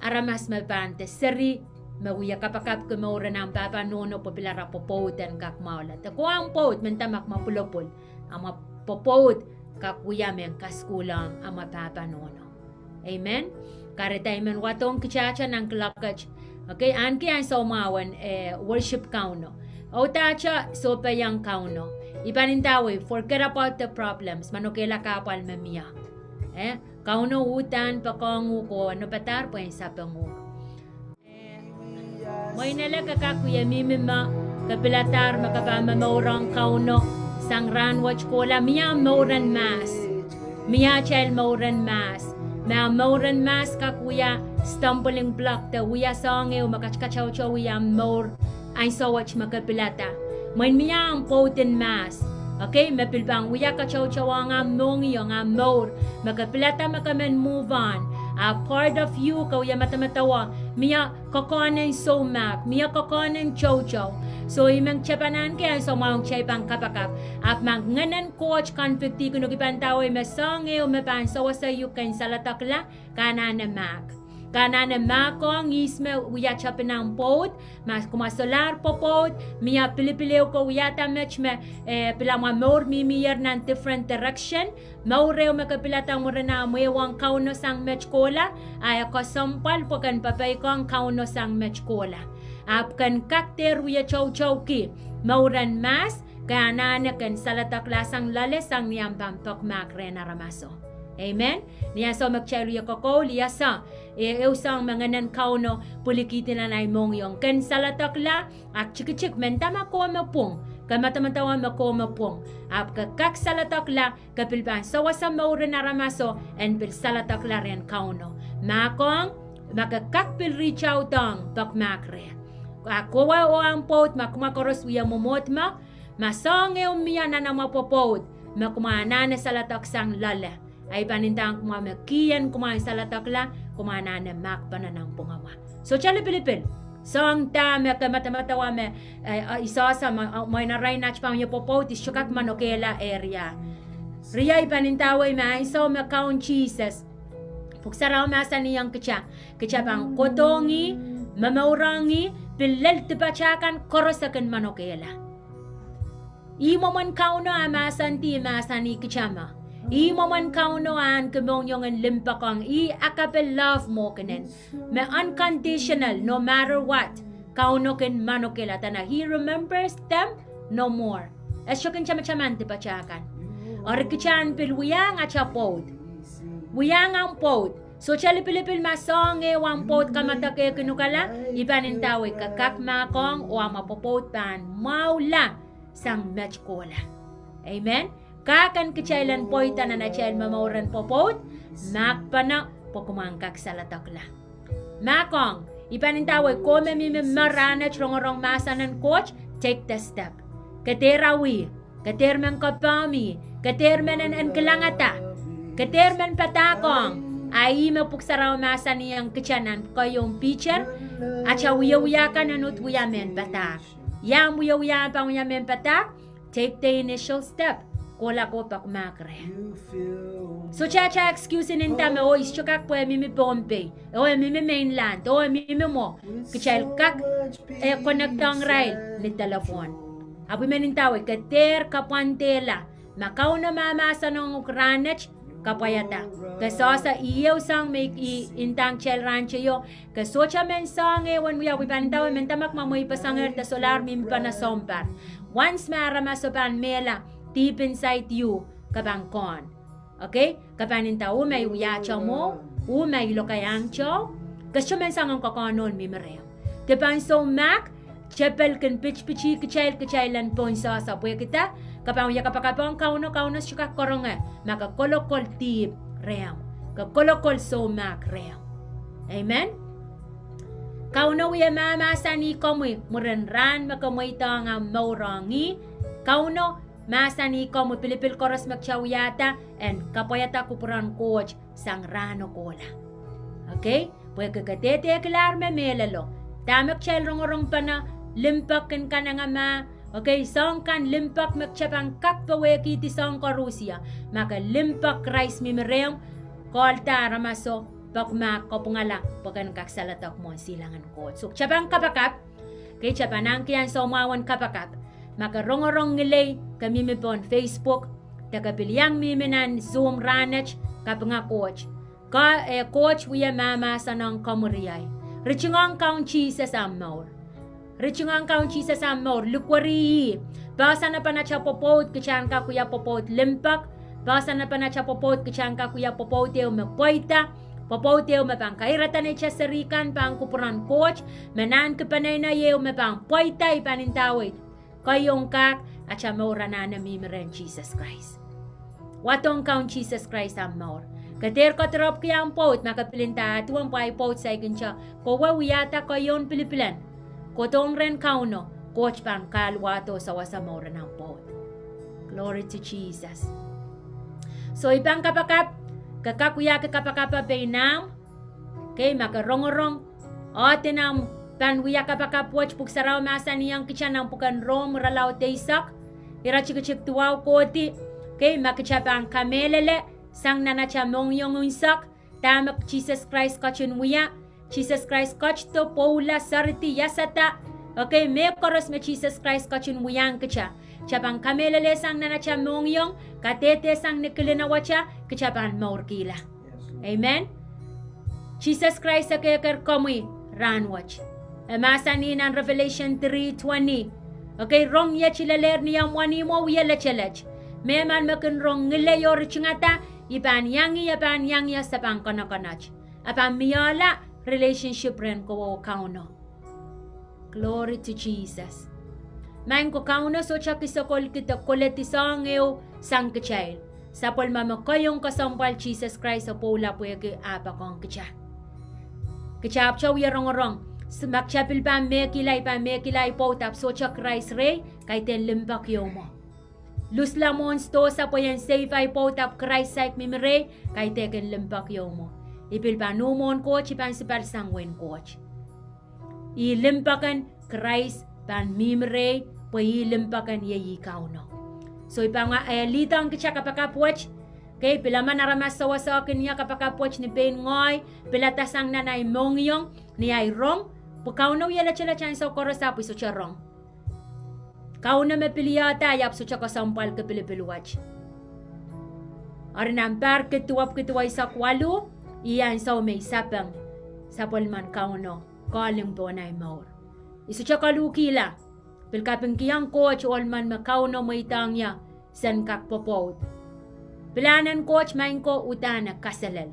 aramas me pahn de seri, me wia kapakapki mour en ahmw pahpa nohno pwe pil ara pwopwoud en kak mwahula. De kowe ahmw pwoud, mendahki ma ke pwulopwul, ahmw pwopwoud kak wia mehn kasukuhlahng ahmw pahpa nohno. Amen. Kahrehda I men wadohng kitail nan clock wet. Okay, ahneki ansou mwahu en, eh, worship Kauno. Uhdahn kitail sohpeiong Kauno. I pahn ndawei, forget about the problems. Manokehla kahpwal me mie. Eh, Kauno uhdahn poakohng uhk oh nopadahr pwehn sapeng uhk. Mwein ele ke kak wie mihmi me ke piladahr me ke pahn momourong Kauno sang rahnwet kohla, mie mouren mahs. Mie atail mouren mahs. Me mouren mahs kak wia stumbling block de wia soahng ehu me katkatautowi ahmw mour ansou wet me ke pilada. Mwein mie ahmw pwoud en mahs. Okay, me pil pahn wia katautauwehng ahmw mohngiong, ahmw mour, me ke pilada me ke men move on. A part of you ke wia medemedewe, mie koakoahn en soumahk, mie koakoahn en toutou. So I men kitail pahn ahneki ansou mwahu en kitail pahn kapakap. Ahpw ma Ngehn en Koht convict-i kin uhk, I pahn ndawei me soahng ehu me pahn sewese uhk ken saledekla, ke anahne mahk. Ke anahne mahkohng ihs me wia tepin ahmw pwoud, ma kumwa solahr pwopwoud, mie pilipil ehu ke wiahda met me, eh, pil amwa mour mihmier nan different direction, mour ehu me ke pilada mwurin ahmw ehuong Kauno sang met kohla, a e kesempwal pwe ken pepeikohng Kauno sang met kohla. Ahpw ken kak dehr wie toutou ki, mouren mahs, ke anahne ken saledekla sang loale sang ni ahmw pahn pekmahk rehn aramaso. Amen. Ni ansou me kitail wie kokoul, ia soh, e, ehu soahng me Ngehnen Kauno pwilikihdi nan ahi mohngiong. Ken saledekla, ahpw tikitik, mendahte ma kowe me pwung, ke medemedewe me kowe me pwung. Ahpw ke kak saledekla, ke pil pahn sewese mouren aramaso en pil saledekla rehn Kauno. Mahkohng, ma ke kak pil reach out ong, pekmahk reh. A kowe oh ahmw pwoud ma kumwa koaros wie mwomwohd mwo, ma soahng ehu mie nan amwa pwopwoud, me kumwa anahne saledek sang loale. A I pahn ndahng kumwa me kien kumwa en saledekla, kumwa anahne mahkpene nan pwungamwa. Sohte lipilipil. Soahng dah me ke medemedewe me, eh, eh, I sohsa mwo, eh, mwein arail nat pahn wie pwopwoud, I sohte kak manokehla area. Riei, I pahn ndawei me ansou me Kaun Sises, Pwuhk Sarawi mahsanihong kitail, kitail pahn kohdohng ih, momourong ih, pil lel dipatail kan koaros e kin manokehla. Ih mwomwen Kauno ah mahsanih, mahsanih kitail me. Ih mwomwen Kauno ahneki mohngiong en limpoakohng, ih agape love mwo kinen, me unconditional, no matter what. Kauno kin manokehla, dene he remembers them no more. E sohte kin tamataman dipatail kan. Eri kitail en pil wiahiong atail pwoud. Wiahiong ahmw pwoud. Sohte lipilipil ma soahng ehu ahmw pwoud kamadekehkinukala, I pahn ndawei ke kak mahkohng oh amwa pwopwoud pahn mwahula sang met kohla. Amen. Kak en kitail en pweida nan atail momouren pwopwoud, mahkpene pwe kumwa en kak saledekla. Mahkohng, I pahn ndawei kowe me mihmi me rahnwet rongorong mahsen en Koht, take the step. Ke dehr awih, ke dehr men kapahmwi, ke dehr men en, en kilangada, ke dehr men padahkohng. A ih me Pwuhk Sarawi mahsanihong kitail nan keieun Piter, atail wiewia kan en uhd wia mehn padahk. Ia ahmw wiewia pahn wia mehn padahk, take the initial step. Kohla ko pekmahk reh. Sohte atail excuse en nda me, oh, I sohte kak pwe e mihmi Pohnpei, oh e mihmi mainland, oh e mihmi mwo. Kitail kak, eh, connectong irail ni delepwohn. Ahpw I men ndawei ke dehr kapwandehla. Ma Kauno mahmahsanihong uhk rahnwet, kapwaiada. Ke sohsa, ih ehu soahng me I ndahng kitail rahn teio, ke sohte men soahng ehu en wia, I pahn ndawei mendahte ma kumwa mweipeseng de solahr mihmi pahn sounpar. Once me aramaso pahn mehla deep inside you, ke pahn gone. Okay? Ke pahn nda, oh, ma I wiahte mwo, oh, ma I lokaiahng tou, ke sohte men soangen kokohn ohl mihmi rehmw. De pahn soumahk, tepel kin pitipitih kitail, kitail en pohn sohsa pwehki dah, ke pahn wia kapakap ong Kauno, Kauno sohte kak karonge, ma ke kolokol dihp rehmw, ke kolokol soumahk rehmw. Amen. Kauno wie mahmahsanih komwi mwurin rahn me ke mweidohng ahmw mour ong ih. Kauno mahsanih komwi pilipil koaros me kitail wiahda en kapwaiada kupwuren Koht sang rahno kohla. Okay? Pwehki ke dehdehkilahr me mehlelo. Dahme kitail rongorongpene, limpoak kin kanengamah. Okay, soahng kan limpoak me kitail pahn kak powehkihdi soahng koaros ia. Ma ke limpoak Krais mihmi rehmw, kolahng aramaso, pekmahk, kapwungala, pwe ken kak saledek mwohn silangin Koht. So, kitail pahn kapakap, okay, kitail pahn ahneki ansou mwahu en kapakap. Ma ke rongorong ngilei, ke mihmi pohn Facebook, de ke pil iang mihmi nan Zoom rahnwet, kapinga Koht. Ka, eh, Koht wie mahmahsanihong komwi riei. Ritingohng Kaun Sises ahmw mour. Ritingohng Kaun Sises ahmw mour, likweri ih. Poahsoan epen atail pwopwoud, kitail en kak wia pwopwoud limpoak. Poahsoan epen atail pwopwoud, kitail en kak wia pwopwoud ehu me pweida. Pwopwoud ehu me pahn kairada neitail seri kan pahn kupwuren Koht. Me nan ki peneinei ehu me pahn pweida, I pahn ndawei, keieun kak, atail mour anahne mihmi rehn Sises Krais. Wadohng Kaun Sises Krais ahmw mour. Ke dehr kediropwki ahmw pwoud, ma ke pil nda, ah duwen pwe ahi pwoud saikinte. Kowe wiahda keieun pilipilen, kohdohng rehn Kauno, Koht pahn kahluwahdo sewese mouren ahmw pwoud. Glory to Jesus. So I pahn kapakap, ke kak wiahki kapakap pein ahmw. Okay, ma ke rongorong, ohdin ahmw pahn wia kapakap wet, Pwuhk Sarawi mahsanihong kitail nan pwuken Rom irelaud eisek, iretikitik duwau kohdi. Okay, ma kitail pahn kamehlele sang nan atail mohngiong unsek dahme Sises Krais ketin wia, Sises Krais ketido, pwoula, seridi, iasada. Ekei mehkoaros me Sises Krais ketin wiahiong kita, kita pahn kamehlelehsang nan ata mohngiong, kadehdehsang ni kilin wasa, kita pahn mourkihla. Amen. Sises Krais ekei eker komwi rahnwet. E mahsanih nan Revelation three twenty, ekei rong iet ilelehr ni omw wenihmwo wie letelet. Mehmen me kin rong ngilei oh ritingada, I pahn iang ih, e pahn iang ie, se pahn konokonot. E pahn mihla relationship rehn kowe oh Kauno. Glory to Jesus. Maing ko, Kauno sohte kisokolki de koledi soahng ehu sang kitail. Sapwellime me kohiong kesempwal Sises Krais e pwoula pwehki ah poakohng kita. Kita ahpwte wie rongorong, ma kita pil pahn mehkihla, I pahn mehkihla ahi pwoud ahpw sohte Krais rehi, kaidehn limpoak ieu mwo. Lusla mwohn sidohsa pwe I en save ahi pwoud ahpw Krais saik mihmi rehi, kaidehkin limpoak ieu mwo. I pil pahn uh mwohn Koht, I pahn sipal sang wehin Koht. Ih limpoak en Krais pahn mihmi rehi, pwe ih limpoak en iei ih Kauno. So I pahn, eh, lihdohng kita kapakap wet. Kei, pil emen aramas sewese kin ie kapakap wet ni pein ngehi, pilada sang nan ahi mohngiong, ni ahi rong, pwe Kauno wie letelet ansou koaros ahpw I sohte rong. Kauno me pil iehda, I ahpw sohte kesempwalki pilipil wet. Eri nan Pahr kid duwepwiki duweisek waluh, ih ansou me I sapeng sapwellimen Kauno, calling pohn ahi mour. I sohte koluhkihla, pil kapingkihong Koht ohl men me Kauno mweidohng ie sen kak pwopwoud. Pilahn en Koht, maing ko, uhdahn kaselel.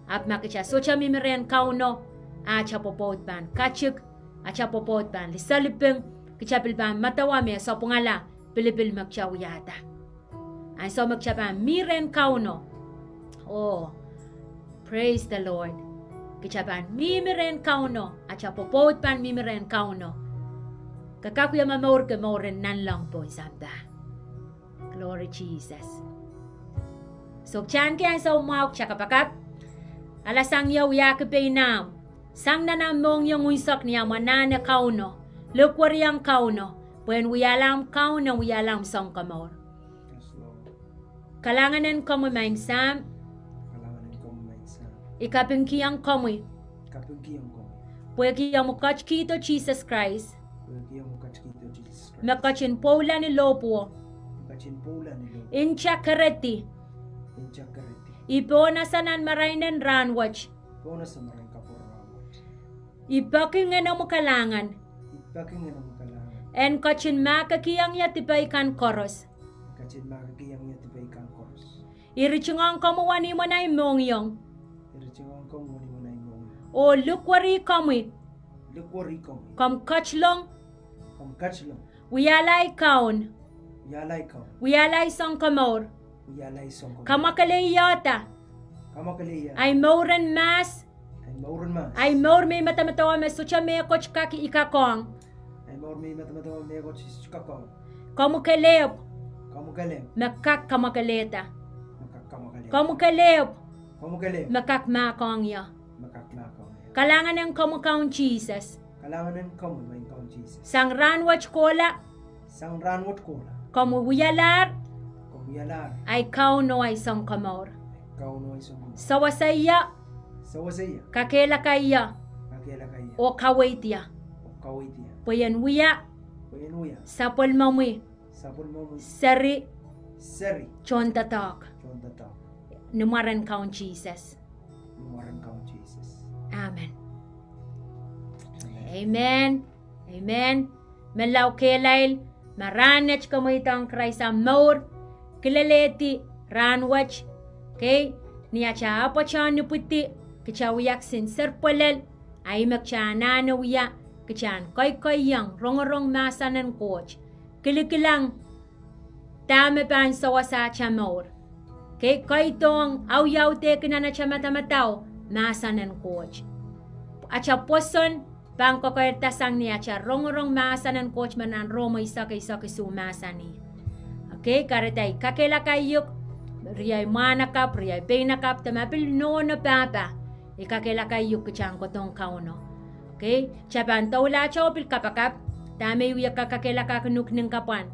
Ahpw ma kita sohte mihmi rehn Kauno, ata pwopwoud pahn katik, ata pwopwoud pahn liseliping, kita pil pahn medewe me sapwungala pilipil me kita wiahda. Ansou me kita pahn mih rehn Kauno. Oh, praise the Lord. Kita pahn mihmi rehn Kauno, ata pwopwoud pahn mihmi rehn Kauno. Ke kak wie momourki mouren nanleng pohn sampah. Glory Jesus. So kita ahneki ansou mwahu kita kapakap. Alasang ie, wiahki pein ahmw. Sang nan ahmw mohngiong unsek ni ahmw anahne Kauno. Likweriong Kauno. Pwe en wiahla ahmw Kaun, en wiahla ahmw Sounkomour. Kalahngan en komwi maing Sahm. I kapingkihong komwi. Pwehki omw ketikihdo Sises Krais, me ketin pwoula ni lohpwuo, nta keredi, I pohnese nan marain en rahnwet. I peki Ngehnomwi kalahngan en ketin mahkikihong ie dipei kan koaros. I ritingohng komwi wenihmw en ahi mohngiong oh likweri komwi. Komw ketilong, wiahla ahi Kaun, wiahla ahi Sounkomour, kamwakelehiehda ahi mouren mahs, ahi mour me I medemedewe me sohte mehkot kak I kak ong. Komw kelehpw me kak kamwakelehda. Komw kelehpw me kak mahkohng ie. Kalahngan en komwi Kaun Sises. Sang rahnwet kohla, komw wialahr ahi Kaun oh ahi Sounkomour. Sewese ie, kakehlaka ie, oh kaweid ie, pwe I en wia sapwellimomwi seri tohndoadoahk. Ni mwaren Kaun Sises. Amen. Amen. Amen. Menlau kehlail, ma rahnwet ke mweidohng Krais ahmw mour, kilelehdi rahnwet, kei, ni atail patohwan ipwidi, kitail wia kisin serpwelel, a ih me kitail anahne wia, kitail en koikoiong rongorong mahsen en Koht, kilikilang dahme pahn sewese atail mour, kei, koidohng audaudki nan atail madamadau mahsen en Koht. Atail pwoson pahn kokoirda sang ni atail rongorong mahsen en Koht me nan Rom eisek, eisek isuh mahsanih. Kei, kahrehda I kakehlaka uk, riei mwahnakapw, riei peinakapw, de ma pil nohno pahpa, I kakehlaka uk kitail en kohdohng Kauno. Kei, kitail pahn doulahte oh pil kapakap, dahme I wie kakehlakahkin uhk nin kapwan.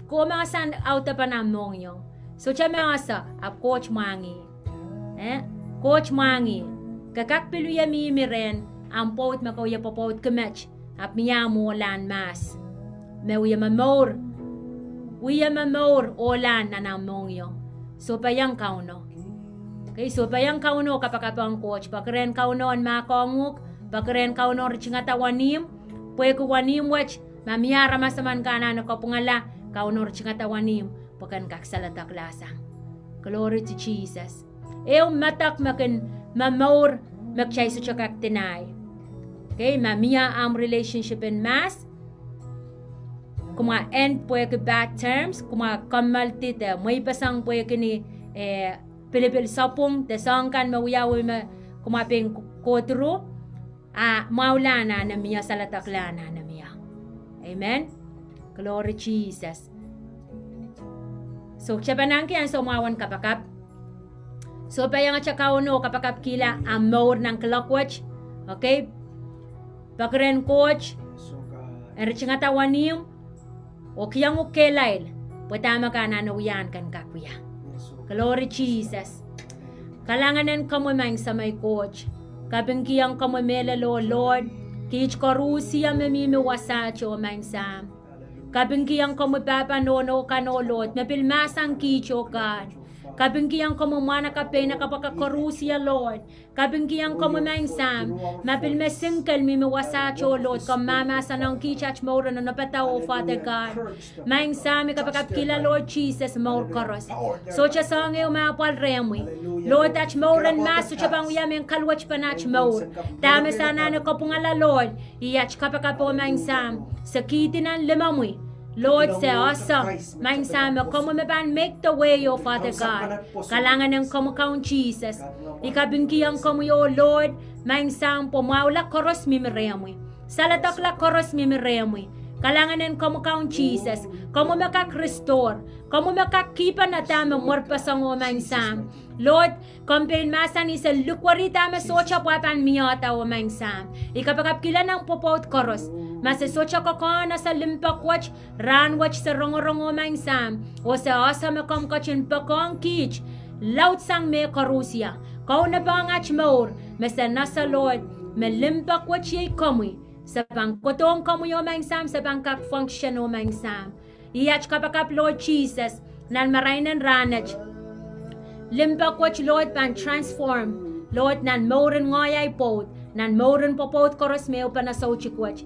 Komw mahsen audepen ahmw mohngiong. Sohte me ese, ahpw Koht mwahngih. Eh, Koht mwahngih. Ke kak pil wie mihmi rehn ahmw pwoud me ke wie pwopwoudki met, ahpw mie ahmw ohlahn mahs. Me wie momour, wie momour ohlahn nan ahmw mohngiong. Sohpeiong Kauno. Kei, sohpeiong Kauno, kapakapohng Koht, peki rehn Kauno en mahkohng uhk, peki rehn Kauno ritingada wenihmw, pwehki wenihmw wet, ma mie aramas emen ke anahne kapwungala, Kauno ritingada wenihmw, pwe ken kak saledekla sang. Glory to Jesus. Ehu medek me kin momour me kitail sohte kak deny. Kei, ma mie ahmw relationship en mahs, kumwa end pwehki bad terms, kumwa kommoaldi de mweipeseng pwehki ni, eh, pilipil sapwung de soahng kan me wiawi me kumwa pein go through, a mwahula anahne mie, saledekla anahne mie. Amen. Glory Jesus. So, kitail pahn ahneki ansou mwahu en kapakap. Sohpeiong Kauno, kapakapkihla ahmw mour nan kuloak wet. Okay. Peki rehn Koht en ritingada wenihmw oh kihong uhk kehlail, pwe dahme ke anahne wia ken kak wia. Glory Jesus. Kalahngan en komwi Maing Semei Koht. Kapingkihong komwi mehlel, oh Lord, kiht koarusie me mihmi wasaht, oh Maing Sahm. Kapingkihong komwi pahpa nohno kan, oh Lord, me pil mahsang kiht, oh God. Kapingkihong komwi mwahnakapw peinakapw akan koarusie, Lord. Kapingkihong komwi Maing Sahm, ma pil me single mihmi wasaht, oh Lord, komw mahmahsanihong kiht aht mour en onopada, oh Father God. Maing Sahm, I kapakapkihla Lord Jesus mour koaros. Sohte soahng ehu me apwal rehmwi. Lord, aht mour en mahs sohte pahn wia mehn kaluwetpen aht mour. Dahme se anahne kapwungala Lord, ih aht kapakap, oh Maing Sahm, se kihdi nan limomwi. Lord, se ese, Maing Sahm, me komwi me pahn make the way, oh Father God. Kalahngan en komwi Kaun Jesus. I kapingkihong komwi, oh Lord, Maing Sahm, pwe mwahula koaros mihmi rehmwi. Saledekla koaros mihmi rehmwi. Kalahngan en komwi Kaun Jesus. Komwi me kak restore. Komwi me kak kihpene dahme mwerpeseng, oh Maing Sahm. Lord, komw pein mahsanih se likwerih dahme sohte pwe pahn miehda, oh Maing Sahm. I kapakapkihla nan pwopwoud koaros, ma se sohte kokohn ese limpoak wet, rahn wet se rongorong, oh Maing Sahm, oh se ese me komw ketin poakohng kiht laudsang mehkoarusie, kaunopohng aht mour, me se ese Lord, me limpoak wet iei komwi, se pahn kohdohng komwi, oh Maing Sahm, se pahn kak function, oh Maing Sahm. Ih aht kapakap Lord Jesus, nan marain en rahnwet. Limpoak wet Lord pahn transform, Lord, nan mour en ngoahi ahi pwoud, nan mour en pwopwoud koaros me ehupene soutik wet.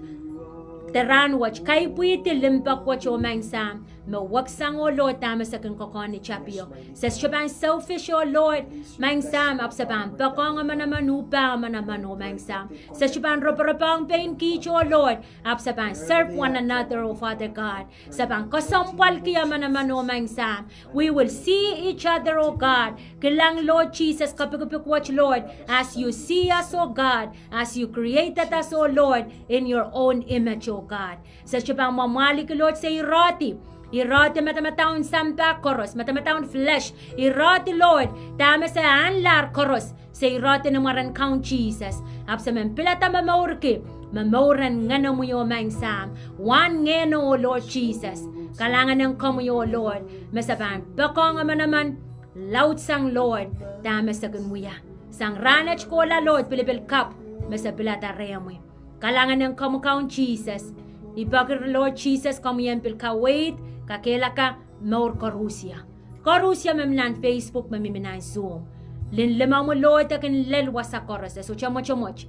De rahn wet, kaipwihdi limpoak wet, oh Maing Sahm, me weksang, oh Lord, dahme se kin kokohn tapio. Se sohte pahn selfish, oh Lord, Maing Sahm, ahpw se pahn poakohng emenemen, uhpeh emenemen, oh Maing Sahm. Se sohte pahn roporopohng pein kiht, oh Lord, ahpw se pahn serve one another, oh Father God. Se pahn kesempwalki emenemen, oh Maing Sahm. We will see each other, oh God. Kilang Lord Jesus, kapikipik wet Lord, as you see us, oh God, as you created us, oh Lord, in your own image, oh God. Se sohte pahn mwamwahliki Lord, se irehdi, irehdi madamadau en sampah koaros, madamadau en flesh, irehdi Lord, dahme se ahnlahr koaros, se irehdi ni mwaren Kaun Jesus. Ahpw se men pilada momourki, momouren Ngehnomwi, oh Maing Sahm, wahn Ngehno, oh Lord Jesus. Kalahngan en komwi, oh Lord, me se pahn poakohng emenemen laudsang Lord, dahme se kin wia. Sang rahnwet kohla Lord, pilipil kapw me se pilada rehmwi. Kalahngan en komwi Kaun Jesus. I peki Lord Jesus komwi en pil kaweid, kakehlaka mour koarusie. Koarusie me mi nan Facebook, me mihmi nan Zoom. Limlimomwi Lord e kin lel wasa koaros, e sohte mwotomwot.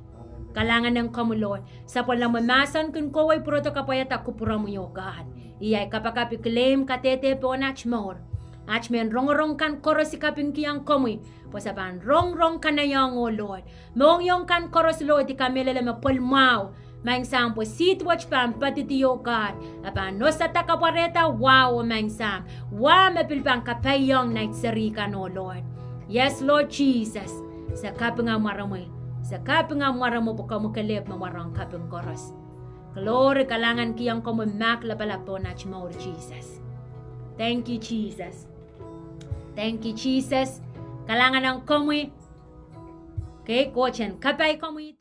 Kalahngan en komwi Lord. Sapwellimomwi mahsen kin kohwei pwurodo kapwaiada kupwuromwi, oh God. Ih ahi kapakap, I claim kadehde pohn aht mour. Aht mehn rongorong kan koaros I kapingkihong komwi, pwe se pahn rongorong kanaiehng, oh Lord. Mohngiong kan koaros Lord I kamehlele me pwel mwahu, Maing Sahm, pwe seed wet pahn pedidi, oh God. E pahn osada kapwarehda wah, oh Maing Sahm, wah me pil pahn kapaiong nait seri kan, oh Lord. Yes Lord Jesus. Se kapinga mwaromwi. Se kapinga mwaromwi pwe komwi kelehpw me mwarohng kaping koaros. Glory, kalahngan, kihong komwi mahk lapalap pohn aht mour Jesus. Thank you Jesus. Thank you Jesus. Kalahngan en komwi. Kei Koht en kapai komwi.